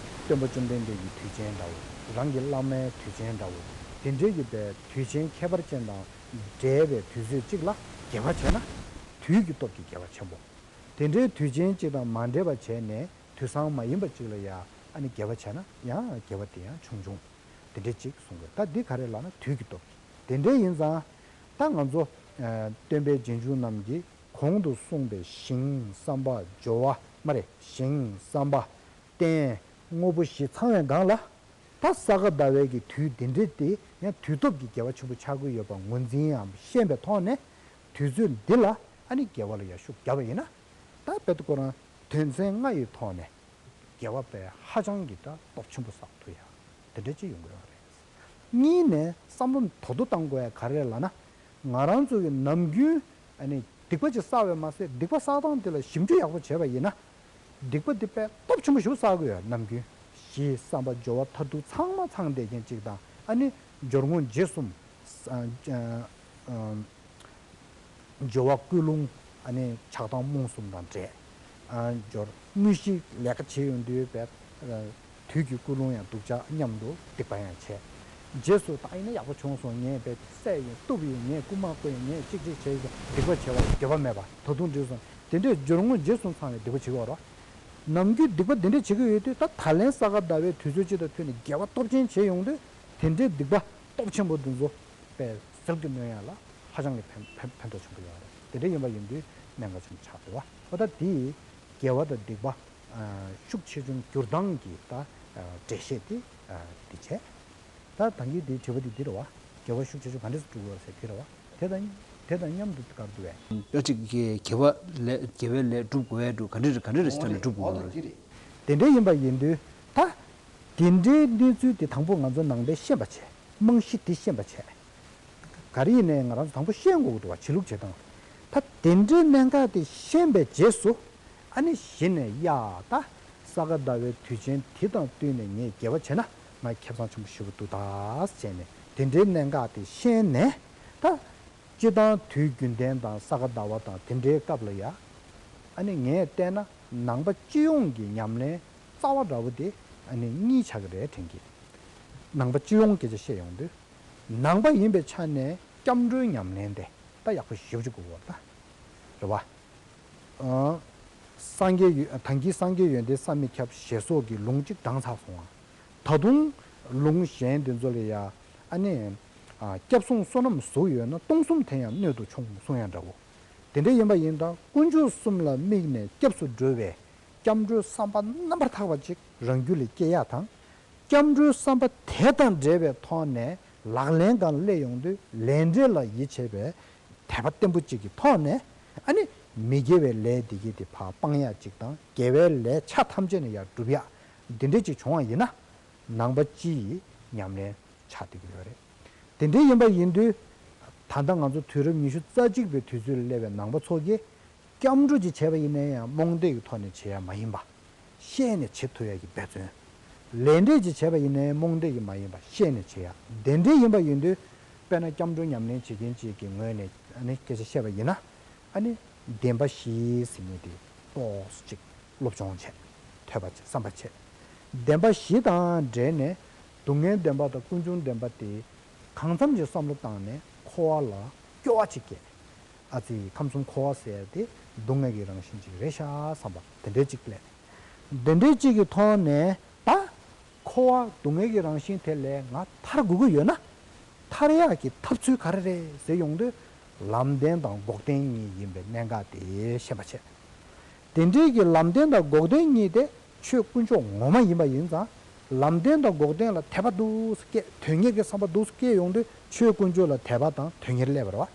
སྟོན་པ་བཅོམ་ལྡན་འདས་ཀྱི་དུས་ཆེན་འདྲ་བོ། རང་གི་བླ་མའི་དུས་ཆེན་འདྲ་བོ། དེ་འདྲའི་གི་པའི་དུས་ཆེན་ཁྱད་པར་ཅན་དང་འབྲེལ་བའི་དུས་ཚོད་ཅིག་ལ་དགེ་བ་བྱས་ན་དུས་ཀྱི་སྟོབས་ཀྱིས་དགེ་བ་ཆེན་པོ། དེ་འདྲའི་དུས་ཆེན་ཅིག་དང་མ་འབྲེལ་བ་བྱས་ནས་དུས་བཟང་མ་ཡིན་པ་ཅིག་ལ་ཡ་ཨ་ནི་དགེ་བ་བྱས་ན་ཡང་དགེ་བ་དེ་ཡང་ཆུང་ཆུང་། དེ་འདྲ་ཅིག་གསུང་དགོས། ད་འདི་ག་རེ་ལབ་ན་དུས་ཀྱི་སྟོབས་ཀྱིས། དེ་འདྲ་ཡིན་ཙང་ད་ང་ཚོ་ཨ་སྟོན་པའི་རྗེས་འཇུག་རྣམས་ཀྱིས་གོང་དུ་གསུངས་པའི་ཞིང་བསམ་པ་སྦྱོར་བ་མ་རེད། ཞིང་བསམ་པ་རྟེན་དངོས་པོ་བཞི་ཚང་བའི་སྒང་ལ། ད་ས་ག་ཟླ་བའི་གི་དུས་འདི་འདྲ་དེ་ཡང་དུས་སྟོབས་ཀྱིས་དགེ་བ་ཆེན་པོ་ཆགས་ཀྱི་ཡོད་པ་ངོས་འཛིན་ཡང་ཤེས་པའི་ཐོག་ནས་དུས་ཚོད་འདི་ལ་ཨ་ནི་དགེ་བ་ལ་ཡང་ཤུགས་བརྒྱབ་པ་ཡིན་ན། ད་དཔེ་ཁོ་རང་དོན་ཚན་ལྔ་ཡི་ཐོག་ནས་དགེ་བ་པའི་ཧ་ཅང་གི་ད་སྟོབས་ཆེན་པོ་བསགས་ཐུབ་ཡ་དེ་འདྲ་ཅིག་ཡོང་གི་ཡོད་རེད། གཉིས་ནས་བསམ་བློ་དོ་དོ་བཏང་དགོས་ཡ་ག་རེ་རེད་ལབ་ན། ང་རང་ཚོ་གི་ནམ་རྒྱུན་ཨ་ནི་སྡིག་པ་ཅིག་བསགས་པས་མ་ཟད་སྡིག་པ་བསགས་སྟངས་དེ་ལ་ཞིབ་འཇུག་ཡག་པོ་བྱས་པ་ཡིན་ན། སྡིག་པ་འདི་དཔེ་སྟོབས་ཆེན་པོ་ཞིག་བསགས་ཀྱི་ཡོད། ནམ་རྒྱུན་ཞེས་བསམ་པ་སྦྱོར་བ་མཐར་ཐུག་ཚང་མ་ཚང་བསྡད་མཁན་གཅིག་དང་། ཨ་ནི་སྦྱོར་དངོས་རྗེས་གསུམ། ཨ་ཨ་སྦྱོར་བ་ཀུན་སློང་། ཨ་ནི་ཆགས་སྡང་རྨོངས་གསུམ་དང་བྲལ། ཨ་སྦྱོར་དངོས་གཞི་ལས་ཀ་བྱེད་ཡོང་དུས་དཔེ་དུས་ཀྱི་ཀུན་སློང་ཡང་སྡུག་ཅག་མཉམ་དུ་སྡིག་པ་ཡང་བྱས། རྗེས་སུ་ད་ཡིན་ན་ཡག་པོ་བྱུང་སོང་། ངས་དཔེ་བསད་ཡིན། གཏུབ་ཡིན། ངས་རྐུ་མ་རྐུ་ཡིན། ངས་གཅིག་གཅིག་བྱས་ཡིན། སྡིག་པ་བྱས་པ་འགྱོད་པ་མེད་པ་ད་དུང་འགྲིག་སོང་། དེ་འདྲའི་སྦྱོར་དངོས་རྗེས་གསུམ་ཚང་བའི་སྡིག་པ་བྱེད་ཀྱི་ཡོད་རེད། ནམ་རྒྱུན་སྡིག་པ་འདི་འདྲ་བྱེད་ཀྱི་ཡོད་དུས། ད་ད་ལན་ས་ག་ཟླ་བའི་དུས་ཚོད་ཅིག་ཏུ་ཐོན་ནས་དགེ་བ་སྟོབས་ཆེན་བྱེད་ཡོང་དུས། དེ་འདྲའི་སྡིག་པ་སྟོབས་ཆེན་པོ་འདི་ཚོ་དཔེ་ཟིལ་གྱིས་གནོན་ཡ་ལ་ཧ་ཅང་གི་ཕན་ཕན་ཕན་ཐོགས་ཆེན་པོ་ཡོད་རེད། དེ་འདྲ་ཡིན་པ་ཡིན་དུས་གནད་འགག་ཆེན་པོ་ཆགས་འདུག་བ། འོ་ད་དེ་དགེ་བ་དང་སྡིག་པ་ཤུགས་ཆེ་ཆུང་འགྱུར་སྟངས་ཀྱི་ད་འགྲེལ་བཤད་དེ་འདི་བྱས། ད་ད་གིན་དེའི་དྲི་བ་དེ་འདི་རེད་བ། དགེ་བ་ཤུགས་ཆེ་ཆུང་ག་འདྲས་སུ་སྒྲུབ་དགོས་ཟེར་དེ་རེད་བ། དེ་དང་དེ་དང་མཉམ་དུ་ག་རེ་འདུག་བས། ཡང་གཅིག་གི་དགེ་བ་ལས་དགེ་བའི་ལས་སྒྲུབ་དགོས་ཡ་འདུག་ག་འདྲས་ག་འདྲས་རེད་ཟེར་ནས་སྒྲུབ་དགོས་རེད། དེ་འདྲས་ཡིན་པ་ཡིན་དུས་ད་དེ་འདྲའི་གནས་ཚུལ་དེ་དང་པོ་ང་ཚོ་ནང་པས་ཤེས་པ་བྱས། རྨང་གཞི་དེ་ཤེས་པ་བྱས། ག་རེ་ཡིན་ནའི་ང་རང་ཚོ་དང་པོ་ཤེས་དགོས་ཀྱི་འདུག་བ། བྱེད་ལུགས་བྱེད་སྟངས། ད་དེ་འདྲའི་གནད་འགག་དེ་ཤེས་པའི་རྗེས་སུ། ཨ་ནི་གཞི་ནས་ཡ་ད་ས་ག་ཟླ་བའི་དུས་ཆེན་དེ་དང་བསྟུན་ནས་ངས་དགེ་བ་བྱས་ན་ང་ཁེ་བཟང་ཆེན་པོ་ཞེ་པོ་འདུག་ད་བྱས་ནས་དེ་འདྲའི་གནད་འགག་དེ་ཤེས་ནས། ད་སྤྱིར་བཏང་དུས་རྒྱུན་ལྡན་དང་ས་ག་ཟླ་བ་དང་དེ་འདྲའི་སྐབས་ལ་ཡ། ཨ་ནི་ངས་བལྟས་ན་ནང་པ་སྤྱི་ཡོངས་ཀྱི་ཉམས་ལེན་རྩ་བ་འདྲ་བོ་དེ་ཨ་ནི་གཉིས་ཆགས་ཀྱི་རེད་དྲན་གྱི། ནང་པ་སྤྱི་ཡོངས་སྐད་ཆ་བཤད་ཡོང་དུས། ནང་པ་ཡིན་པའི་ཆ་ནས་སྐྱབས་འགྲོའི་ཉམས་ལེན་དེ་ད་ཡག་པོ་ཞེ་པོ་ཅིག་དགོས་ཀྱི་ཡོད་རེད་ད། རེད་བ། ཨང་ སངས་རྒྱས་ཡོན་ད་གིན་སངས་རྒྱས་ཡོན་ཏན་བསམ་མི་ཁྱབ་ཞེས་སོགས་ཀྱི་ལུང་གཅིག་བགྲངས་ཚར་སོང་ང་། ད་དུང་ལུང་གཞན་དེ་ཚོ་ལ་ཡ་ཨ་ནི་ཨ་སྐྱབས་སོང་བསོད་ནམས་ཟུག་ཡོད་ན་སྟོང་གསུམ་དེ་ཡང་སྣོད་དུ་ཆུང་གསུང་ཡ་འདྲ་བོ། དེ་འདྲ་ཡིན་པ་ཡིན་ད་དཀོན་མཆོག་གསུམ་ལ་དམིགས་ནས་སྐྱབས་སུ་འགྲོ་བའི་སྐྱབས་འགྲོའི་བསམ་པ་རྣམ་པར་དག་པ་ཅིག་རང་རྒྱུད་ལ་སྐྱེ་ཡ་དང་། སྐྱབས་འགྲོའི་བསམ་པ་དེ་དང་འབྲེལ་བའི་ཐོག་ནས་ལག་ལེན་གང་སླེབས་ཡོང་དུས་ལས་འབྲས་ལ་ཡིད་ཆེས་པའི་དད་པ་བརྟན་པོ་གཅིག་གི་ཐོག་ནས་ཨ་ནི་མི་དགེ་བའི་ལས་འདི་གི་དེ་ཕར་སྤང་ཡ་གཅིག་དང་དགེ་བའི་ལས་ཆ་ཐམས་ཅད་ནས་ཡར་སྒྲུབ་ཡ་འདི་འདྲས་གཅིག་བྱུང་བ་ཡིན་ན་ནང་པ་སྤྱི་ཡི་ཉམས་ལེན་ཆགས་བསྡད་ཀྱི་ཡོད་རེད། དེ་འདྲས་ཡིན་པ་ཡིན་དུས་ད་ལྟ་ང་ཚོ་དུས་རབས་ཉི་ཤུ་རྩ་གཅིག་པའི་དུས་ཚོད་ལ་སླེབས་པའི་ནང་པ་ཚོ་གིས་སྐྱབས་འགྲོ་ཅིག་བྱས་པ་ཡིན་ན་ཡང་རྨོངས་དད་ཀྱི་ཐོག་ནས་བྱེད་ཡ་མ་ཡིན་པ། ཤེས་ནས་བྱེད་ཐུབ་ཡ་གི་འབད་བརྩོན། ལས་འབྲས་ཅིག་བྱས་པ་ཡིན་ན་ཡང་རྨོངས་དད་ཀྱི་མ་ཡིན་པ་ཤེས་ནས་བྱེད་ཡ། དེ་འདྲའི་ཡིན་པ་ཡིན་དུས་དཔེར་ན་སྐྱབས་འགྲོ་ཉམས་ལེན་བྱེད་མཁན་ཅིག་གི་ངོས་ནས་ཨ་ནི་སྐད་ཆ་བཤད་པ་ཡིན་ན། ཨ་ནི་བདེན་པ་བཞི་ཟེར་མཁན་དེ་ཏོག་ཙམ་ཅིག་སློབ་སྦྱོང་བྱས། ཐོས་པ་བྱས་བསམ་པ་བྱས། བདེན་པ་བཞི་དང་འབྲེལ་ནས་སྡུག་བསྔལ་བདེན་པ་དང་ཀུན་འབྱུང་བདེན་པ་དེ་གང་འཚམ་གྱི་བསམ་བློ་བཏང་ནས་འཁོར་བ་ལ་སྐྱོ་བ་ཅིག་སྐྱེས། ཨ་ཙི་ཁམས་གསུམ་འཁོར་བ་ཟེར་ཡ་དེ་སྡུག་བསྔལ་གྱི་རང་བཞིན་ཅིག་རེད་ཤག་བསམ་པ་དེ་འདྲའི་ཅིག་སླེབས། དེ་འདྲའི་ཅིག་གི་ཐོག་ནས་ད་འཁོར་བ་སྡུག་བསྔལ་གྱི་རང་བཞིན་དེ་ལས་ང་ཐར་དགོས་ཀྱི་ཡོད་ན། ཐར་ཡག་གི་ཐབས་ཚུལ་ག་རེ་རེད་ཟེར་ཡོང་དུས་ལམ་བདེན་དང་འགོག་བདེན་གཉིས་ཡིན་པའི་གནད་འགག་དེ་ཤེས་པ་བྱས། དེ་འདྲའི་གི་ལམ་བདེན་དང་འགོག་བདེན་གཉིས་དེ་ཆོས་དཀོན་མཆོག་ངོ་མ་ཡིན་པ་ཡིན་ཙང་། ལམ་བདེན་དང་འགོག་བདེན་ལ་དད་པ་འདུག་སེ་སྐྱེ། དོན་གཉེར་གྱི་བསམ་པ་འདུག་སེ་སྐྱེ་ཡོང་དུས་ཆོས་དཀོན་མཆོག་ལ་དད་པ་དང་དོན་གཉེར་སླེབས་པ་རེད་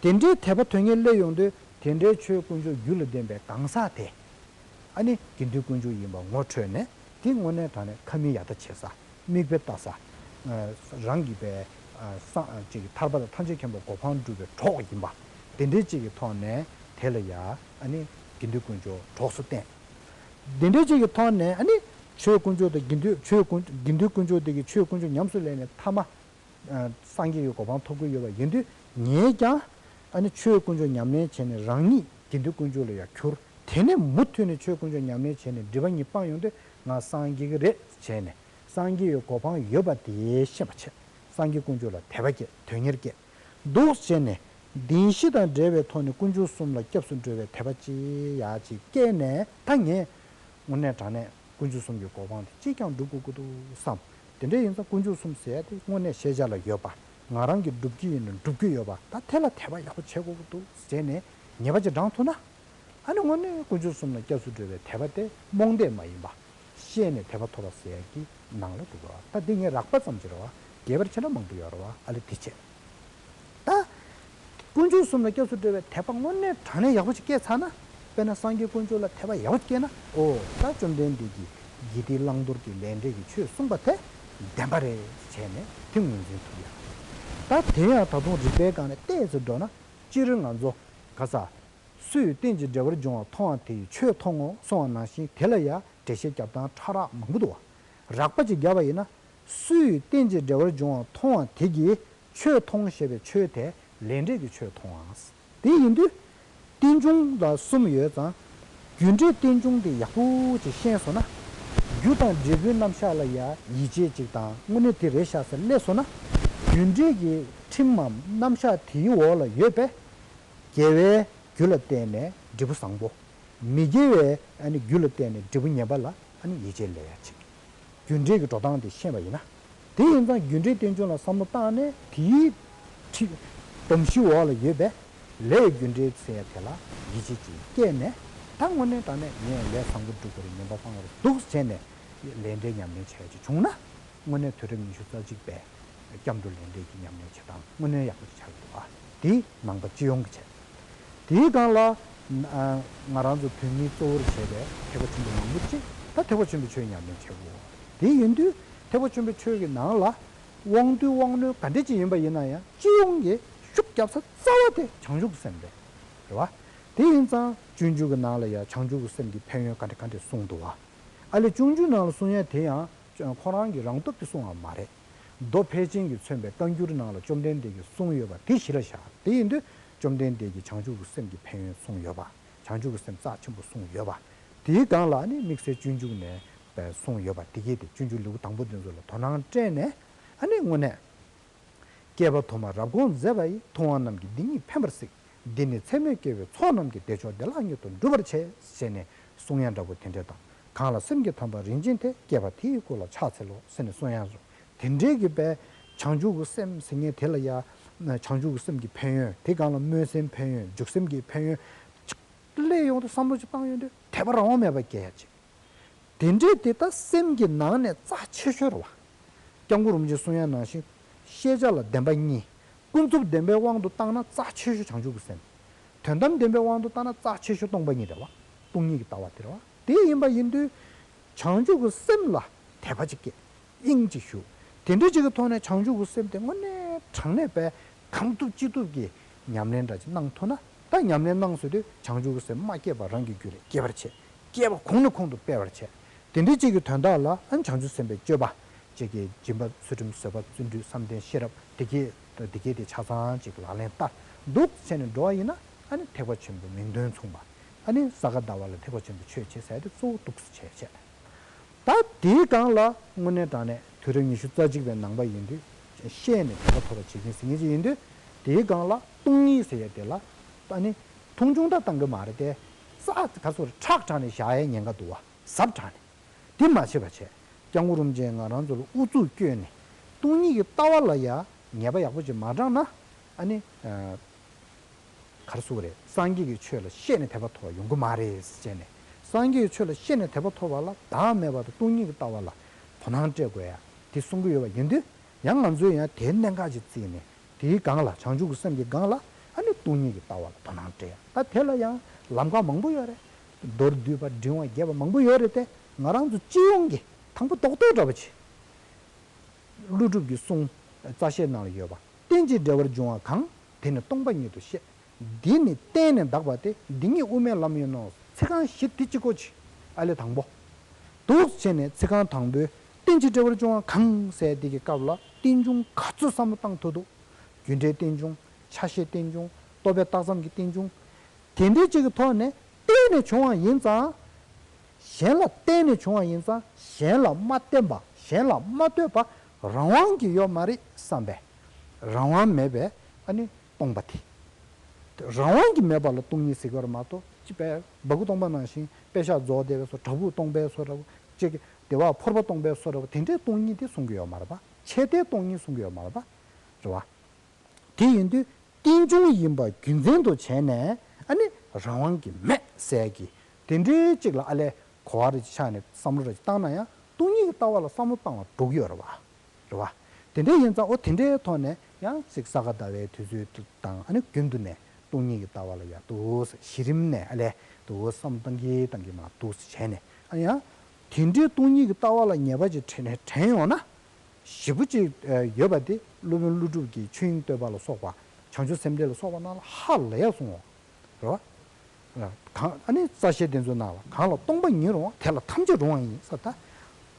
བ། དེ་འདྲའི་དད་པ་དོན་གཉེར་སླེབས་ཡོང་དུས་དེ་འདྲའི་ཆོས་དཀོན་མཆོག་རྒྱུད་ལ་ལྡན་པའི་གང་ཟག་དེ། ཨ་ནི་དགེ་འདུན་དཀོན་མཆོག་ཡིན་པ་ངོ་འཕྲོད་ནས་དེ་དངོས་གནས་དྲང་གནས་ཁ་མིག་ཡར་ལྟ་བྱེད་ས། མིག་དཔེ་ལྟ་ས། ཨ་རང་གི་པའི་ཨ་སངས་ཅིག་ཐར་པ་དང་ཐམས་ཅད་མཁྱེན་པའི་གོ་འཕང་སྒྲུབ་པའི་གྲོགས་ཡིན་པ། དེ་འདྲའི་ཅིག་གི་ཐོག་ནས་དེ་ལ་ཡ་ཨ་ནི་དགེ་འདུན་དཀོན་མཆོག་གྲོགས་སུ་བསྟེན། དེ་འདྲའི་ཅིག་གི་ཐོག་ནས་ཨ་ནི་ཆོས་དཀོན་མཆོག་དང་དགེ་འདུན་ཆོས་དཀོན་དགེ་འདུན་དཀོན་མཆོག་དེ་གི་ཆོས་དཀོན་མཆོག་ཉམས་སུ་ལེན་ནས་ཐ་མ། ཨ་སངས་རྒྱས་ཀྱི་གོ་འཕང་ཐོབ་ཀྱི་ཡོད་པ་ཡིན་དུས་ངས་ཀྱང་ཨ་ནི་ཆོས་དཀོན་མཆོག་ཉམས་ལེན་བྱས་ནས་རང་ཉིད་དགེ་འདུན་དཀོན་མཆོག་ལ་ཡང་གྱུར། དེ་ནས་མུ་མཐུད་ནས་ཆོས་དཀོན་མཆོག་ཉམས་ལེན་བྱས་ནས་སྒྲིབ་པ་གཉིས་སྤངས་ཡོང་དུས་ང་སངས་རྒྱས་ཀྱི་རེད་བྱས་ནས་སངས་རྒྱས་ཀྱི་གོ་འཕང་ཡོད་པ་དེ་ཤེས་པ་བྱས། སངས་རྒྱས་དཀོན་མཆོག་ལ་དད་པ་སྐྱེ། དོན་གཉེར་སྐྱེ། འདུག་བྱས་ནས་བདེན་བཞི་དང་འབྲེལ་བའི་ཐོག་ནས་དཀོན་མཆོག་གསུམ་ལ་སྐྱབས་སུ་འགྲོ་བའི་དད་པ་ཅི་ཡག་ཅིག་སྐྱེས་ནས་ད་ངས། དངོས་གནས་དྲང་གནས་དཀོན་མཆོག་གསུམ་གྱི་གོ་འཕང་དེ་ཅིས་ཀྱང་སྒྲུབ་དགོས་ཀྱི་འདུག་བསམ། དེ་འདྲ་ཡིན་ཙང་དཀོན་མཆོག་གསུམ་ཟེར་ཡ་དེ་དངོས་གནས་ཤེས་བྱ་ལ་ཡོད་པ། ང་རང་གིས་སྒྲུབ་ཀྱི་ཡིན་ན་སྒྲུབ་ཀྱི་ཡོད་པ། ད་དེ་ལ་དད་པ་ཡག་པོ་བྱེད་དགོས་ཀྱི་འདུག་ཟེར་ནས་ངེས་པ་ཅིག་བགྲང་ཐུབ་ན། ཨ་ནི་དངོས་གནས་དཀོན་མཆོག་གསུམ་ལ་སྐྱབས་སུ་འགྲོ་བའི་དད་པ་དེ་རྨོངས་དད་མ་ཡིན་པ། ཤེས་ནས་དད་པ་ཐོབ་པ་ཟེར་ཡ་གི་ནང་ལ་འདུག་ག་ད་འདི་ངས་རགས་པ་ཙམ་ཅིག་རེད་བ། རྒྱས་པར་བྱས་ན་མང་པོ་ཡོད་རེད་བ། ཨ་ལེ་དེ་བྱས། ད། དཀོན་མཆོག་གསུམ་ལ་སྐྱབས་སུ་འགྲོ་བའི་དད་པ་དངོས་གནས་དྲང་གནས་ཡག་པོ་ཞིག་སྐྱེས་ཚར་ན། དཔེར་ན་སངས་རྒྱས་དཀོན་མཆོག་ལ་དད་པ་ཡག་པོ་སྐྱེས་ན། ཨོ་ད་བཅོམ་ལྡན་འདས་ཀྱིས་དགེ་སྡིག་བླང་དོར་གྱི་ལས་འབྲས་ཀྱི་ཆོས་གསུངས་པ་དེ་བདེན་པ་རེད་བྱས་ནས་དེ་ངོས་འཛིན་ཐུབ་ཡ། ད་དེ་ཡང་ད་དུང་རིགས་པའི་སྒང་ནས་ཏོག་ཙམ་འགྲོ་ན། སྤྱིར་ང་ཚོ་ག་ས། སུས་རྟེན་ཅིང་འབྲེལ་བར་འབྱུང་བ་མཐོང་བ་དེ་ཡིས་ཆོས་མཐོང་ངོ་གསུངས་པ་ནང་བཞིན་དེ་ལ་ཡང་འགྲེལ་བཤད་རྒྱབ་སྟངས་ཕྲ་རགས་མང་པོ་འདུག་བ། རགས་པ་ཅིག་བརྒྱབ་པ་ཡིན་ན། སུས་རྟེན་ཅིང་འབྲེལ་བར་འབྱུང་བ་མཐོང་བ་དེ་གིས་ཆོས་མཐོང་ཞེས་པའི་ཆོས་དེ་ལས་འབྲས་ཀྱི་ཆོས་མཐོང་བ། དེ་ཡིན་དུས། རྟེན་འབྱུང་ལ་གསུམ་ཡོད་ཙང་། རྒྱུ་འབྲས་རྟེན་འབྱུང་དེ་ཡག་པོ་ཅིག་ཤེས་སོང་ན། རྒྱུ་དང་འབྲས་བུའི་རྣམ་གཞག་ལ་ཡང་ཡིད་ཆེས་ཅིག་དང་དངོས་གནས་དེ་རེད་ཤག་ཟེར་སླེབས་སོང་ན། རྒྱུ་འབྲས་ཀྱི་ཁྲིམས་མམ་རྣམ་གཞག་དེའི་འོག་ལ་ཡོད་པའི། དགེ་བའི་རྒྱུ་ལ་བརྟེན་ནས་འབྲས་བུ་བཟང་པོ། མི་དགེ་བའི་ཨ་ནི་རྒྱུ་ལ་བརྟེན་ནས་འབྲས་བུ་ངན་པ་ལ་ཨ་ནི་ཡིད་ཆེས་ལས་ཡ་ཅིག་རྒྱུ་འབྲས་ཀྱི་འགྲོ་སྟངས་དེ་ཤེས་པ་ཡིན་ན། དེ་ཡིན་ཙང་རྒྱུ་འབྲས་རྟེན་འབྱུང་ལ་བསམ་བློ་བཏང་ནས་དེའི་ཁྲིད། སྡོམ་གཞིའི་འོག་ལ་ཡོད་པའི་ལས་རྒྱུ་འབྲས་ཟེར་ཡ་དེ་ལ་ཡིད་ཆེས་ཅིག་སྐྱེས་ནས། ད་དངོས་གནས་དྲང་གནས་ངས་ལས་བཟང་པོ་སྒྲུབ་དགོས་རེད། ངན་པ་སྤང་དགོས་རེད་འདུག་བྱས་ནས་ལས་འབྲས་ཉམས་ལེན་བྱས་ཡ་ཅིག་བྱུང་ན། དངོས་གནས་དུས་རབས་ཉི་ཤུ་རྩ་གཅིག་པའི་སྐྱབས་འགྲོ་ལས་འབྲས་ཀྱི་ཉམས་ལེན་བྱེད་སྟངས་དངོས་གནས་ཡག་པོ་ཞིག་ཆགས་འདུག་ཨ། དེ་ནང་པ་སྤྱི་ཡོངས་ཀྱི་བྱས། དེའི་སྒང་ལ། ཨ། ང་རང་ཚོ་བོད་མིའི་གཙོ་བོར་བྱས་པའི་ཐེག་པ་ཆེན་པོ་མང་པོ་ཅིག་ད་ཐེག་པ་ཆེན་པོའི་ཆོས་ཉམས་ལེན་བྱེད་དགོས། དེ་ཡིན་དུས་ཐེག་པ་ཆེན་པོའི་ཆོས་ཀྱི་ནང་ལ་དབང་རྟུལ་དབང་རྣོན་ག་འདྲ་ཅིག་ཡིན་པ་ཡིན་ན་ཡང་སྤྱི་ཡོངས་ཀྱི་ཤུགས་རྒྱབ་ས་རྩ་བ་དེ་བྱང་ཆུབ་ཀྱི་སེམས་རེད། རེད་བ། དེ་ཡིན་ཙང་སྤྱོད་འཇུག་གི་ནང་ལ་ཡང་བྱང་ཆུབ་ཀྱི་སེམས་ཀྱི་ཕན་ཡོན་ག་འདྲ་ག་འདྲ་གསུངས་འདུག་བ། ཨ་ལས་སྤྱོད་འཇུག་ནང་ལ་གསུང་ཡ་དེ་ཡང་ཁོ་རང་གི་རང་སྟོབས་ཀྱིས་གསུང་བ་མ་རེད། མདོ་ཕལ་ཆེན་གྱིས་མཚོན་པའི་བཀའ་འགྱུར་ནང་ལ་བཅོམ་ལྡན་འདས་ཀྱིས་གསུངས་ཡོད་པ་དེ་གཞི་ལ་བཞག་དེ་ཡིན་དུས་བཅོམ་ལྡན་འདས་ཀྱིས་བྱང་ཆུབ་ཀྱི་སེམས་ཀྱི་ཕན་ཡོན་གསུངས་ཡོད་པ། བྱང་ཆུབ་ཀྱི་སེམས་རྩ་ཆེན་པོ་གསུངས་ཡོད་པ། དེའི་སྒང་ལ་ནི་དམིགས་བསལ་སྤྱོད་འཇུག་ནས་གསུངས་ཡོད་པ་དེ་གས་དེ་སྤྱོད་འཇུག་ལེའུ་དང་པོ་དེ་ཚོ་ལ་དོ་སྣང་སྤྲད་ནས་ཨ་ནི་དངོས་གནས། བསྐལ་པ་དུ་མར་རབ་དགོངས་མཛད་པ་ཡི། མཐོང་བ་རྣམས་ཀྱིས་འདི་ཉིད་ཕན་པར་གཟིགས། འདི་ནི་ཚད་མས་བསྐལ་པའི་ཚོགས་རྣམས་ཀྱི། བདེ་མཆོག་བདེ་བླག་མྱུར་དུ་འགྲུབ་པར་བྱེད། ཟེར་ནས་གསུང་ཡ་འདྲ་པོ་དེ་འདྲ་དང་། གང་ལ་སེམས་ཀྱི་དམ་པ་རིན་ཆེན་དེ། བསྐལ་པ་དེ་ཡི་སྐུ་ལ་ཕྱག་འཚལ་ལོ། ཟེར་ནས་གསུང་ཡ་རུ། དེ་འདྲའི་གི་པའི་བྱང་ཆུབ་ཀྱི་སེམས་ཟེར་མཁན་དེ་ལ་ཡ། བྱང་ཆུབ་ཀྱི་སེམས་ཀྱི་ཕན་ཡོན། དེ་སྒང་ལ་སྨོན་སེམས་ཕན་ཡོན། འཇུག་སེམས་ཀྱི་ཕན་ཡོན། སླེབས་ཡོང་དུས་བསམ་བློ་ཅིག་བཏང་ཡོང་དུས་དད་པ་རང་དབང་མེད་པ་སྐྱེ་ཡ་ཅིག་དེ་འདྲའི་དེ་ད་སེམས་ཀྱི་ནང་ནས་རྩ་ཆེ་ཤོས་རེད་བ། སྐྱབས་མགོན་རིན་པོ་ཆེས་གསུང་ཡ་ནང་བཞིན། ཤེས་བྱ་ལ་བདེན་པ་གཉིས། ཀུན་རྫོབ་བདེན་པའི་དབང་དུ་བཏང་ན་རྩ་ཆེ་ཤོས་བྱང་ཆུབ་ཀྱི་སེམས། དོན་དམ་བདེན་པའི་དབང་དུ་བཏང་ན་རྩ་ཆེ་ཤོས་སྟོང་པ་ཉིད་རེད་བ། སྟོང་ཉིད་ཀྱི་ལྟ་བ་དེ་རེད་བ། དེ་ཡིན་པ་ཡིན་དུས། བྱང་ཆུབ་ཀྱི་སེམས་ལ་དད་པ་ཅིག་སྐྱེ། དབྱིངས་ཅིག་ཞུགས། དེ་འདྲ་ཅིག་གི་ཐོག་ནས་བྱང་ཆུབ་ཀྱི་སེམས་དེ་དངོས་གནས་དྲང་གནས་པའི་གང་ཐུབ་ཅི་ཐུབ་ཀྱིས་ཉམས་ལེན་འདྲ་ཅིག་གནང་ཐུབ་ན། ད་ཉམས་ལེན་གནང་ཟེར་དུས་བྱང་ཆུབ་ཀྱི་སེམས་མ་སྐྱེས་པ་རང་གི་རྒྱུད་ལ་སྐྱེ་བར་བྱེད། སྐྱེས་པ་གོང་ནས་གོང་དུ་སྤེལ་བར་བྱེད། དེ་འདྲ་ཅིག་གི་དོན་དག་ལ་ཨ་ནི་བྱང་ཆུབ་སེམས་དཔའི་སྤྱོད་པ་ཅིག་གི་སྦྱིན་པ་ཚུལ་ཁྲིམས་བཟོད་པ་བརྩོན་འགྲུས་བསམ་གཏན་ཤེས་རབ་དེ་གས་དེ་གས་དེ་ཆ་ཚང་ཅིག་ལག་ལེན་བསྟར་འདུག་བྱས་ནས་འགྲོ་བ་ཡིན་ན། ཨ་ནི་ཐེག་པ་ཆེན་པོའི་མིང་དོན་མཚུངས་པ། ཨ་ནི་ས་ག་ཟླ་བ་ལ་ཐེག་པ་ཆེན་པོའི་ཆོས་བྱེད་ཟེར་ཡ་དེ་གཙོ་བོ་འདུག་སེ་བྱས་བྱས། ད་དེའི་སྒང་ལ་དངོས་གནས་དྲང་གནས་དུས་རབས་ཉི་ཤུ་རྩ་གཅིག་པའི་ནང་པ་ཡིན་དུས། བཤད་ནས་དད་པ་ཐོབ་པ་བྱེད་མཁན་ཟེར་མཁན་ཅིག་ཡིན་དུས། དེའི་སྒང་ལ་སྟོང་ཉིད་ཟེར་ཡ་དེ་ལ་ཨ་ནི་མཐོང་ཆུང་འདྲ་བཏང་གི་མ་རེད་དེ། རྩ་ག་སོར་ཁྲག་དྲག་ནས་བཞག་ཡའི་ཉེན་ཁ་འདུག་བ། ཟབ་དྲག་ནས། དེ་མ་བྱེད་པ་བྱས། སྐྱབས་མགོན་རིན་པོ་ཆེས་ང་རང་ཚོ་ལ་ཨུ་ཚུགས་བསྐྱོན་ནས། སྟོང་ཉིད་ཀྱི་ལྟ་བ་ལ་ཡ་ངེས་པ་ཡག་པོ་ཅིག་མ་དྲངས་ན། ཨ་ནི། ག་རེ་ཟེར་དགོས་རེད། སངས་རྒྱས་ཀྱི་ཆོས་ལ་བཤད་ནས་དད་པ་ཐོབ་པ་ཡོང་གི་མ་རེད་ཟེར་ནས། སངས་རྒྱས་ཀྱི་ཆོས་ལ་བཤད་ནས་དད་པ་ཐོབ་པ་ལ་བདག་མེད་པ་དང་སྟོང་ཉིད་ཀྱི་ལྟ་བ་ལ་དོ་སྣང་སྤྲད་དགོས་ཡ་དེ་གསུང་གི་ཡོད་པ་ཡིན་དུས། ཡང་ང་ཚོས་ཡང་དེའི་གནད་འགག་ཅིག་བརྩིས་ནས། དེའི་སྒང་ལ་བྱང་ཆུབ་ཀྱི་སེམས་ཀྱི་སྒང་ལ་ཨ་ནི་སྟོང་ཉིད་ཀྱི་ལྟ་བ་ལ་དོ་སྣང་སྤྲད་ཡ། ད་དེ་ལ་ཡང་ལམ་ཁ་མང་པོ་ཡོད་རེད། མདོར་བསྡུས་པ་འབྲིང་བ་རྒྱས་པ་མང་པོ་ཡོད་རེད་དེ། ང་རང་ཚོ་སྤྱི་ཡོངས་ཀྱི་དང་པོ་རྡོག་རྡོག་འདྲ་པོ་ཅིག་ཀླུ་སྒྲུབ་ཀྱི་གསུང་རྩ་བཤད་ནང་ལ་ཡོད་པ། རྟེན་ཅིང་འབྲེལ་བར་འབྱུང་བ་གང་། དེ་ནི་སྟོང་པ་ཉིད་དུ་བཤད། འདི་ནི་བརྟེན་ནས་འདག་པ་སྟེ། འདི་ཉིད་དབུ་མའི་ལམ་ཡིན་ནོ། ཚིག་རྐང་བཞི་དེ་གཅིག་པོ་ཅིག་ཨ་ལས་དང་པོ། འདུག་བྱས་ནས་ཚིག་རྐང་དང་པོའི་རྟེན་ཅིང་འབྲེལ་བར་འབྱུང་བ་གང་ཟེར་དེ་གི་སྐབས་ལ་རྟེན་འབྱུང་ག་ཚོད་བསམ་བློ་བཏང་ཐུབ་འདུག་རྒྱུ་འབྲས་རྟེན་འབྱུང་། ཆ་ཤས་རྟེན་འབྱུང་། རྟོགས་པའི་རྟགས་ཙམ་གྱི་རྟེན་འབྱུང་། དེ་འདྲའི་གཅིག་གི་ཐོག་ནས་བརྟེན་ནས་བྱུང་བ་ཡིན་ཙང་། གཞན་ལ་བརྟེན་ནས་བྱུང་བ་ཡིན་ཙང་། གཞན་ལ་མ་བརྟེན་པ། གཞན་ལ་མ་ལྟོས་པ་རང་དབང་གིས་ཡོད་མ་རེད་བསམ་པས། རང་དབང་མེད་པའི་ཨ་ནི་སྟོང་པ་དེ། རང་དབང་གིས་མེད་པ་ལ་སྟོང་ཉིད་ཟེར་གྱི་ཡོད་རེད་མ་གཏོགས། ཅི་པའི་སྦ་ཁུག་སྟོང་པ་ནང་བཞིན་དཔེ་ཤག་རྫོགས་བསྡད་པའི་བཟོ། བྲག་ཕུག་སྟོང་པའི་བཟོ་འདྲ་བོ། ཅིག་དེ་བ་ཕོར་པ་སྟོང་པའི་བཟོ་འདྲ་བོ། དེ་འདྲའི་སྟོང་ཉིད་དེ་གསུང་གི་ཡོད་མ་རེད་པ། ཆད་ལྟའི་སྟོང་ཉིད་གསུང་གི་ཡོད་མ་རེད་པ། རེད་བ། དེ་ཡིན་དུས་རྟེན་འབྱུང་ཡིན་པ་རྒྱུ་མཚན་དུ་བྱས་ནས། ཨ་ནི་རང་དབང་གིས་མེད་ཟེར་གྱི་དེ་འདྲའི་ཅིག་ལ་ཨ་ལས་གོ་བ་རེ་ཆགས་ནས་བསམ་བློ་རེ་བཏང་ན་ཡང་། སྟོང་ཉིད་ཀྱི་ལྟ་བ་ལ་བསམ་བློ་བཏང་བ་འགྲིག་གི་ཡོད་རེད་བ། རེད་བ། དེ་འདྲ་ཡིན་ཙང་། འོ་དེ་འདྲའི་ཐོག་ནས་ཡང་ཅིག་ས་ག་ཟླ་བའི་དུས་ཚོད་དང་། ཨ་ནི་རྒྱུན་དུ་ནས་སྟོང་ཉིད་ཀྱི་ལྟ་བ་ལ་ཡ་འདུག་སེ། གཞི་རིམ་ནས་ཨ་ལས་འདུག་སེ་བསམ་བློ་བཏང་གི་བཏང་གི་མ་འདུག་སེ་བྱས་ནས། ཨ་ནི་ཡང་དེ་འདྲའི་སྟོང་ཉིད་ཀྱི་ལྟ་བ་ལ་ངེས་པ་ཅིག་དྲན་ནས་དྲན་ཡོང་ན། ཞེ་པོ་ཅིག་ཡོད་པ་དེ་སློབ་དཔོན་ཀླུ་སྒྲུབ་ཀྱི་ཆོས་དབྱིངས་བསྟོད་པ་ལ་སོགས་པ། བྱང་ཆུབ་སེམས་འགྲེལ་ལ་སོགས་པ་ནང་ལ་ཧ་ལས་ཡ་གསུངས་འོང་། རེད་བ། གང་། ཨ་ནི་རྩ་ཤེ་དེ་ཚོའི་ནང་ལ། གང་ལ་སྟོང་པ་ཉིད་རུང་བ། དེ་ལ་ཐམས་ཅད་རུང་བ་ཡིན་ཟེར། ད་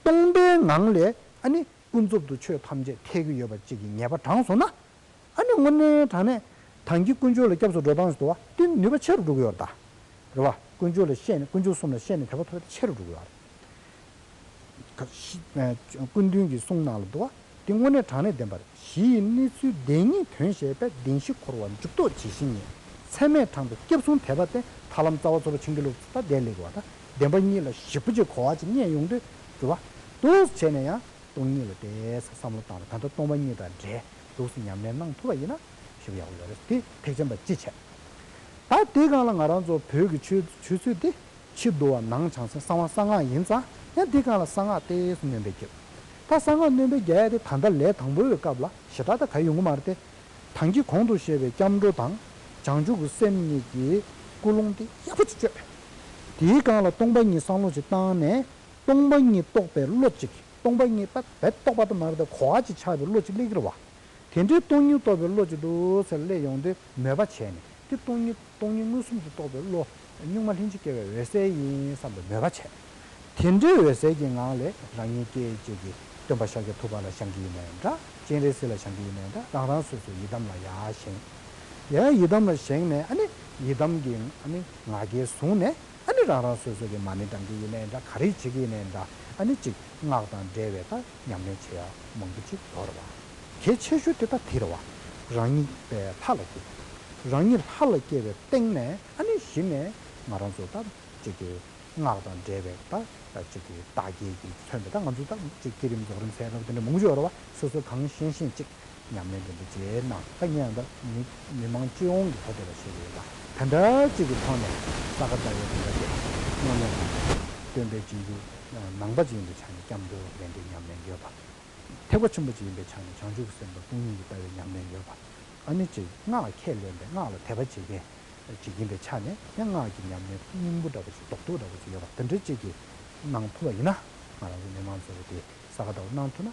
སྟོང་པའི་ངང་ལས་ཨ་ནི་ཀུན་རྫོབ་ཏུ་ཆོས་ཐམས་ཅད་ཐལ་གྱི་ཡོད་པ་ཅིག་གི་ངེས་པ་དྲངས་སོང་ན། ཨ་ནི་དངོས་གནས་དྲང་གནས་དང་གི་ཀུན་སྤྱོད་ལ་སྐྱབས་སུ་འགྲོ་སྟངས་ཟེར་འདུག་བ། དེ་ནུས་པ་ཆེ་རུ་འགྲོ་གི་ཡོད་རེད་ད། རེད་བ། ཀུན་སྤྱོད་ལ་བཤད་ནས། ཀུན་སྤྱོད་གསུམ་ལ་བཤད་ནས་དད་པ་ཐོབ་པ་དེ་ཆེ་རུ་འགྲོ་གི་ཡོད་རེད། ཀ་ཤི་ཨ་ཀུན་འདུས་ཀྱི་གསུང་ནང་ལ་འདུག་བ། དེ་དངོས་གནས་དྲང་གནས་བདེན་པ་རེད། གཞི་ཡི་གནས་ཚུལ་བདེན་གཉིས་དོན་བཤད་པའི། བདེན་བཞི་འཁོར་བ་འཇུག་ལྡོག་ཇི་བཞིན་ཉིད། ཚད་མས་དྲངས་པའི་སྐྱབས་གསུམ་དད་པ་སྟེ། ཐར་ལམ་རྩ་བ་ཚོགས་པ་ཆིང་གི་ལུགས་ད་བསྡད་ལེགས་བ། ད་བདེན་པ་གཉིས་ལ་ཞིབ་པོ་ཅིག་གོ་བ་ཅིག་རྙེད་ཡོང་དུས། རེད་བ། འདུག་སེ་བྱས་ནས་ཡང་སྟོང་ཉིད་ལ་བལྟས་ཟེར་བསམ་བློ་བཏང་ལ། གང་ལྟར་སྟོང་པ་ཉིད་དང་འབྲེལ་འདུག་སེ་ཉམས་ལེན་གནང་ཐུབ་པ་ཡིན་ན་ཞེ་པོ་ཡག་པོ་ཡོད་རེད། དེ་ཐེག་ཆེན་པ་སྤྱི་བྱས། ད་དེའི་སྒང་ལ་ང་རང་ཚོ་བོད་ཀྱི་ཆོས་ཆོས་ཚུལ་དེ། ཕྱི་དུ་བ་ནང་བྱང་སེམས། གསང་བ་གསང་སྔགས་ཡིན་ཙང་། ཡང་དེའི་སྒང་ལ་གསང་སྔགས་ཏོག་ཙམ་སྣོན་པ་བརྒྱབ། ད་གསང་སྔགས་སྣོན་པ་རྒྱག་ཡ་དེ་ད་ལྟ་ལས་དང་པོའི་སྐབས་ལ་ཞེ་དྲག་ད་ག་ཡོང་གི་མ་རེད་དེ། ད་གིན་གོང་དུ་བཤད་པའི་སྐྱབས་འགྲོ་དང་བྱང་ཆུབ་ཀྱི་སེམས་གཉིས་ཀྱི་ཀུན་སློང་དེ་ཡག་པོ་ཅིག་བཅོས། དེའི་སྒང་ལ་སྟོང་པ་ཉིད་བསམ་བློ་ཅིག་བཏང་ནས། སྟོང་པ་ཉིད་རྟོགས་པའི་བློ་ཅིག་སྟོང་པ་ཉིད་ད་རྦད་རྟོགས་པ་ད་མ་རེད་དེ། གོ་བ་ཅིག་ཆགས་པའི་བློ་ཅིག་སླེབས་ཀྱི་རེད་བ། དེ་འདྲའི་སྟོང་ཉིད་རྟོགས་པའི་བློ་ཅིག་འདུག་ཟེར་སླེབས་ཡོང་དུས། མོས་པ་བྱས་ནས། དེ་སྟོང་ཉིད་སྟོང་ཉིད་མངོན་སུམ་དུ་རྟོགས་པའི་བློ། གཉུག་མ་ལྷན་ཅིག་སྐྱེས་པའི་འོད་གསལ་ཡིན་བསམ་པའི་མོས་པ་བྱས། དེ་འདྲའི་འོད་གསལ་གྱི་ངང་ལས་རང་ཉིད་སྐད་ཅིག་གིས་སྟོན་པ་ཤཱཀྱ་ཐུབ་པ་ལ་བཞེངས་ཀྱི་ཡིན་ནའི་འདྲ། སྤྱན་རས་གཟིགས་ལ་བཞེངས་ཀྱི་ཡིན་ནའི་འདྲ། རང་རང་སོ་སོའི་ཡི་དམ་ལ་ཡར་བཞེངས། ཡར་ཡི་དམ་ལ་བཞེངས་ནས། ཨ་ནི་ཡི་དམ་གྱི་ཨ་ནི་ང་རྒྱལ་བཟུང་ནས། ཨ་ནི་རང་རང་སོ་སོ་གི་མ་ཎི་བགྲང་གི་ཡིན་ནའི་འདྲ། ག་རེ་བྱེད་ཀྱི་ཡིན་ནའི་འདྲ། ཨ་ནི་ཅིག་སྔགས་དང་འབྲེལ་བའི་ད་ཉམས་ལེན་བྱེད་ཡ་མང་པོ་ཅིག་ཡོད་རེད་བ། གལ་ཆེ་ཤོས་དེ་ད་དེ་རེད་བ། རང་ཉིད་པའི་ལྷ་ལ་སྐྱེ། རང་ཉིད་ལྷ་ལ་སྐྱེས་པའི་སྟེང་ནས། ཨ་ནི་གཞི་ནས་ང་རང་ཚོ་ད་ཅིག་གི་སྔགས་དང་འབྲེལ་བའི་ད་ཅིག་གི་བདག་བསྐྱེད་ཀྱིས་མཚོན་པའི། ད་ང་ཚོ་ད་ཅིག་བསྐྱེད་རིམ་རྫོགས་རིམ་ཟེར་ལབ་དེ་འདྲ་མང་པོ་ཡོད་རེད་བ། སོ་སོ་གང་ཤེས་ཤེས་ཅིག་ཉམས་ལེན་དེ་འདྲ་བྱས་གནང་། ད་ངས་ཡང་ད་མི་མི་མང་སྤྱི་ཡོངས་ཀྱི་ཐོག་དེ་ལ་བཤད་ཀྱི་ཡོད། ད་དེ་འདྲ་ཅིག་གི་ཐོག་ནས་ས་ག་ཟླ་བའི་དེ་འདྲ་དེ་དངོས་གནས་སྟོན་པའི་རྗེས་འཇུག་ནང་པ་ཅིག་ཡིན་པའི་ཆ་ནས་སྐྱབས་འགྲོ་ལས་འབྲས་ཉམས་ལེན་ཡོད་པ། ཐེག་པ་ཆེན་པོ་ཅིག་ཡིན་པའི་ཆ་ནས་བྱང་ཆུབ་ཀྱི་སེམས་དང་སྟོང་ཉིད་ཀྱི་ལྟ་བའི་ཉམས་ལེན་ཡོད་པ། ཨ་ནི་ཅིག་སྔགས་ལ་ཁས་ལེན་པའི་སྔགས་ལ་དད་པ་བྱེད་མཁན་ཅིག་ཡིན་པའི་ཆ་ནས་ཡང་སྔགས་ཀྱི་ཉམས་ལེན་སྙིང་པོ་འདྲ་པོ་ཅིག་རྡོག་རྡོག་འདྲ་པོ་ཅིག་ཡོད་པ་དེ་འདྲ་ཅིག་གིས་གནང་ཐུབ་པ་ཡིན་ན། ང་རང་ཚོ་མི་མང་ཚོ་གིས་དེ་ས་ག་ཟླ་བ་གནང་ཐུབ་ན་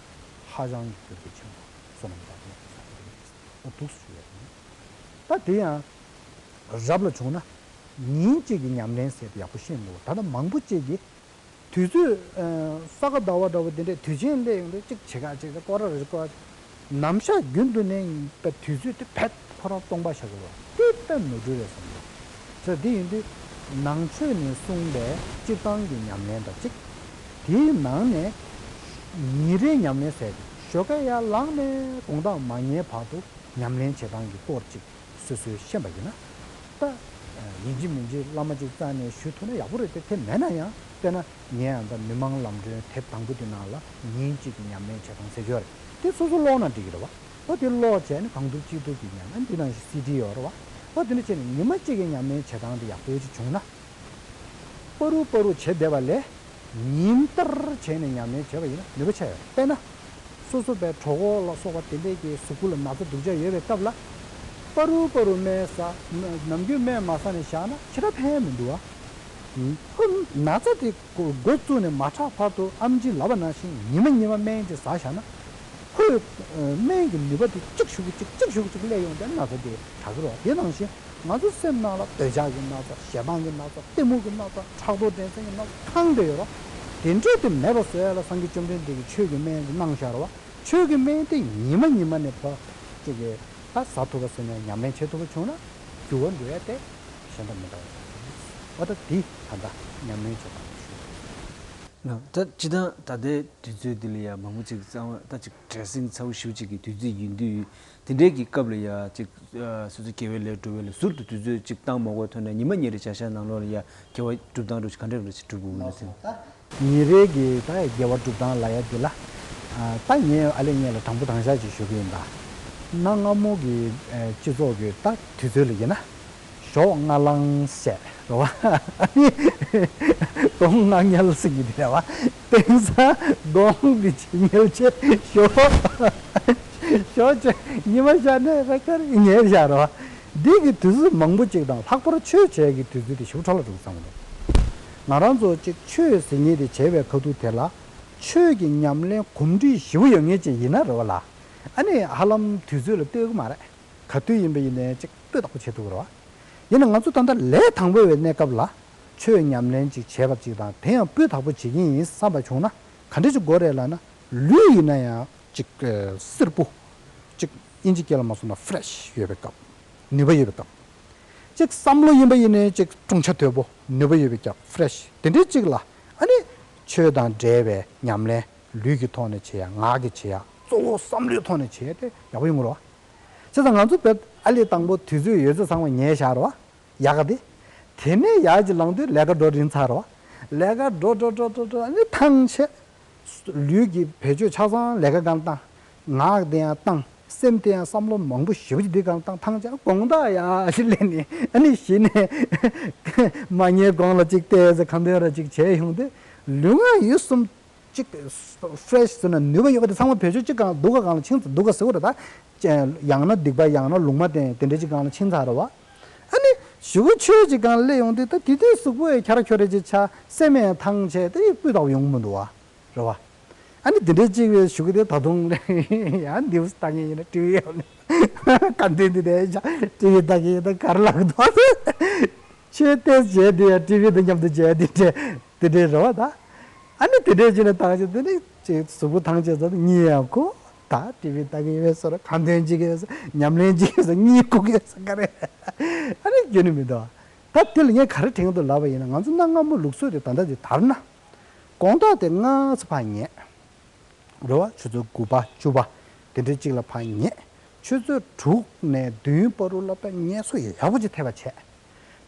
ཧ་ཅང་གི་གྱུར་པའི་ཆེན་པོ་བསོད་ནམས་འདྲ་པོ་ཡོང་གི་ས་ག་ཟླ་བ་ཡིན། འོ་འདུག་སེ་ཞུ་ཡ་ཡིན། ད་དེ་ཡང་རབ་ལ་བྱུང་ན་ཉིན་གཅིག་གི་ཉམས་ལེན་ཟེར་ཏེ་ཡག་པོ་ཤེས་མི་འདུག་ད་ལྟ་མང་པོ་ཅིག་གིས་དུས་ཚོད་ཨ་ས་ག་ཟླ་བ་འདྲ་པོ་དེ་འདྲས་དུས་ཆེན་སླེབས་ཡོང་དུས་གཅིག་བྱེད་ག་གཅིག་སྐོར་ར་རེ་སྐོར། ནམ་ཞག་རྒྱུན་དུ་ནས་ཡིན་པའི་དུས་ཚོད་དེ་བེད་ཁོ་རང་སྟོང་པ་བཞག་དགོས་པ་དེ་དཔེ་ནོར་འཁྲུལ་རེད་བསམ་གྱི། ཟེར་དེ་ཡིན་དུས་ནང་ཆོས་ནས་གསུངས་པའི་སྤྱིར་བཏང་གི་ཉམས་ལེན་དང་གཅིག་དེའི་ནང་ནས་ཉིན་རེའི་ཉམས་ལེན་ཟེར་ཏེ་ཞོགས་ཀས་ཡར་ལངས་ནས་དགོང་དག་མ་ཉལ་བར་དུ་ཉམས་ལེན་བྱེད་སྟངས་ཀྱི་སྐོར་གཅིག་སོ་སོས་ཤེས་པ་ཡིན་ན། ད་ཡིན་གཅིག་མིན་གཅིག་བླ་མ་གཅིག་རྩ་ནས་ཞུ་ཐུབ་ན་ཡག་པོ་རེད་དེ། དེ་མེད་ན་ཡང་དཔེར་ན་ངས་ཡང་ད་མི་མང་ལམ་སྒྲོན་དེབ་དང་པོ་དེ་ནང་ལ་ཉིན་གཅིག་གི་ཉམས་ལེན་བྱེད་སྟངས་ཟེར་ཡོད་རེད། དེ་སོ་སོ་ཀློག་ན་འགྲིག་གི་རེད་བ། ཨོ་དེ་ཀློག་བྱས་ནས་གང་ཐུབ་ཅི་ཐུབ་ཀྱི་ཉམས་ལེན། འདི་ནང་བཞིན་སི་ཌི་ཡོད་རེད་བ། ཨོ་དེ་འདྲ་བྱས་ནས་ཉི་མ་གཅིག་གི་ཉམས་ལེན་བྱེད་སྟངས་དེ་ཡག་པོ་ཅིག་བྱུང་ན། པ་རུ་པ་རུ་བྱེད་བསྡད་པ་ལས་ཉིན་ལྟར་བྱས་ནས་ཉམས་ལེན་བྱས་པ་ཡིན་ན་ནུས་པ་ཆེ་བས། དཔེར་ན། སོ་སོ་བའི་གྲོད་ཁོག་ལ་སོགས་པ་དེ་འདྲས་ཀྱི་གཟུགས་པོ་ལ་ན་ཚ་སྡུག་ཅག་ཡོད་པའི་སྐབས་ལ། པ་རུ་པ་རུ་སྨན་ཟ། ནམ་རྒྱུན་སྨན་མ་ཟ་ནས་བཞག་ན་ཕྱི་དྲགས་ཕན་མི་འདུག་བ། ཁོ་ན་ཚ་དེ་འགོ་བཙུགས་ནས་མ་དྲག་བར་དུ་ཨེམ་ཆི་ལབ་པ་ནང་བཞིན་ཉི་མ་ཉི་མ་སྨན་ཅིག་ཟ་བཞག་ན། ཁོའི་སྨན་གྱི་ནུས་པ་དེ་གཅིག་ཞུ་གི་གཅིག་གཅིག་ཞུ་གི་གཅིག་སླེབས་ཡོང་དུས་ན་ཚ་དེ་དྲག་གི་རེད་བ། དེ་ནང་བཞིན་ང་ཚོ་སེམས་ནང་ལ་འདོད་ཆགས་ཀྱི་ན་ཚ། ཞེ་སྡང་གི་ན་ཚ། གཏི་མུག་གི་ན་ཚ། ཕྲག་དོག་འགྲན་སེམས་ཀྱི་ན་ཚ་གང་དེ་ཡོད་རེད་བ། དེ་འདྲས་དེ་མེད་པ་བཟོ་ཡ་ལ་སངས་རྒྱས་བཅོམ་ལྡན་འདས་ཀྱིས་ཆོས་ཀྱི་སྨན་ཅིག་གནང་བཞག་རེད་བ། ཆོས་ཀྱི་སྨན་དེ་ཉི་མ་ཉི་མ་ནས་ཕར་ཅིག་གི་ད་ཟ་ཐུབ་པ་ཟེར་ནས་ཉམས་ལེན་བྱེད་ཐུབ་པ་བྱུང་ན་འགྱུར་བ་འགྲོ་ཡ་དེ་གཞན་དང་མི་འདྲ་བ་རེད། འོ་ད་འདི་ད་ལྟ་ཉམས་ལེན་བྱེད་སྟངས་ཞུ། ལགས། ད་སྤྱིར་བཏང་ད་ལྟའི་དུས་ཚོད་འདི་ལ་ཡ་མང་པོ་ཅིག་གཙང་མ་ད་ཅིག་བྲེལ་ཟིང་ཚ་པོ་ཞེ་པོ་ཅིག་གི་དུས་ཚོད་ཡིན་དུས། དེ་འདྲའི་གི་སྐབས་ལ་ཡ་ཅིག་ཨ་སོ་སོ་དགེ་བའི་ལས་འགྲོ་བའི་ལ་ཟུར་དུ་དུས་ཚོད་ཅིག་བཏང་མ་དགོས་ཐོག་ནས་ཉི་མ་ཉིན་རེ་བྱ་བཞག་ནང་ལོགས་ལ་ཡ་དགེ་བ་སྒྲུབ་སྟངས་འདྲ་ཅིག་ག་འདྲ་འདྲ་ཅིག་སྒྲུབ་དགོས་ཡོད་ན་ཟེར། ད་ཉིན་རེ་གི་ད་དགེ་བ་སྒྲུབ་སྟངས་ལབ་ཡ་འདི་ལ། ཨ་ད་ངས་ཨ་ལས་ངས་ལ་དང་པོ་དང་ཤག་ཅིག་ཞུ་གི་ཡིན། ད་གནའ་སྔ་མོ་གི་ཨ་སྤྱི་ཚོགས་ཀྱི་ད་དུས་ཚོད་ལ་ཡིན་ན། ཞོགས་སྔ་ལངས་བྱས་རེད་བ། ཨ་ནི་གདོང་ངར་ངར་ཟེར་གྱི་འདི་རེད་བ། དེང་སང་གདོང་འདི་ཅིག་ངལ་བྱས་ཞོགས། ཞོགས་ཅིག་ཉི་མ་ཤར་ནས་ར་ཁར་ཉལ་བཞག་རེད་བ། འདི་གི་དུས་ཚོད་མང་པོ་ཅིག་དང་ལྷག་པར་ཆོས་བྱེད་ཀྱི་དུས་ཚོད་དེ་ཞེ་པོ་འཕྲོ་བརླག་འགྲོ་གི་བསམ་གྱི་འདུག་ང་རང་ཚོ་ཅིག་ཆོས་ཟེར་མཁན་དེ་བྱེད་པའི་ཁ་ཐུག་དེ་ལ་ཆོས་ཀྱི་ཉམས་ལེན་གོམས་འདྲིས་ཞེ་པོ་ཡོད་མཁན་ཅིག་ཡིན་ན་རེད་བ་ལ། ཨ་ནི་ཧ་ལམ་དུས་ཚོད་ལ་ལྟོས་ཀྱི་མ་རེད། ག་དུས་ཡིན་པ་ཡིན་ནའི་ཅིག་སྤུས་དག་པོ་བྱེད་ཐུབ་ཀྱི་རེད་བ། ཡིན་ན་ང་ཚོ་ད་ལྟ་ལས་དང་པོ་བའི་གནས་སྐབས་ལ་ཆོས་ཉམས་ལེན་ཅིག་བྱས་པ་ཅིག་དང་དེ་ཡང་སྤུས་དག་པོ་བྱེད་ཀྱི་ཡིན་བསམ་པ་བྱུང་ན་ག་འདྲ་ཅིག་དགོས་རེད་ལབ་ན། ལུས་ཡིན་ན་ཡང་ཅིག་ཨ་བསིར་པོ། ཅིག་ཨིན་ཇི་སྐད་ལ་མ་སོང་ན་ཕེ་རེ་ཤི་ཡོད་པའི་སྐབས། ནུས་པ་ཡོད་པའི་སྐབས། ཅིག་བསམ་བློ་ཡིན་པ་ཡིན་ནའི་ཅིག་ཀྲུང་ཆ་དོད་པོ་ནུས་པ་ཡོད་པའི་སྐབས། ཕེ་རེ་ཤི་དེ་འདྲའི་ཅིག་ལ་ཨ་ནི་ཆོས་དང་འབྲེལ་བའི་ཉམས་ལེན་ལུས་ཀྱི་ཐོག་ནས་བྱེད་ཡ། ངག་གིས་བྱེད་ཡ། གཙོ་བོ་བསམ་བློའི་ཐོག་ནས་བྱེད་ཡ་དེ་ཡག་པོ་ཡོང་གི་རེད་བ། བྱས་ཙང་ང་ཚོ་བོད་ཨ་ལས་དང་པོ་དུས་ཚོད་ཡོད་ཚད་ཚང་མ་ཉལ་བཞག་རེད་བ། ཡག་ག་དེ། དེ་ནས་ཡར་ཅིག་ལངས་དུས་ལས་ཀ་འགྲོ་རན་ཚར་རེད་བ། ལས་ཀ་འགྲོ་འགྲོ་འགྲོ་འགྲོ་འགྲོ་ཨ་ནི་ཐང་ཆད། ལུས་ཀྱི་བེད་སྤྱོད་ཆ་ཚང་ལས་ཀ་སྒང་བཏང་། ངག་དེ་ཡང་བཏང་། སེམས་དེ་ཡང་བསམ་བློ་མང་པོ་ཞེ་པོ་ཅིག་འདི་སྒང་བཏང་། ཐང་ཆད་དགོང་དག་ཡར་ཅིག་སླེབས་ནས་ཨ་ནི་གཞི་ནས་མ་ཉལ་གོང་ལ་ཅིག་བལྟས་ཟེར་གང་འདོད་ར་ཅིག་བྱས་ཡོང་དུས་ལུས་ངག་ཡིད་གསུམ་ཅིག་ཕེ་རེ་ཤི་ཟེར་ན་ནུས་པ་ཡོད་པ་དེ་ཚང་མ་བེད་སྤྱོད་ཅིག་སྒང་སྡུག་ག་སྒང་ལ་ཕྱིན་ཚར། སྡུག་ག་ཟེར་བ་རེད་ད། ཡང་ན་སྡིག་པ་ཡང་ན་ལུང་མ་བསྟན་དེ་འདྲ་ཅིག་སྒང་ལ་ཕྱིན་ཚར་རེད་བ། ཨ་ནི་གཞུག་གུ་ཆོས་ཅིག་སྒང་སླེབས་ཡོང་དུས་ད་དེ་དུས་གཟུགས་པོ་ཡང་འཁྱར་འཁྱོར་རེ་ཅིག་ཆགས། སེམས་ཡང་ཐང་ཆད་དེ་སྤུས་དག་པོ་ཡོང་གི་མི་འདུག་བ། རེད་བ། ཨ་ནི་དེ་འདྲའི་ཅིག་བའི་གཞུག་གུ་དེ་ད་དུང་ཡང་འདི་ལྟ་མཁན་ཡིན་ན་ཊི་ཝི་ཡོད་ནས་ག་འདྲ་འདི་དེ་ཊི་ཝི་ལྟ་མཁན་ཡིན་ན་ག་རེ་ལབ་ཀྱི་འདུག་ཆོས་ཏོག་ཙམ་བྱས་དེ་ཡང་ཊི་ཝི་དང་མཉམ་དུ་བྱས་དེ་འདྲ་དེ་འདྲའི་རེད་བ་ད། ཨ་ནི་དེ་འདྲའི་ཅིག་ནས་ཐང་ཆད་དེ་ནི་ཅིག་གཟུགས་པོ་ཐང་ཆད་ཙང་གཉིད་ཡང་ཁུག་ད་ཊི་ཝི་ལྟ་གི་ཡོད་ཟེར། གང་དོན་ཅིག་ཡོད་ཟེར། ཉམས་ལེན་ཅིག་ཡོད་ཟེར། གཉིད་ཁུག་ཡོད་ཟེར། ག་རེ་ཨ་ནི་རྒྱུན་ནས་མི་འདུག་ད་དེ་ལ་ངས་ག་རེ་དྲན་གྱི་འདུག་ལབ་པ་ཡིན་ན། ང་ཚོ་གནའ་སྔ་མོ་ལུགས་སྲོལ་དེ་ད་ལྟ་དེ་དར་ན། དགོང་དག་དེ་སྔ་ཙམ་ཕར་ཉལ། རེད་བ། ཆུ་ཚོད་དགུ་པ་བཅུ་པ་དེ་འདྲའི་ཅིག་ལ་ཕར་ཉལ། ཆུ་ཚོད་དྲུག་ནས་བདུན་བར་དུ་ལ་དཔེ་ངལ་གསོ་ཡག་པོ་ཅིག་ཐེབས་པ་བྱས།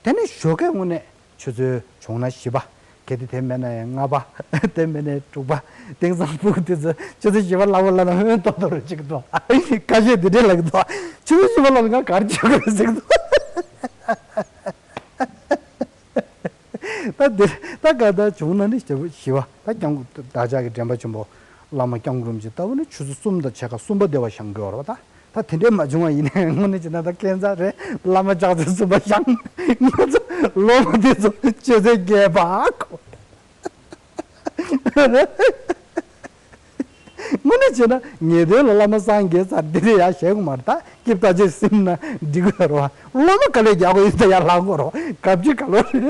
དེ་ནས་ཞོགས་ཀས་དངོས་གནས་ཆུ་ཚོད་བྱུང་ན་བཞི་པ། གལ་ཏེ་དེ་མེད་ན་ཡང་ལྔ་པ། དེ་མེད་ན་དྲུག་པ། དེང་སང་ཕྲུ་གུ་དེ་ཚོ་ཆུ་ཚོད་བཞི་པ་ལ་བ་ལ་ན་ཧོན་ཏོ་ཏོ་རུ་ཅིག་འདུག་ཁ་ཤས་དེ་འདྲས་ལབ་ཀྱི་འདུག་ཆུ་ཚོད་བཞི་པ་ལ་ང་གར་བྱེད་དགོས་ཟེར་གྱི་འདུག་ད་འདིར་ད་ག་ད་བྱུང་ན་ནི་ཞེ་པོ་ཞི་བ། ད་སྐྱབས་མགོན་བདག་ཅག་གི་དྲན་པ་ཆེན་པོ་བླ་མ་སྐྱབས་མགོན་རིན་པོ་ཆེ་ལྟ་བུ་ནི་ཆུ་ཚོད་གསུམ་དང་ཕྱེད་ཀ་གསུམ་པ་དེ་བ་བཞེངས་དགོས་རེད་པ། ད་ད་དེ་འདྲས་མ་བྱུང་བ་ཡིན་ན་དངོས་གནས་བྱས་ན་ད་ཁྱད་མཚར་རེད། བླ་མ་ཕྱག་ཚོད་གསུམ་པ་བཞེངས། ང་ཚོ་སློབ་མ་དེ་ཚོ་ཆུ་ཚོད་བརྒྱད་པ་གོ། དངོས་གནས་བྱས་ན་ངེས་དོན་ལ་བླ་མ་སངས་རྒྱས་ཚར་འདི་རེད་ཡ་ཞེས་དགོས་མ་རེད། ད་སྐྱིད་ལྟ་ཅེས་སེམས་ན་འགྲིག་གི་རེད་བ། བླ་མ་དཀའ་ལས་རྒྱག་དགོས་ཡིན་ད་ཡར་ལངས་དགོས་རེད་བ། གབ་ཅི་ག་ལོ་རེད།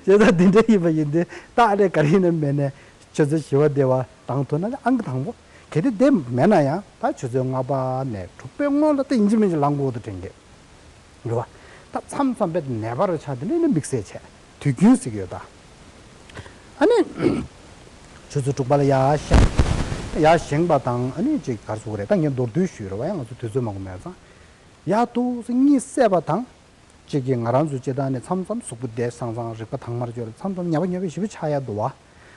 བྱས་ཙང་འདི་འདྲ་ཡིན་པ་ཡིན་ཏེ་ད་ཨ་ལས་ག་རེ་ཡིན་ན་མེད་ནས་ཆུ་ཚོད་བཞི་པ་དེ་བ་དང་ཐོག་ན་ཨང་ཀི་དང་པོ། གལ་ཏེ་དེ་མེད་ན་ཡང་ད་ཆུ་ཚོད་ལྔ་པ་ནས་དྲུག་པའི་སྔོན་ལ་ད་ཡིན་གཅིག་མིན་གཅིག་ལངས་དགོས་འདུག་དྲན་གི་རེད་བ། ད་མཚམས་མཚམས་དཔེ་ནད་པ་རུ་ཆགས་དེ་ནས་ནི་དམིགས་བསལ་བྱས་དུས་རྒྱུན་ཟེར་གྱི་ཡོད་ད། ཨ་ནི་ཆུ་ཚོད་དྲུག་པ་ལ་ཡར་བཞེངས། ཡར་བཞེངས་པ་དང་ཨ་ནི་ཅིག་ག་རེ་ཟེར་དགོས་རེད། ད་ངས་མདོར་བསྡུས་ཞུས་རེད་བ། ཡང་ང་ཚོ་དུས་ཚོད་མང་པོ་མེད་ཙང་། ཡར་འདུག་སེ་གཉིད་སད་པ་དང་། གཅིག་གིས་ང་རང་ཚོའི་སྤྱི་བཏང་ནས་མཚམས་མཚམས་གཟུགས་པོ་བདེ་སང་སང་རིག་པ་དྭངས་མར་གྱུར། མཚམས་མཚམས་ཉབ་པ་ཉབ་པ་ཞེ་པོ་ཆགས་ཡ་འདུག་བ།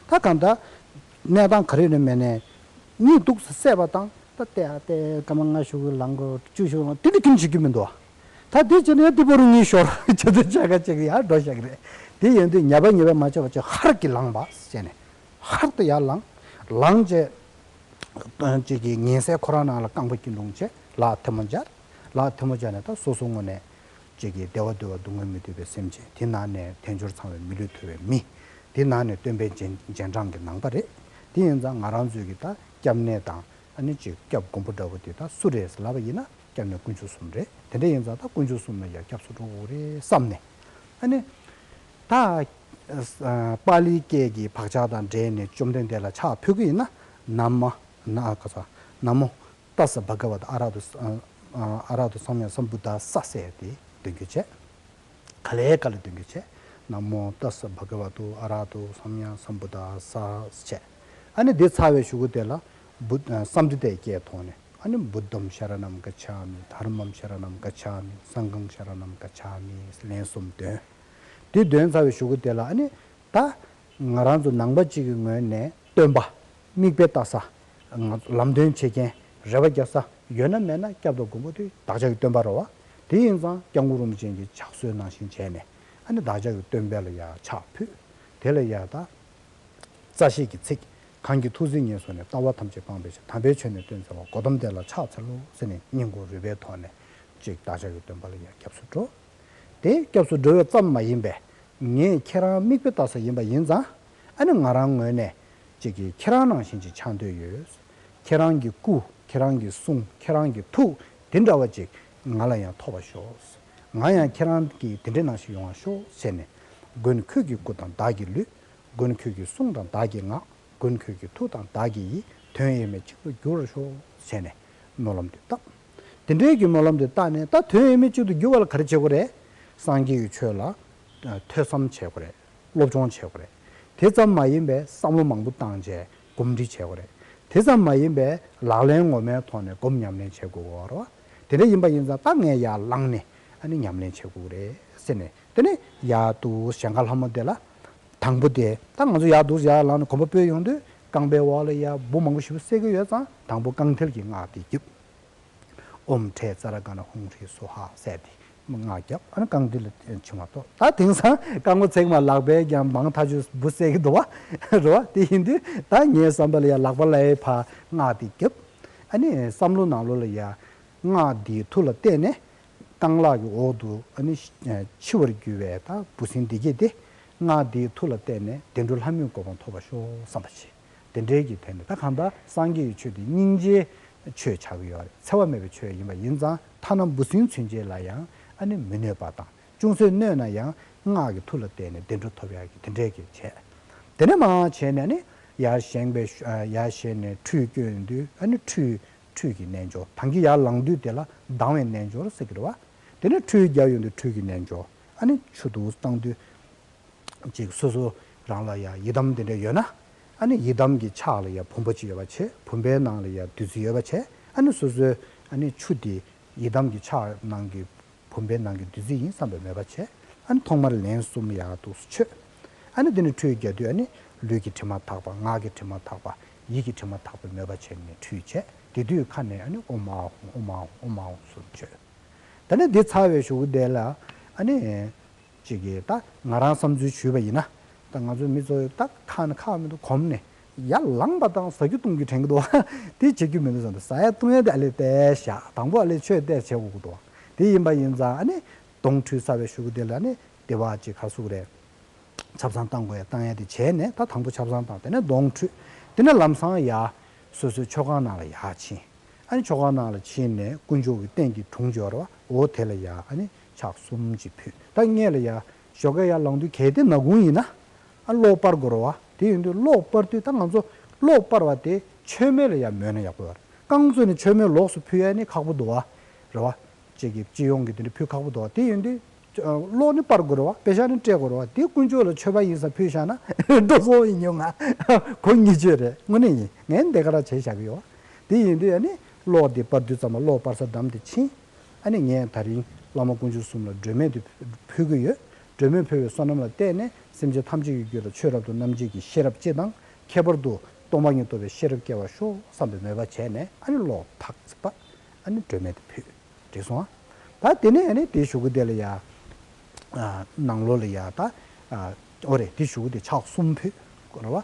ད་གང་ལྟར་གནས་སྟངས་ག་རེ་ཡིན་ནའི་མེད་ནའི་གཉིད་འདུག་སེ་སད་པ་དང་ད་བལྟས་ཨ་བལྟས་སྐར་མ་ལྔ་ཞུ་གི་ལངས་དགོས་བཅུ་ཞུ་གི་ལངས་དེ་འདྲ་རྒྱུན་བྱེད་རྒྱུ་མི་འདུག་བ། ད་དེ་བྱས་ནས་ཡང་དེ་བར་དུ་གཉིད་ཤོར་བྱེད་དུ་བྱ་དགའ་བྱེད་ཀྱི་ཡར་འགྲོ་བཞག་གི་རེད། དེ་ཡིན་དུས་ཉབ་པ་ཉབ་པ་མ་བྱས་པ་བྱས་ཧར་གྱིས་ལངས་པ་བྱས་ནས་ཧར་དུ་ཡར་ལངས། ལངས་རྗེས་གཅིག་གིས་ཉལ་སའི་ཁོ་རང་ནང་ལ་རྐང་པ་དཀྱིལ་ལུང་བྱས་ལག་ཐལ་མོ་སྦྱར། ལག་ཐལ་མོ་སྦྱར་ནས་ད་སོ་སོ་ངོས་ནས། གཅིག་གིས་བདེ་བ་འདུལ་བ་སྡུག་བསྔལ་མི་འདོད་པའི་སེམས་ཅན། དེ་ནང་ནས་དལ་འབྱོར་ཚང་བའི་མི་ལུས་ཐོབ་པའི་མི། དེ་ནང་ནས་སྟོན་པའི་རྗེས་རྗེས་འབྲང་གི་ནང་པ་རེད། དེ་ཡིན་ཙང་ང་རང་ཚོས་ཀྱི་ད་སྐྱབས་གནས་དང་ཨ་ནི་གཅིག་སྐྱབས་མགོན་པོ་འདྲ་བོ་དེ་ད་སུ་རེད་ལབ་པ་ཡིན་ན་སྐྱབས་གནས་དཀོན་མཆོག་གསུམ་རེད། དེ་འདྲ་ཡིན་ཙང་ད་དཀོན་མཆོག་གསུམ་ལ་ཡང་སྐྱབས་སུ་འགྲོ་དགོས་རེད་བསམ་ནས། ཨ་ནི་ད་ཨ་པཱ་ལིའི་སྐད་ཀྱི་བག་ཆགས་དང་འབྲེལ་ནས་བཅོམ་ལྡན་འདས་ལ་ཕྱག་ཕུལ་གི་ཡིན་ན། ན་མ་ན་ག་ས་ན་མོ། ཏཱ་ས་བྷ་ག་ཝ་ཏ་ཨ་ར་ཏོ་ཨ་ར་ཏོ་སམ་ཡ་སམ་བུ་ཏཱ་ས་ཟེར་ཏེ་འདོན་རྒྱུ་བྱས། ག་ལེ་ག་ལེ་འདོན་རྒྱུ་བྱས། ན་མོ་ཏཱ་ས་བྷ་ག་ཝ་ཏོ་ཨ་ར་ཏོ་སམ་ཡ་སམ་བུ་ཏཱ་ས་བྱས། ཨ་ནི་འདི་ཚར་བའི་གཞུག་གུ་དེ་ལ་བུ་ཨ་སཾ་སྐྲྀ་ཏའི་སྐད་ཐོག་ནས་ཨ་ནི་བུདྡྷམ་ཤ་ར་ཎམ་ག་ཆ་མི། དྷརྨམ་ཤ་ར་ཎམ་ག་ཆ་མི། སངྒྷམ་ཤ་ར་ཎམ་ག་ཆ་མི་ལན་གསུམ་འདོན། འདི་འདོན་ཚར་བའི་གཞུག་གུ་དེ་ལ་ཨ་ནི་ད་ང་རང་ཚོ་ནང་པ་གཅིག་གི་ངོས་ནས་སྟོན་པ། མིག་དཔེ་ལྟ་ས། ང་ལམ་སྟོན་བྱེད་མཁན། རེ་བ་རྒྱག་ས་ཡོད་ན་མེད་ན་སྐྱབས་དང་མགོན་པོ་དེ་བདག་ཅག་གི་སྟོན་པ་རེད་བ། དེ་ཡིན་ཙང་སྐྱབས་མགོན་རིན་པོ་ཆེ་གི་ཕྱག་སྲོལ་ནང་བཞིན་བྱས་ནས་ཨ་ནི་བདག་ཅག་གི་སྟོན་པ་ལ་ཡར་ཕྱག་ཕུལ། དེ་ལ་ཡར་ད་རྩ་ཤེས་ཀྱི་ཚིག་གང་གིས་ཐུགས་བརྩེ་ཉེར་བཟུང་ནས། ལྟ་བ་ཐམས་ཅད་སྤངས་པའི་ཕྱིར། དམ་པའི་ཆོས་ནི་སྟོན་འཚལ་ལོ། གོ་ཏམ་དེ་ལ་ཕྱག་འཚལ་ལོ་ཟེར་ནས་སྙིང་ཁོང་རུས་པའི་ཐོག་ནས་ཅིག་བདག་ཅག་གི་སྟོན་པ་ལ་ཡར་སྐྱབས་སུ་འགྲོ། དེ་སྐྱབས་སུ་འགྲོ་བ་ཙམ་མ་ཡིན་པས། ངས་ཁྱེད་རང་མིག་དཔེ་ལྟ་ས་ཡིན་པ་ཡིན་ཙང་། ཨ་ནི་ང་རང་ངོས་ནས་ཅིག་གིས་ཁྱེད་རང་ནང་བཞིན་ཅིག་ཆགས་འདོད་ཡོད། ཁྱེད་རང་གི་སྐུ། ཁྱེད་རང་གི་གསུང་། ཁྱེད་རང་གི་ཐུགས་དེ་འདྲ་བ་ཅིག་ང་ལ་ཡང་ཐོབ་པར་ཤོག་ང་ཡང་ཁྱེད་རང་གི་དེ་འདྲའི་ནང་བཞིན་ཡོང་བར་ཤོག་ཟེར་ནས། མགོན་ཁྱོད་ཀྱི་སྐུ་དང་བདག་གི་ལུས། མགོན་ཁྱོད་ཀྱི་གསུང་དང་བདག་གི་ངག་མགོན་ཁྱོད་ཀྱི་ཐུགས་དང་བདག་གི་ཡིད། དོན་ཡས་མས་གཅིག་ཏུ་འགྱུར་བར་ཤོག་ཟེར་ནས་སྨོན་ལམ་དེ་བཏབ། དེ་འདྲའི་གི་སྨོན་ལམ་དེ་བཏབ་ནས་ད་དོན་ཡས་མས་གཅིག་ཏུ་འགྱུར་བ་ལ་ག་རེ་བྱེད་དགོས་རེད། སངས་རྒྱས་ཀྱི་ཆོས་ལ་ཨ་ཐོས་བསམ་བྱེད་དགོས་རེད། སློབ་སྦྱོང་བྱེད་དགོས་རེད། དེ་ཙམ་མ་ཡིན་པའི་བསམ་བློ་མང་པོ་བཏང་བྱས་གོམས་འདྲིས་བྱེད་དགོས་རེད། དེ་ཙམ་མ་ཡིན་པའི་ལག་ལེན་ངོ་མའི་ཐོག་ནས་སྒོམ་ཉམས་ལེན་བྱེད་དགོས་ཀྱི་ཡོད་རེད་བ། དེ་འདྲ་ཡིན་པ་ཡིན་ཙང་ད་ངས་ཡར་ལངས་ནས་ཨ་ནི་ཉམས་ལེན་བྱེད་དགོས་རེད་ཟེར་ནས། དེ་ནས་ཡར་འདུག་ཞལ་སྔ་ལྷ་མོ་དེ་ལ། དང་པོ་དེ་ད་ང་ཚོ་ཡར་འདུག་ཡར་ལངས་ནས་གོམ་པ་སྤོས་ཡོང་དུས་རྐང་པའི་འོག་ལ་ཡར་འབུ་མང་པོ་ཞིག་བསད་ཀྱི་ཡོད་ཙང་དང་པོ་རྐང་མཐིལ་གྱི་སྔགས་དེ་བརྒྱབ། ཨོཾ་ཏྲེ་ཙ་ར་ག་ན་ཧཱུྃ་ཧྲཱིཿ་སྭཱ་ཧཱ་ཟེར་ཏེ་སྔགས་བརྒྱབ། ཨ་ནི་རྐང་མཐིལ་ལ་བྱིང་བ་གཏོར། ད་དེང་སང་རྐང་མགོ་ཚེག་མ་ལག་པས་ཀྱང་མང་ཐག་ཆོད་འབུ་བསད་ཀྱི་འདུག་བ། རེད་བ། དེ་ཡིན་དུས་ད་ངའི་བསམ་པ་ལ་ཡ་ལག་པ་ལ་ཡའི་ཕར་སྔགས་དེ་བརྒྱབ། ཨ་ནི་བསམ་བློ་ནང་ལོགས་ལ་ཡ་སྔགས་འདིའི་མཐུ་ལ་བརྟེན་ནས་རྐང་ལག་གི་འོག་ཏུ་ཨ་ནི་འཆི་བར་འགྱུར་བའི་ད་འབུ་སྲིན་འདི་གྱད་དེ་སྔགས་འདིའི་མཐུ་ལ་བརྟེན་ནས་བདེ་འགྲོ་ལྷ་མིའི་གོ་འཕང་ཐོབ་པར་ཤོག་བསམ་པ་བྱེད། དེ་འདྲའི་གི་ཐད་ནས་ད་གང་ལྟར་སངས་རྒྱས་ཀྱི་ཆོས་དེ་སྙིང་རྗེའི་ཆོས་ཆགས་ཀྱི་ཡོད་རེད། འཚེ་བ་མེད་པའི་ཆོས་ཡིན་པ་ཡིན་ཙང་ཐ་ན་འབུ་སྲིན་ཚུན་ཆད་ལ་ཡང་ཨ་ནི་མི་གནོད་པ་དང་། ཅུང་ཟད་གནོད་ན་ཡང་སྔགས་ཀྱི་མཐུ་ལ་བརྟེན་ནས་བདེ་འགྲོ་ཐོབ་ཡག་གི་དེ་འདྲའི་གི་བྱས། དེ་ནས་མར་བྱས་ནས་ཨ་ནི་ཡར་བཞེངས་པའི་ཤུ་ཨ་ཡར་བཞེངས་ནས་ཁྲུས་བསྐྱོན་དུས་ཨ་ནི་ཁྲུས་ཁྲུས་ཀྱི་རྣལ་འབྱོར། ད་གིན་ཡར་ལངས་དུས་དེ་ལ་ལྡང་བའི་རྣལ་འབྱོར་ཟེར་གྱི་རེད་བ། དེ་ནས་ཁྲུས་རྒྱག་ཡོང་དུས་ཁྲུས་ཀྱི་རྣལ་འབྱོར། ཨ་ནི་ཆུ་དུགས་བཏང་དུས། ཅིག་སོ་སོ་རང་ལ་ཡང་ཡི་དམ་དེ་འདྲ་ཡོད་ན། ཨ་ནི་ཡི་དམ་གྱི་ཕྱག་ལ་ཡ་བུམ་པ་ཅིག་ཡོད་པ་བྱས། བུམ་པའི་ནང་ལ་ཡ་བདུད་རྩི་ཡོད་པ་བྱས། ཨ་ནི་སོ་སོའི་ཨ་ནི་ཆུ་དེ་ཡི་དམ་གྱི་ཕྱག་ནང་གི་བུམ་པའི་ནང་གི་བདུད་རྩི་ཡིན་བསམ་པའི་མོས་པ་བྱས། ཨ་ནི་ཐོག་མར་ལན་གསུམ་ཡར་འདུག་སེ་མཆོད། ཨ་ནི་དེ་ནས་ཁྲུས་རྒྱག་དུས་ཨ་ནི་ལུས་ཀྱི་དྲི་མ་དག་པ། ངག་གི་དྲི་མ་དག་པ། ཡིད་ཀྱི་དྲི་མ་དག་པའི་མོས་པ་བྱས་ནས་ཁྲུས་བྱས། དེ་དུས་ཁ་ནས་ཨ་ནི་ཨོཾ་ཨཱཿཧཱུྃ་ཨོཾ་ཨཱཿཧཱུྃ་ཨོཾ་ཨཱཿཧཱུྃ་གསུམ་མཆོད། ད་ནི་འདི་ཚར་བའི་གཞུག་གུ་དེ་ལ་ཨ་ནི་ཅིག་གིས་ད་ང་རང་བསམ་ཚུལ་ཞུས་པ་ཡིན་ན། ད་ང་ཚོའི་མི་ཚོ་ད་ཁ་ནས་ཁ་མི་འདུག་གོམས་ནས་ཡར་ལངས་པ་དང་ཟ་རྒྱུ་བཏུང་རྒྱུ་དྲན་གྱི་འདུག་བ། དེ་བྱེད་རྒྱུ་མི་འདུག་བསམ་དུས་ཟ་ཡ་བཏུང་ཡ་དེ་ཨ་ལས་བལྟས་བཞག་དང་པོ་ཨ་ལས་ཆོས་བལྟས་བྱེད་དགོས་ཀྱི་འདུག་བ། དེ་ཡིན་པ་ཡིན་ཙང་ཨ་ནི་གདོང་བཀྲུས་ཚར་བའི་གཞུག་གུ་དེ་ལ་ཨ་ནི་དེ་བ་ཅིག་ག་ཟེར་དགོས་རེད། ཆབ་གསང་བཏང་དགོས་ཡ་བཏང་ཡ་དེ་བྱས་ནས། ད་དང་པོ་ཆབ་གསང་བཏང་། དེ་ནས་གདོང་བཀྲུས། དེ་ནས་ལམ་སང་ཡར་སོ་སོའི་མཆོད་ཁང་ནང་ལ་ཡར་ཕྱིན། ཨ་ནི་མཆོད་ཁང་ནང་ལ་ཕྱིན་ནས་དཀོན་མཆོག་གི་རྟེན་གྱི་དྲུང་འབྱོར་བ། འོ་དེ་ལ་ཡ་ཨ་ནི་ཕྱག་གསུམ་ཅིག་ཕུལ། ད་སྔོན་ལ་ཡ་ཞོགས་ཀས་ཡར་ལངས་དུས། གལ་ཏེ་ནག་ཁུང་ཡིན་ན་ཨ་གློག་སྤར་དགོས་རེད་བ། དེ་ཡིན་དུས་གློག་སྤར་དུས་ད་ང་ཚོ་གློག་སྤར་བ་དེ་མཆོད་མེ་ལ་ཡ་མོས་ན་ཡག་པོ་ཡོད་རེད། རྐང་བཙུགས་ནས་མཆོད་མེ་ལོགས་སུ་ཕུལ་ཡ་ནི་ཁག་པོ་འདུག་བ། རེད་བ། ཅིག་གི་སྤྱི་ཡོངས་ཀྱི་དེ་འདྲ་ཕུལ་ཁག་པོ་འདུག་བ། དེ་ཡིན་དུས་གློག་ནི་སྤར་དགོས་རེད་བ། པེ་ཤག་ནི་སྤྲད་དགོས་རེད་བ། དེ་དཀོན་མཆོག་ལ་མཆོད་པ་ཡིན་བསམ་ཕུལ་བཞག་ན་འགྲོ་སོང་ཡིན་ཉོ་ང་། གོ་ཉེས་ཆོད་རེད། དངོས་གནས་ཡིན། ངས་འདི་ག་རང་བྱས་བཞག་གི་ཡོད། དེ་ཡིན་དུས་ཨ་ནི་གློག་དེ་སྤར་དུས་ཙམ་པ་གློག་སྤར་ས་བསྡམས་ཏེ་ཕྱིན། ཨ་ནི་ངས་ད་རིང་བླ་མ་དཀོན་མཆོག་གསུམ་ལ་སྒྲོལ་མ་དེ་ཕུལ་གྱི་ཡོད། སྒྲོལ་མ་ཕུལ་བའི་བསོད་ནམས་ལ་བརྟེན་ནས་སེམས་ཅན་ཐམས་ཅད་ཀྱི་རྒྱུད་ལ་ཆོས་རབ་ཏུ་རྣམ་འབྱེད་ཀྱི་ཤེས་རབ་སྤྱི་དང་། ཁྱད་པར་དུ་སྟོང་པ་ཉིད་རྟོགས་པའི་ཤེས་རབ་སྐྱེ་བར་ཤོག་བསམ་པའི་མོས་པ་བྱས་ནས། ཨ་ནི་གློག་ཐག་ཚིག་པ་ཨ་ནི་སྒྲོལ་མ་དེ་ཕུལ། འགྲིག་སོང་ཨ། ད་དེ་ནས་ཨ་ནི་དེའི་གཞུག་གུ་དེ་ལ་ཡ། ཨ། ནང་ལོགས་ལ་ཡ་ད། ཨ། འོ་རེད། དེའི་གཞུག་གུ་དེ་ཕྱག་གསུམ་ཕུལ། རེད་བ།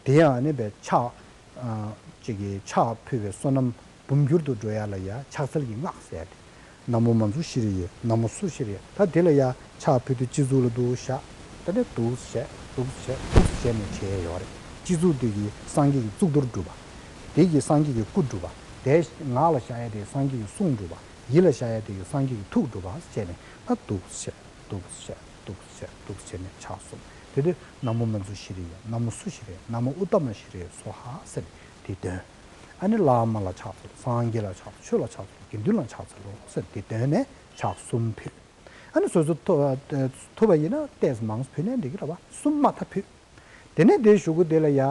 དེ་ཡང་ཨ་ནི་པའི་ཕྱག་ཨ། ཅིག་གི་ཕྱག་ཕུལ་བའི་བསོད་ནམས་འབུམ་འགྱུར་དུ་འགྲོ་ཡ་ལ་ཡ་ཕྱག་འཚལ་གྱི་སྔགས་ཟེར་ཏེ། ན་མོ་མཉྫུ་ཤྲཱི་ཡེ། ན་མོ་སུ་ཤྲཱི་ཡེ། ད་དེ་ལ་ཡ་ཕྱག་ཕུལ་དུས་སྤྱི་གཙུག་ལ་འདུག་བཞག་ད་ནི་འདུག་བྱས། འདུག་བྱས། འདུག་བྱས་ནས་བྱས་ཡོད་རེད། སྤྱི་གཙུག་དེ་གི་སངས་རྒྱས་ཀྱི་གཙུག་ཏོར་སྒྲུབ་པ། དེ་གི་སངས་རྒྱས་ཀྱི་སྐུ་སྒྲུབ་པ། དེ་ངག་ལ་བཞག་ཡ་དེ་གི་སངས་རྒྱས་ཀྱི་གསུང་སྒྲུབ་པ། ཡིད་ལ་བཞག་ཡ་དེ་གི་སངས་རྒྱས་ཀྱི་ཐུགས་སྒྲུབ་པ་བྱས་ནས། ད་འདུག་བྱས། འདུག་བྱས། འདུག་བྱས། འདུག་བྱས་ནས་ཕྱག་གསུམ། དེ་དུས་ན་མོ་མཉྫུ་ཤྲཱི་ཡེ། ན་མོ་སུ་ཤྲཱི་ཡེ། ན་མོ་ཨུཏྟམ་ཤྲཱི་ཡེ་སྭཱ་ཧཱ་ཟེར་ནས་དེ་འདོན། ཨ་ནི་བླ་མ་ལ་ཕྱག་འཚལ། སངས་རྒྱས་ལ་ཕྱག་འཚལ། ཆོས་ལ་ཕྱག་འཚལ། དགེ་འདུན་ལ་ཕྱག་འཚལ་ལོ་ཟེར་དེ་འདོན་ནས་ཕྱག་གསུམ་ཕུལ། ཨ་ནི་སོ་སོ་ཐུབ་ཐུབ་པ་ཡིན་ན་ཏོག་ཙམ་མང་ཙམ་ཕུལ་ནའི་འགྲིག་གི་རེད་བ། གསུམ་མ་མཐའ་ཕུལ། དེ་ནས་དེའི་གཞུག་གུ་དེ་ལ་ཡ་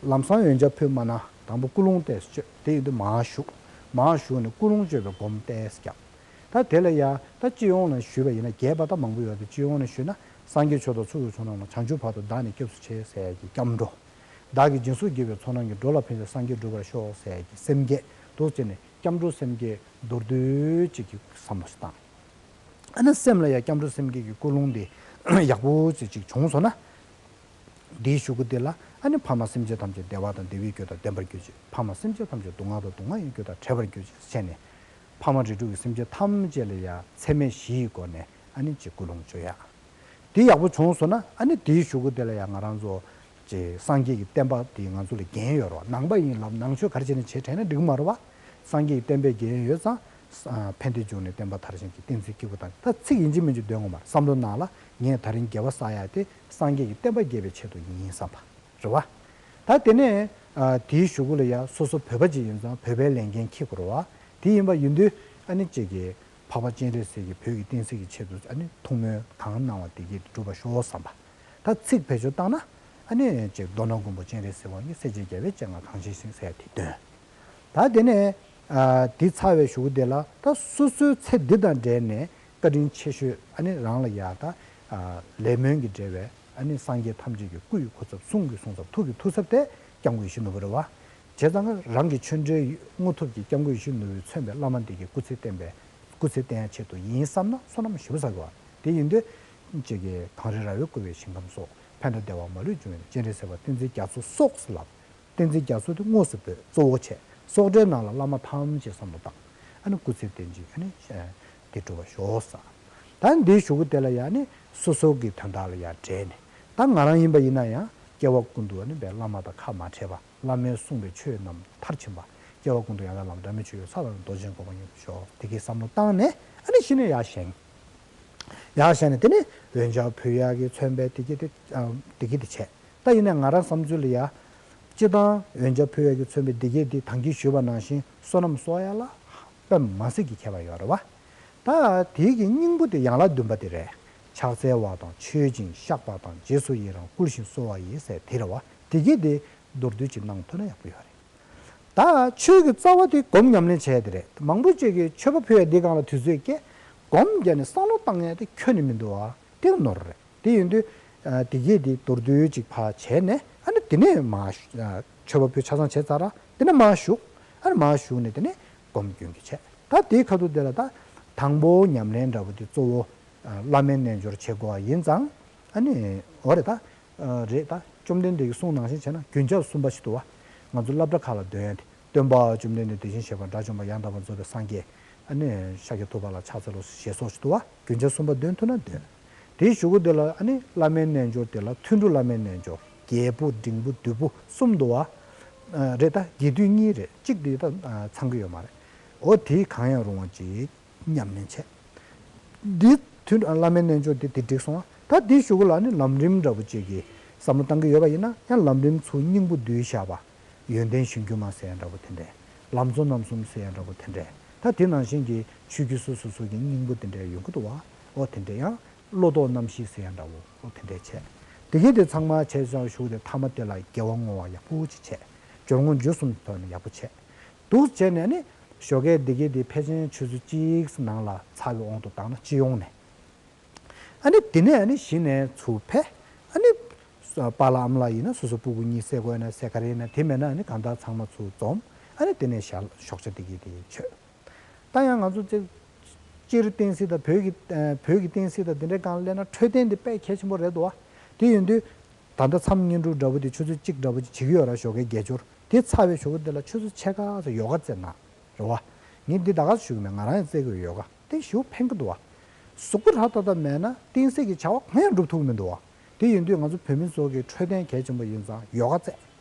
ལམ་སང་འོན་ཆ་ཕུལ་མ་གནང་། དང་པོ་ཀུན་སློང་ཏོག་ཙམ་བཅོས། དེ་ཡིན་དུས་མར་བཞུགས། མར་བཞུགས་ནས་ཀུན་སློང་བཅོས་པའི་སྒོམ་ཏོག་ཙམ་རྒྱབ། ད་དེ་ལ་ཡ་ད་སྤྱི་ཡོངས་ནས་ཞུས་པ་ཡིན་ན། རྒྱས་པ་ད་མང་པོ་ཡོད་དེ། སྤྱི་ཡོངས་ནས་ཞུས་ན། སངས་རྒྱས་ཆོས་དང་ཚོགས་ཀྱི་མཆོག་རྣམས་ལ། བྱང་ཆུབ་བར་དུ་བདག་ནི་སྐྱབས་སུ་མཆི་ཟེར་ཡ་གི་སྐྱབས་འགྲོ། བདག་གིས་སྦྱིན་སོགས་བགྱིས་པའི་ཚོགས་རྣམས་ཀྱིས། འགྲོ་ལ་ཕན་ཕྱིར་སངས་རྒྱས་འགྲུབ་པར་ཤོག་ཟེར་ཡ་གི་སེམས་བསྐྱེད། འདུག་བྱས་ནས་སྐྱབས་འགྲོ་སེམས་བསྐྱེད་མདོར་བསྡུས་གཅིག་གི་བསམ་བློ་ཞིག་བཏང་། ཨ་ནི་སེམས་ལ་ཡ་སྐྱབས་འགྲོ་སེམས་བསྐྱེད་ཀྱི་ཀུན་སློང་དེ་ཡག་པོ་ཅིག་ཅིག་བྱུང་སོང་ན། དེའི་གཞུག་གུ་དེ་ལ་ཨ་ནི་ཕ་མ་སེམས་ཅན་ཐམས་ཅད་བདེ་བ་དང་བདེ་བའི་རྒྱུ་དང་ལྡན་པར་གྱུར་ཅིག་ཕ་མ་སེམས་ཅན་ཐམས་ཅད་སྡུག་བསྔལ་དང་སྡུག་བསྔལ་གྱི་རྒྱུ་དང་བྲལ་བར་གྱུར་ཅིག་བྱས་ནས། ཕ་མ་རིགས་དྲུག་གི་སེམས་ཅན་ཐམས་ཅད་ལ་ཡ་ཚད་མེད་བཞི་ཡི་སྒོ་ནས་ཨ་ནི་ཅིག་ཀུན་སློང་བཅོ་ཡ། དེ་ཡག་པོ་བྱུང་སོང་ན། ཨ་ནི་དེའི་གཞུག་གུ་དེ་ལ་ཡ་ང་རང་ཚོ་ཅིག་སངས་རྒྱས་ཀྱི་བསྟན་པ་དེ་ང་ཚོ་ལ་འགན་ཡོད་རེད་བ། ནང་པ་ཡིན་ལབ། ནང་ཆོས་ག་རེ་བྱས་ནས་བྱས་དྲན་ན་འགྲིག་གི་མ་རེད་བ། སངས་རྒྱས་ཀྱི་བསྟན་པའི་འགན་ཡོད་ཙང་། ཕན་བདེ་འབྱུང་གནས་བསྟན་པ་དར་ཞིང་རྒྱས། བསྟན་འཛིན་སྐྱེས་བུ་དང་། ད་ཚིག་ཡིན་གཅིག་མིན་གཅིག་འདོན་དགོས་མ་རེད། བསམ་བློ་ནང་ལ་ངས་ད་རིང་དགེ་བ་བསགས་ཡ་དེ་སངས་རྒྱས་ཀྱི་བསྟན་པ་རྒྱས་པའི་ཆེད་དུ་ཡིན་བསམ་པ་རེད་བ། ད་དེ་ནས་ཨ་དེའི་གཞུག་གུ་ལ་ཡ་སོ་སོ་བོད་པ་ཅིག་ཡིན་ཙང་བོད་པའི་ལས་འགན་འཁྱེར་དགོས་རེད་བ། དེ་ཡིན་པ་ཡིན་དུས་ཨ་ནི་ཅིག་གིས་འཕགས་པ་སྤྱན་རས་གཟིགས་ཀྱིས་བོད་ཀྱི་བསྟན་སྲིད་ཀྱི་ཆེད་དུ་ཨ་ནི་ཐུགས་སྨོན་གང་གནང་བ་དེ་གས་འགྲུབ་པར་ཤོག་བསམ་པ། ད་ཚིག་བེད་སྤྱོད་བཏང་ན། ཨ་ནི་ཅིག་རྡོར་སྣ་མགོན་པོ་སྤྱན་རས་གཟིགས་དབང་གིས། སྲས་བཅས་རྒྱལ་བའི་སྤྱན་སྔར་གང་ཞིག་བཞེངས་ཟེར་དེ་འདོན། ད་དེ་ནས་ཨ་དེ་ཚར་བའི་གཞུག་གུ་དེ་ལ་ད་སོ་སོའི་ཚེ་འདི་དང་འབྲེལ་ནས་བཀའ་དྲིན་ཆེ་ཤོས་ཨ་ནི་རང་ལ་ཡ་ད་ཨ་ལས་སྨོན་གྱི་འབྲེལ་བའི་ཨ་ནི་སངས་རྒྱས་ཐམས་ཅད་ཀྱི་སྐུ་ཡི་སྐུ་ཚབ། གསུང་གི་གསུང་ཚབ། ཐུགས་ཀྱི་ཐུགས་ཚབ་དེ་སྐྱབས་མགོན་ཡིད་བཞིན་ནོར་བུ་རེད་བ། བྱས་ཙང་རང་གི་ཆོས་འབྲེལ་དངོས་ཐོབ་ཀྱི་སྐྱབས་མགོན་ཡིད་བཞིན་ནོར་བུས་མཚོན་པའི་བླ་མ་འདི་གི་སྐུ་ཚེ་བརྟན་པའི་སྐུ་ཚེ་བརྟན་ཡ་ཆེད་དུ་ཡིན་བསམ་ན་བསོད་ནམས་ཞེ་པོ་བསགས་དགོས་བ། དེ་ཡིན་དུས་ཅིག་གིས་གངས་རི་ར་བས་བསྐོར་བའི་ཞིང་ཁམས་སོགས། ཕན་དང་བདེ་བ་མ་ལུས་འབྱུང་བའི་སྤྱན་རས་གཟིགས་དཔལ། བསྟན་འཛིན་རྒྱ་མཚོ་སོགས་ལབ། བསྟན་འཛིན་རྒྱ་མཚོ་དེ་དངོས་སུ་བོད་གཙོ་བོ་བྱས། སོག་སྒྲའི་ནང་ལ་བླ་མ་ཐམས་ཅད་བསམ་བློ་བཏང་། ཨ་ནི་སྐུ་ཚེ་བརྟན་ཅིང་ཨ་ནི་དེ་འགྲུབ་པར་ཤོག་ཟེར། ད་འདིའི་གཞུག་གུ་དེ་ལ་ཡ་ནི་སོ་སོ་གི་དོན་དག་ལ་ཡ་འབྲེལ་ནས། ད་ང་རང་ཡིན་པ་ཡིན་ན་ཡང་སྐྱེ་བ་ཀུན་ཏུ་ཨ་ནི་བླ་མ་དང་ཁ་མ་བྲལ་བ། བླ་མས་གསུངས་པའི་ཆོས་རྣམས་མཐར་ཕྱིན་པ། སྐྱེ་བ་ཀུན་ཏུ་ཡང་དག་བླ་མ་འབྲལ་མེད་སྤྱོད་ཡུལ། ས་དང་རྡོ་རྗེའི་གོ་འཕང་ཡོངས་སུ་ཤོག་དེ་གའི་བསམ་བློ་བཏང་ནས་ཨ་ནི་གཞི་ནས་ཡར་བཞེངས། ཡར་བཞེངས་ནས་དེ་ནས་འོན་ཆ་ཕུལ་ཡག་གི་མཚོན་པའི་དེ་གའི་དེ་དེ་གའི་དེ་བྱས། ད་ཡིན་ནའི་ང་རང་བསམ་ཚུལ་ལ་ཡ། སྤྱི་བཏང་འོན་ཆ་ཕུལ་ཡག་གི་མཚོན་པའི་དེ་གའི་དེ་ད་གིན་ཞུས་པ་ནང་བཞིན་བསོད་ནམས་གསོག་ཡག་ལ་དཔེ་མི་སྲིད་ཀྱི་ཁྱད་པར་ཡོད་རེད་བ། ད་དེའི་གི་སྙིང་པོ་དེ་ཡན་ལག་བདུན་པ་དེ་རེད། ཕྱག་འཚལ་བ་དང་མཆོད་ཅིང་བཤགས་པ་དང་། རྗེས་སུ་ཡི་རང་བསྐུལ་ཞིང་གསོལ་བ་ཡི་ཟེར་དེ་རེད་བ། དེ་གའི་དེ། མདོར་བསྡུས་ཅིག་གནང་ཐུབ་ན་ཡག་པོ་ཡོད་རེད། ད་ཆོས་ཀྱི་རྩ་བ་དེ་སྒོམ་ཉམས་ལེན་བྱས་དེ་རེད། མང་པོ་ཅིག་གིས་མཆོད་པ་ཕུལ་ཡ་འདི་སྒང་ལ་དུས་ཚོད་སྐྱེལ། སྒོམ་བརྒྱབ་ནས་བསམ་བློ་བཏང་ཡ་དེ་ཁྱོན་ནས་མི་འདུག་བ། དེ་ནོར་རེད། དེ་ཡིན་དུས་ཨ་དེ་གས་དེ་མདོར་བསྡུས་ཅིག་ཕར་བྱས་ནས། ཨ་ནི་དེ་ནས་མར་ཞུ་ཨ་མཆོད་པ་ཕུལ་ཆ་ཚང་བྱས་ཚར་ར། དེ་ནས་མར་བཞུགས། ཨ་ནི་མར་བཞུགས་ནས་དེ་ནས་སྒོམ་རྒྱུན་གྱི་བྱས། ད་དེའི་ཁ་ཐུག་དེ་ལ་ད་དང་པོ་ཉམས་ལེན་འདྲ་པོ་དེ་གཙོ་བོ་ཨ་བླ་མའི་རྣལ་འབྱོར་བྱེད་དགོས་པ་ཡིན་ཙང་། ཨ་ནི་འོ་རེད་ད། ཨ་རེད་ད། བཅོམ་ལྡན་འདས་ཀྱི་གསུང་ནང་བཞིན་བྱས་ན་རྒྱུན་ཆགས་གསུམ་པ་ཞིག་འདུག་བ། ང་ཚོ་སློབ་གྲྭ་ཁག་ལ་འདོན་ཡ་དེ། སྟོན་པ་བཅོམ་ལྡན་འདས་དེ་བཞིན་གཤེགས་པ་དགྲ་བཅོམ་པ་ཡང་དག་པར་རྫོགས་པའི་སངས་རྒྱས། ཨ་ནི་ཤཱཀྱ་ཐུབ་པ་ལ་ཕྱག་འཚལ་ལོ་ཞེས་སོགས་ཞིག་འདུག་བ། རྒྱུན་ཆགས་གསུམ་པ་འདོན་ཐུབ་ན་འདོན། དེའི་གཞུག་གུ་དེ་ལ་ཨ་ནི་བླ་མའི་རྣལ་འབྱོར་དེ་ལ་ཐུན་དྲུག་བླ་མའི་རྣལ་འབྱོར། རྒྱལ་པོ་འབྲིང་པོ་བདུད་པོ་གསུམ་འདུག་བ། ཨ་རེད་ད། རྒྱས་བསྡུས་གཉིས་རེད། གཅིག་དེ་ད་ཨ་ཚང་གི་ཡོད་མ་རེད། འོ་དེ་གང་ཡང་རུང་བ་ཅིག་ཉམས་ལེན་བྱས། འདི་ཐུན་བླ་མའི་རྣལ་འབྱོར་འདི་དེ་འགྲིག་སོང་ང་། ད་འདིའི་གཞུག་གུ་ལ་ནི་ལམ་རིམ་འདྲ་པོ་ཅིག་གི་བསམ་བློ་བཏང་གི་ཡོད་པ་ཡིན་ན། ཡང་ལམ་རིམ་ཚུར་སྙིང་པོ་བསྡུས་བཞག་པ། ཡོན་ཏན་གཞུང་དཀྱུས་མ་ཟེར་ཡ་འདྲ་པོ་དེ་འདྲས། ལམ་གཙོ་རྣམ་གསུམ་ཟེར་ཡ་འདྲ་པོ་དེ་འདྲས། ད་དེ་ནང་བཞིན་གྱི་ཆོས་བརྒྱུད་སོ་སོ་སོ་གི་སྙིང་པོ་དེ་འདྲས་ཡོང་གི་འདུག་བ། འོ་དེ་འདྲས། ཡང་བློ་ལྡོག་རྣམ་བཞི་ཟེར་ཡ་འདྲ་བོ། འོ་དེ་འདྲས་བྱས། དེ་གས་དེ་ཚང་མ་བྱས་ཚར་གཞུག་དེ་མཐའ་མ་དེ་ལ་དགེ་བ་བསྔོ་བ་ཡག་པོ་ཅིག་བྱས། སྦྱོར་དངོས་རྒྱུ་གསུམ་ཐོག་ནས་ཡག་པོ་བྱས། འདུག་བྱས་ནས་ནི་ཞོགས་ཀས་འདི་གའི་དེ་ཕལ་ཆེར་ཆུ་ཚོད་གཅིག་ནང་ལ་ཚར་བའི་དབང་དུ་བཏང་ན། སྤྱི་ཡོངས་ནས། ཨ་ནི་དེ་ནས་ཨ་ནི་གཞི་ནས་ཚུར་ཕེབས། ཨ་ནི་པཱ་ལགས་ཨ་མ་ལགས་ཡིན་ན་སོ་སོ་སྤུ་གུ་གཉིས་བསད་དགོས་ན་བསད། ག་རེ་ཡིན་ན་དེ་མེད་ན་ཨ་ནི་གང་ལྟར་ཚང་མ་ཚུར་འཛོམས། ཨ་ནི་དེ་ནས་ཞག་ཞོགས་ཇ་འདི་གའི་དེ་མཆོད། ད་ཡང་ང་ཚོ་ཅིག་སྤྱིར་བསྟན་སྲིད་དང་བོད་ཀྱི་ཨ་བོད་ཀྱི་བསྟན་སྲིད་དང་དེ་འདྲའི་སྒང་ལ་སླེབས་ན་འཕྲོད་བསྟེན་དེ་དཔེ་གལ་ཆེན་པོ་རེད་འདུག་བ། དེ་ཡིན་དུས་ད་ལྟ་མཚམས་བསྙེན་སྒྲུབ་འདྲ་པོ་དེ་ཆུ་ཚོད་གཅིག་འདྲ་པོ་ཅིག་བྱེད་ཀྱི་ཡོད་ར། ཞོགས་ཀའི་དགེ་སྦྱོར་དེ་ཚར་བའི་གཞུག་གུ་དེ་ལ་ཆུ་ཚོད་ཕྱེད་ཀ་ཙམ་ཡོ་ག་རྩེ་གནང་། རེད་བ། ངས་འདི་ད་ག་ཞུ་གི་མེད། ང་རང་ཡང་རྩེ་གི་ཡོད། ཡོ་ག་དེ་ཞེ་པོ་ཕན་གི་འདུག་བ། གཟུགས་པོ་ཧྲ་ཏག་ཏག་མེད་ན་བསྟན་སྲིད་ཀྱི་བྱ་བ་གང་ཡང་སྒྲུབ་ཐུབ་ཀྱི་མི་འདུག་བ། དེ་ཡིན་དུས་ང་ཚོ་བོད་མི་ཚོ་གི་འཕྲོད་བསྟེན་གལ་ཆེན་པོ་ཡིན་ཙང་ཡོ་ག་རྩེ།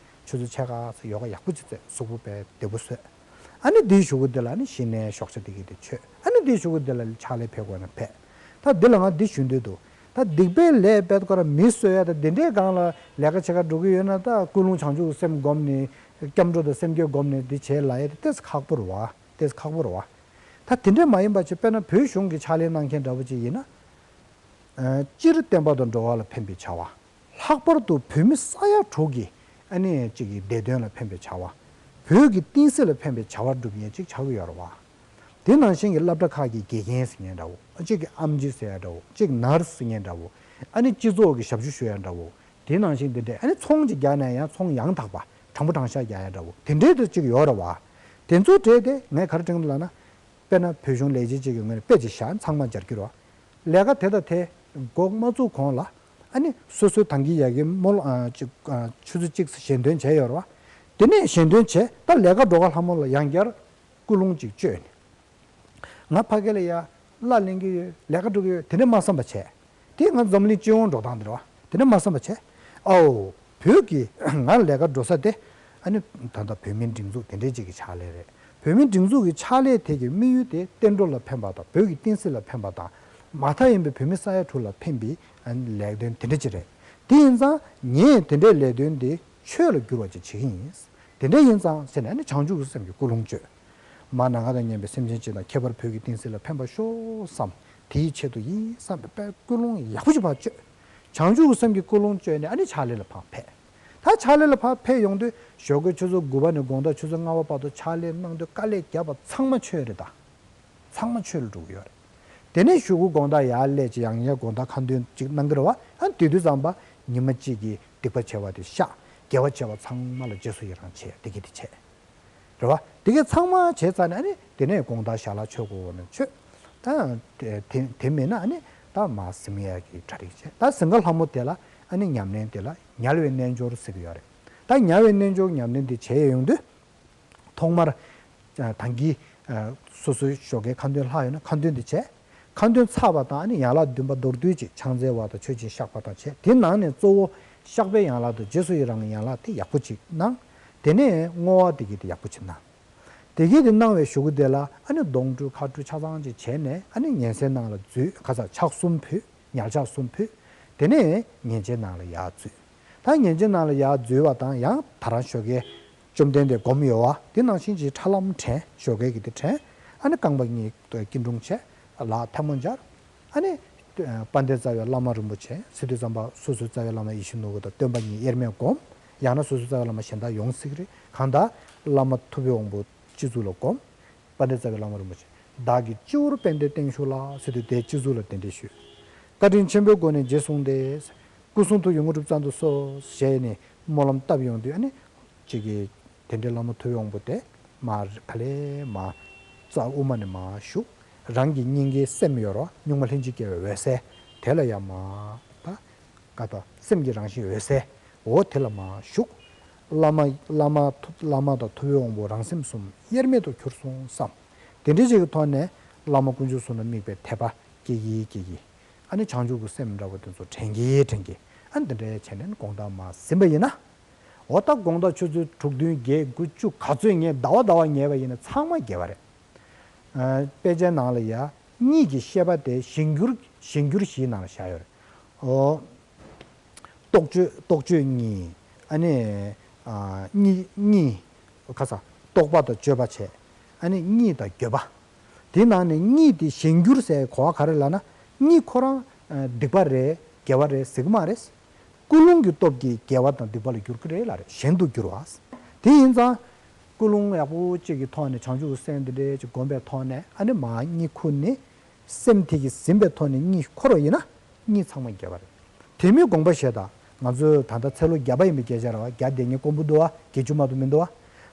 ཆུ་ཚོད་ཕྱེད་ཀ་ཙམ་ཡོ་ག་ཡག་པོ་ཅིག་རྩེ། གཟུགས་པོ་དཔེ་བདེ་པོ་བཟོས། ཨ་ནི་དེའི་གཞུག་གུ་དེ་ལ་ཨ་ནི་གཞི་ནས་ཞོགས་ཇ་དེ་གི་དེ་མཆོད། ཨ་ནི་དེའི་གཞུག་གུ་དེ་ལ་ཕྱག་ལས་ཕེབས་དགོས་ན་ཕེབས། ད་འདི་ལ་ང་འདི་ཞུ་འདོད་འདུག། ད་སྡིག་པའི་ལས་འབད་དགོས་ར་མི་གསོད་ཡ་ད་དེ་འདྲའི་སྒང་ལ་ལས་ཀ་བྱེད་ག་འགྲོ་གི་ཡོད་ན། ད་ཀུན་སློང་བྱང་ཆུབ་ཀྱི་སེམས་བསྒོམས་ནས། སྐྱབས་འགྲོ་དང་སེམས་བསྐྱེད་བསྒོམས་ནས་འདི་བྱེད་ལབ་ཡ་དེ་ཏོག་ཙམ་ཁག་པོ་རེད་བ། ཏོག་ཙམ་ཁག་པོ་རེད་བ། ད་དེ་འདྲས་མ་ཡིན་པ་ཅིག་དཔེར་ན་བོད་གཞུང་གི་ཕྱག་ལས་གནང་མཁན་འདྲ་པོ་ཅིག་ཡིན་ན། ཨ་སྤྱིར་བསྟན་པ་དང་འགྲོ་བ་ལ་ཕན་པའི་བྱ་བ། ལྷག་པར་དུ་བོད་མི་ས་ཡ་དྲུག་གི་ཨ་ནི་གཅིག་གི་བདེ་དོན་ལ་ཕན་པའི་བྱ་བ། བོད་ཀྱི་བསྟན་སྲིད་ལ་ཕན་པའི་བྱ་བ་སྒྲུབ་མཁན་ཅིག་ཆགས་ཀྱི་ཡོད་རེད་བ། དེ་ནང་བཞིན་གྱི་སློབ་གྲྭ་ཁག་གི་དགེ་རྒན་ཟེར་མཁན་འདྲ་བོ། གཅིག་གི་ཨེམ་ཆི་ཟེར་ཡ་འདྲ་བོ། གཅིག་ནར་སི་ཟེར་མཁན་འདྲ་བོ། ཨ་ནི་སྤྱི་ཚོགས་ཀྱི་ཞབས་ཞུ་ཞུ་ཡ་འདྲ་བོ། དེ་ནང་བཞིན་དེ་འདྲས། ཨ་ནི་ཚོང་ཅིག་རྒྱག་ན་ཡང་ཚོང་ཡང་དག་པ། དྲང་པོ་དྲང་བཞག་རྒྱག་ཡ་འདྲ་བོ། དེ་འདྲས་དེ་ཅིག་ཡོད་རེད་བ། དེ་ཚོའི་གྲས་དེ་ངས་ག་རེ་དྲན་གྱི་འདུག་ལབ་ན། དཔེར་ན་བོད་གཞུང་ལས་བྱེད་ཅིག་གི་ངོས་ནས་དཔེ་ཅིག་བཞག་ཚང་མ་སྦྱར་གྱི་རེད་བ། ལས་ཀ་དེ་དང་དེ་འགོ་མ་བཙུགས་གོང་ལ། ཨ་ནི་སོ་སོའི་ད་གིན་ཡ་གི་རྨོ་ལགས་ཨ་ཅིག་ཨ་ཆུ་ཚོད་གཅིག་ཙམ་ཞལ་འདོན་བྱས་ཡོད་རེད་བ། དེ་ནས་ཞལ་འདོན་བྱས། ད་ལས་ཀ་འགྲོ་ག་ལྷ་མོ་ལ་ཡང་བསྐྱར་ཀུན་སློང་ཅིག་བཅོས་ནས། ང་ཕ་གི་ལ་ཡ་གླ་ལེན་གྱི་ཡོད། ལས་ཀ་འགྲོ་གི་ཡོད། དེ་འདྲས་མ་བསམ་པ་བྱས། དེ་ང་འཛམ་གླིང་སྤྱི་ཡོངས་འགྲོ་སྟངས་དེ་རེད་བ། དེ་འདྲས་མ་བསམ་པ་བྱས། ཨའོ། བོད་ཀྱི་ང་ལས་ཀ་འགྲོ་ས་དེ། ཨ་ནི་ད་ལྟ་བོད་མིའི་སྒྲིག་འཛུགས་དེ་འདྲས་ཅིག་གི་ཕྱག་ལས་རེད། བོད་མིའི་སྒྲིག་འཛུགས་ཀྱི་ཕྱག་ལས་དེ་གི་དམིགས་ཡུལ་དེ་བསྟན་འགྲོ་ལ་ཕན་པ་དང་བོད་ཀྱི་བསྟན་སྲིད་ལ་ཕན་པ་དང་། མ་མཐའ་ཡིན་པའི་བོད་མི་ས་ཡ་དྲུག་ལ་ཕན་པའི་ཨ་ནི་ལས་དོན་དེ་འདྲས་ཅིག་རེད། དེ་ཡིན་ཙང་ངས་དེ་འདྲས་ལས་དོན་དེ་ཆོས་ལ་བསྒྱུར་བ་ཅིག་བྱེད་ཀྱི་ཡིན། དེ་འདྲས་ཡིན་ཙང་ཟེར་ནས་ཨ་ནི་བྱང་ཆུབ་ཀྱི་སེམས་ཀྱི་ཀུན་སློང་བཅོས། མ་ནམ་མཁའ་དང་མཉམ་པའི་སེམས་ཅན་སྤྱི་དང་། ཁྱད་པར་བོད་ཀྱི་བསྟན་སྲིད་ལ་ཕན་པར་ཤོག་བསམ། དེའི་ཆེད་དུ་ཡིན་བསམ་པའི་དཔེ་ཀུན་སློང་ཡག་པོ་ཞིག་ཕར་བཅོས། བྱང་ཆུབ་ཀྱི་སེམས་ཀྱི་ཀུན་སློང་བཅོས་ནས་ཨ་ནི་ཕྱག་ལས་ལ་ཕར་ཕེབས། ད་ཕྱག་ལས་ལ་ཕར་ཕེབས་ཡོང་དུས་ཞོགས་ཀའི་ཆུ་ཚོད་དགུ་པ་ནས་དགོང་དག་ཆུ་ཚོད་ལྔ་པ་བར་དུ་ཕྱག་ལས་གནང་དུས་དཀའ་ལས་བརྒྱབ་པ་ཚང་མ་ཆོས་རེད་ད། ཚང་མ་ཆོས་ལ་འགྲོ་གི་ཡོད་རེད། དེ་ནས་གཞུག་གུ་དགོང་དག་ཡར་སླེབས་བྱས་ཡང་ཡང་དགོང་དག་ཁ་འདོན་ཅིག་གནང་གི་རེད་བ། ཨ་དེ་དུས་ཙམ་པ་ཉི་མ་གཅིག་གི་སྡིག་པ་བྱས་པ་དེ་བཤགས། དགེ་བ་བྱས་པ་ཚང་མ་ལ་རྗེས་སུ་ཡི་རང་བྱས། དེ་གི་དེ་བྱས། རེད་བ། དེ་གས་ཚང་མ་བྱས་ཚར་ནས་ཨ་ནི་དེ་ནས་དགོང་དག་ཞལ་ལག་མཆོད་དགོས་ན་མཆོད། ད་དེ་དེ་མེད་ན་ཨ་ནི་ད་མར་གཟིམ་ཡས་ཀྱི་གྲ་སྒྲིག་བྱས། ད་གཟིམ་ཁ་ལྷ་མོ་དེ་ལ་ཨ་ནི་ཉམས་ལེན་དེ་ལ་ཉལ་བའི་རྣལ་འབྱོར་ཟེར་གྱི་ཡོད་རེད། ད་ཉལ་བའི་རྣལ་འབྱོར་ཉམས་ལེན་དེ་བྱས་ཡོང་དུས། ཐོག་མར། ཨ་ད་གིན། ཨ་སོ་སོའི་ཞོགས་ཀའི་ཁ་འདོན་ལྷག་ཡོད་ན་ཁ་འདོན་དེ་བྱས། ཁ་འདོན་ཚར་བ་དང་ཨ་ནི་ཡན་ལག་བདུན་པ་མདོར་བསྡུས་ཅིག་ཕྱག་འཚལ་བ་དང་མཆོད་ཅིང་བཤགས་པ་དང་བྱས། དེ་ནང་ནས་གཙོ་བོ་བཤགས་པའི་ཡན་ལག་དང་རྗེས་སུ་ཡི་རང་གི་ཡན་ལག་དེ་ཡག་པོ་ཅིག་གནང་། དེ་ནས་བསྔོ་བ་དེ་གི་དེ་ཡག་པོ་ཅིག་གནང་། དེ་གི་དེ་གནང་བའི་གཞུག་གུ་དེ་ལ་ཨ་ནི་གདོང་བཀྲུས་ཁ་བཀྲུས་ཆ་ཚང་ཅིག་བྱས་ནས། ཨ་ནི་ཉལ་སའི་ནང་ལ་འཛུལ། ཁ་ཚ་ཕྱག་གསུམ་ཕུལ། ཉལ་ཕྱག་གསུམ་ཕུལ། དེ་ནས་ཉལ་ཆའི་ནང་ལ་ཡར་འཛུལ། ད་ཉལ་ཆའི་ནང་ལ་ཡར་འཛུལ་བ་དང་ཡང་ད་རང་ཞོགས་ཀའི་བཅོམ་ལྡན་འདས་སྒོམ་ཡོད་བ། དེ་ནང་བཞིན་གྱི་ཁྲ་ལམ་དྲན། ཞོགས་ཀའི་གི་དེ་དྲན། ཨ་ནི་རྐང་པ་གཉིས་སྐྱིལ་ཀྲུང་བྱས། ལག་ཐལ་མོ་སྦྱར། ཨ་ནི་དཔལ་ལྡན་རྩ་བའི་བླ་མ་རིན་པོ་ཆེ། སི་ཏུ་ཙམ་པ་སོ་སོའི་རྩ་བའི་བླ་མ་ཡིད་བཞིན་ནོར་བུ་དང་སྟོན་པ་གཉིས་དབྱེར་མེད་སྒོམ། ཡང་ན་སོ་སོའི་རྩ་བའི་བླ་མ་གཞན་དག་ཡོང་སྲིད་ཀྱི་རེད། གང་ལྟར་བླ་མ་ཐུབ་པའི་དབང་པོ་སྤྱི་གཙུག་ལ་བསྒོམ། དཔལ་ལྡན་རྩ་བའི་བླ་མ་རིན་པོ་ཆེ། བདག་གིས་སྤྱི་བོར་དཔལ་ལྡན་བརྟན་བཞུགས་ལ་ཟེར་དུས་དེའི་སྤྱི་གཙུག་ལ་གདན་འདྲེན་ཞུས། བཀའ་དྲིན་ཆེན་པོའི་སྒོ་ནས་རྗེས་བཟུང་སྟེ། སྐུ་གསུང་ཐུགས་ཀྱི་དངོས་གྲུབ་སྩལ་དུ་གསོལ་ཞེས་ནས་སྨོན་ལམ་བཏབ་ཡོང་དུས། ཨ་ནི་གཅིག་གིས་དེ་འདྲའི་བླ་མ་ཐུབ་པའི་དབང་པོ་དེ་མར་ག་ལེ་མར་རྩ་དབུ་མ་ནས་མར་ཞུགས། རང་གི་སྙིང་གའི་སེམས་ཡོད་རེད་བ། གཉུག་མ་ལྷན་ཅིག་སྐྱེས་པའི་འོད་གསལ་དེ་ལ་ཡང་མར་ད། ཀ་ཏ་སེམས་ཀྱི་རང་བཞིན་འོད་གསལ། འོ་དེ་ལ་མར་ཞུགས། བླ་མ་བླ་མ་ཐུ་བླ་མ་དང་ཐུབ་པའི་དབང་པོ་རང་སེམས་གསུམ་དབྱེར་མེད་དུ་གྱུར་སོང་བསམ། དེ་འདྲའི་ཅིག་གི་ཐོག་ནས་བླ་མ་དཀོན་མཆོག་གསུམ་ལ་དམིགས་པའི་དད་པ་སྐྱེ་གི་སྐྱེ་གི། ཨ་ནི་བྱང་ཆུབ་ཀྱི་སེམས་འདྲ་པོ་དེ་ཚོ་དྲན་གི་དྲན་གི། ཨ་ནི་དེ་འདྲའི་བྱས་ནས་དགོང་དག་མར་ཟིན་པ་ཡིན་ན། འོ་ད་དགོང་དག་ཆུ་ཚོད་དྲུག་བདུན་བརྒྱད་དགུ་བཅུ་ག་ཚོད་ཉལ། ཟླ་བ་ཟླ་བ་ཉལ་བ་ཡིན་ན་ཚང་མ་དགེ་བ་རེད། ཨ། དཔེ་ཆའི་ནང་ལ་ཡ་གཉིད་ཀྱི་ཤེས་པ་དེ་གཞན་འགྱུར་གཞན་འགྱུར་བཞིའི་ནང་ལ་བཞག་ཡོད་རེད། ཨོ། རྟོག་དཔྱོད་རྟོག་དཔྱོད་གཉིད། ཨ་ནི། ཨ། གཉིད་གཉིད། ཁ་ས། རྟོག་པ་དང་དཔྱོད་པ་བྱས། ཨ་ནི་གཉིད་དང་འགྱོད་པ། དེའི་ནང་ནས་གཉིད་དེ་གཞན་འགྱུར་ཟེར་གོ་བ་ག་རེ་ལབ་ན། གཉིད་ཁོ་རང་ཨ་སྡིག་པ་རེད་དགེ་བ་རེད་ཟེར་གི་མ་རེད། ཀུན་སློང་གི་སྟོབས་ཀྱིས་དགེ་བ་དང་སྡིག་པ་ལ་འགྱུར་གི་རེད་ལབ་རེད། གཞན་དུ་འགྱུར་བ། དེ་ཡིན་ཙང་། ཀུན་སློང་ཡག་པོ་གཅིག་གི་ཐོག་ནས་བྱང་ཆུབ་ཀྱི་སེམས་འདི་འདྲའི་ཅིག་བསྒོམས་པའི་ཐོག་ནས། ཨ་ནི་མར་གཉིད་ཁུག་ནས། སེམས་དེ་གིས་ཟིན་པའི་ཐོག་ནས་གཉིད་འཁོར་བ་ཡིན་ན། གཉིད་ཚང་མ་དགེ་བ་རེད། དེ་མིན་དགོངས་པ་བཞེས་དང་། ང་ཚོས་ད་ལྟ་ཚེ་ལོ་བརྒྱ་པ་ཡིན་པའི་སྐད་ཆ་རེད་བ། བརྒྱ་དེ་ངས་དཀོན་པོ་འདུག་བ། བརྒྱད་ཅུ་མ་གཏོགས་མི་འདུག་བ།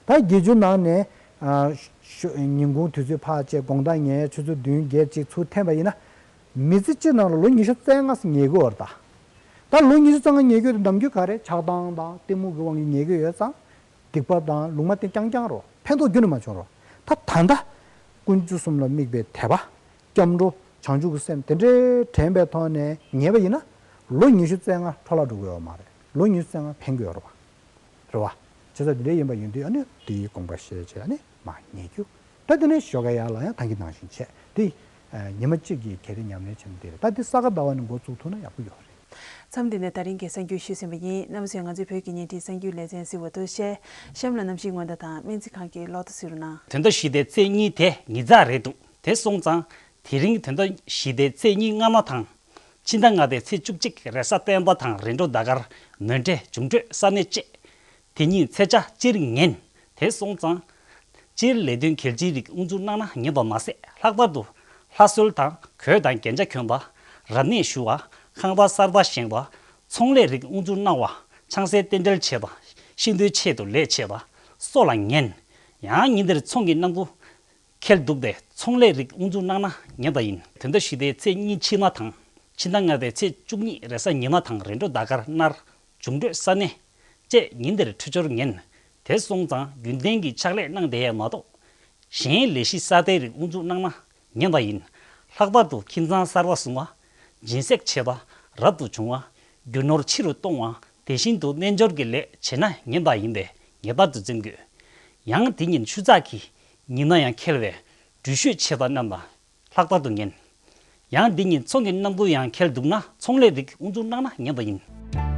ད་བརྒྱད་ཅུ་ནང་ནས། ཨ། ཤོ་ཉིན་གུང་དུས་ཚོད་ཕར་བཅད། དགོང་དག་ཉལ། ཆུ་ཚོད་བདུན་བརྒྱད་ཅིག་ཚུར་འཐེན་པ་ཡིན་ན། མི་ཚེ་གཅིག་ནང་ལ་ལོ་ཉི་ཤུ་རྩ་ལྔ་ཉལ་གི་ཡོད་རེད་ད། ད་ལོ་ཉི་ཤུ་རྩ་ལྔ་ཉལ་གི་ཡོད་དེ་ནམ་རྒྱུན་ག་རེ། ཆགས་སྡང་དང་གཏི་མུག་གི་དབང་གིས་ཉལ་གི་ཡོད་ཙང་། སྡིག་པ་དང་ལུང་མ་བསྟན་རྐྱང་རྐྱང་རོ། ཕན་ཐོགས་ཁྱོན་ནས་མ་བྱུང་རོ། ད་ད་ལྟ་དཀོན་མཆོག་གསུམ་ལ་དམིགས་པའི་དད་པ། སྐྱབས་འགྲོ། བྱང་ཆུབ་ཀྱི་སེམས་དེ་འདྲའི་དྲན་པའི་ཐོག་ནས་ཉལ་བ་ཡིན་ན། ལོ་ཉི་ཤུ་རྩ་ལྔ་འཕྲོ་བརླག་འགྲོ་གི་ཡོད་མ་རེད། ལོ་ཉི་ཤུ་རྩ་ལྔ་ཕན་གི་ཡོད་རེད་བ། རེད་བ། བྱས་ཙང་འདི་འདྲ་ཡིན་པ་ཡིན་དུས། ཨ་ནི་དེའི་དགོངས་པ་བཞེས་བྱས། ཨ་ནི་མར་ཉལ་རྒྱུ། ད་དེ་ནས་ཞོགས་ཀ་ཡར་ལངས་ཡང་ད་གིན་ནང་བཞིན་བྱས་ཏེ། ཨ། ཉི་མ་གཅིག་གི་གལ་ཏེ་ཉམས་ལེན་བྱས་ན་འདི་རེད། ད་འདི་ས་ག་ཟླ་བ་ནས་འགོ་བཙུགས་ཐུབ་ན་ཡག་པོ་ཡོད་རེད། མཚམས་འདི་ནས་ད་རིང་གི་གསར་འགྱུར་ཞུས་ཟིན་པ་ཡིན། རྣམ་པ་ཚོས་ང་ཚོའི་བོད་ཀྱི་བརྙན་འཕྲིན་གསར་འགྱུར་ལེ་ཚན་གཟིགས་པར་ཐུགས་རྗེ་ཆེ། གཤམ་ལ་གནམ་གཤིས་སྔོན་བརྡ་དང་སྨན་རྩིས་ཁང་གི་གློག་བརྡ་གཟིགས་རོགས་གནང་། དོན་ཟླ་བཞི་པའི་ཚེས་གཉིས་དེ་ཉི་ཤུ་རྩ་ལྔ་རེད་འདུག་དེ་སོང་ཙང་དེ་རིང་དོན་ཟླ་བཞི་པའི་ཚེས་གཉིས་སྔ་མ་དང་། ཕྱི་ཟླ་ལྔ་པའི་ཚེས་བཅུ་གཅིག་རེས་གཟའ་སྤེན་པ་དང་རེས་འགྲོགས་ཟླ་སྐར་མོན་གྲོ་འབྱུང་འཕྲོད་ས་གནས་བཅས། དེ་ཉིད་ཚེས་ཆ་སྤྱིར་ངན། དེ་སོང་ཙང་། སྤྱིར་ལས་དོན་གལ་ཆེའི་རིགས་དབུ་འཛུགས་གནང་ན་ངན་པ་མ་ཟད། ལྷག་པར་དུ་ལྷ་གསོལ་དང་གོས་དང་རྒྱན་ཆ་གྱོན་པ། རབ་གནས་ཞུ་བ། ཁང་པ་གསར་པ་བཞེངས་པ། ཚོང་ལས་རིགས་དབུ་འཛུགས་གནང་བ། ཆང་སའི་རྟེན་འབྲེལ་བྱེད་པ། ཤིང་རྟའི་ཆེད་དུ་ལས་བྱེད་པ་སོགས་ལ་ངན། ཡང་ཉིན་དེར་ཚོང་གི་གནམ་གྲུ་འཁེལ་འདུག་སྟེ། ཚོང་ལས་རིགས་དབུ་འཛུགས་གནང་ན་ངན་པ་ཡིན། དོན་ཟླ་བཞི་པའི་ཚེས་གཉིས་ཕྱི་མ་དང་། ཕྱི་ཟླ་ལྔ་པའི་ཚེས་བཅུ་གཉིས་རེས་གཟའ་ཉི་མ་དང་རེས་འགྲོགས་ཟླ་སྐར་ནར། འབྱུང་འཕྲོད་ས་གནས་བཅས་ཉིན་དེར་འཕྲོད་སྦྱོར་ངན། དེ་སོང་ཙང་རྒྱུན་ལྡན་གྱི་ཕྱག་ལས་གནང་བསྡད་ཡས་མ་གཏོགས། གཞན་ལས་གཞི་གསར་པའི་རིགས་དབུ་འཛུགས་གནང་ན་ངན་པ་ཡིན། ལྷག་པར་དུ་ཁྱིམ་ཚང་གསར་པ་བཟུང་བ། སྦྱིན་སྲེག་བྱེད་པ། རབ་ཏུ་བྱུང་བ། རྒྱུ་ནོར་ཕྱི་རུ་གཏོང་བ། དེ་བཞིན་དུ་རྣལ་འབྱོར་གྱི་ལས་བྱེད་ན་ངན་པ་ཡིན་པས་ངེས་པར་དུ་འཛེམ་དགོས། ཡང་འདི་ཉིན་ཆུ་ཚགས་ཀྱི་ཉིན་ན་ཡང་འཁེལ་བས་འགྲུལ་བཞུད་བྱེད་པ་རྣམས་ལ་ལྷག་པར་དུ་ངན། ཡང་འདི་ཉིན་ཚོང་གི་གནམ་གྲུ་ཡང་འཁེལ་འདུག་ན་ཚོང་ལས་རིགས་དབུ་འཛུགས་གནང་ན་ངན་པ་ཡིན།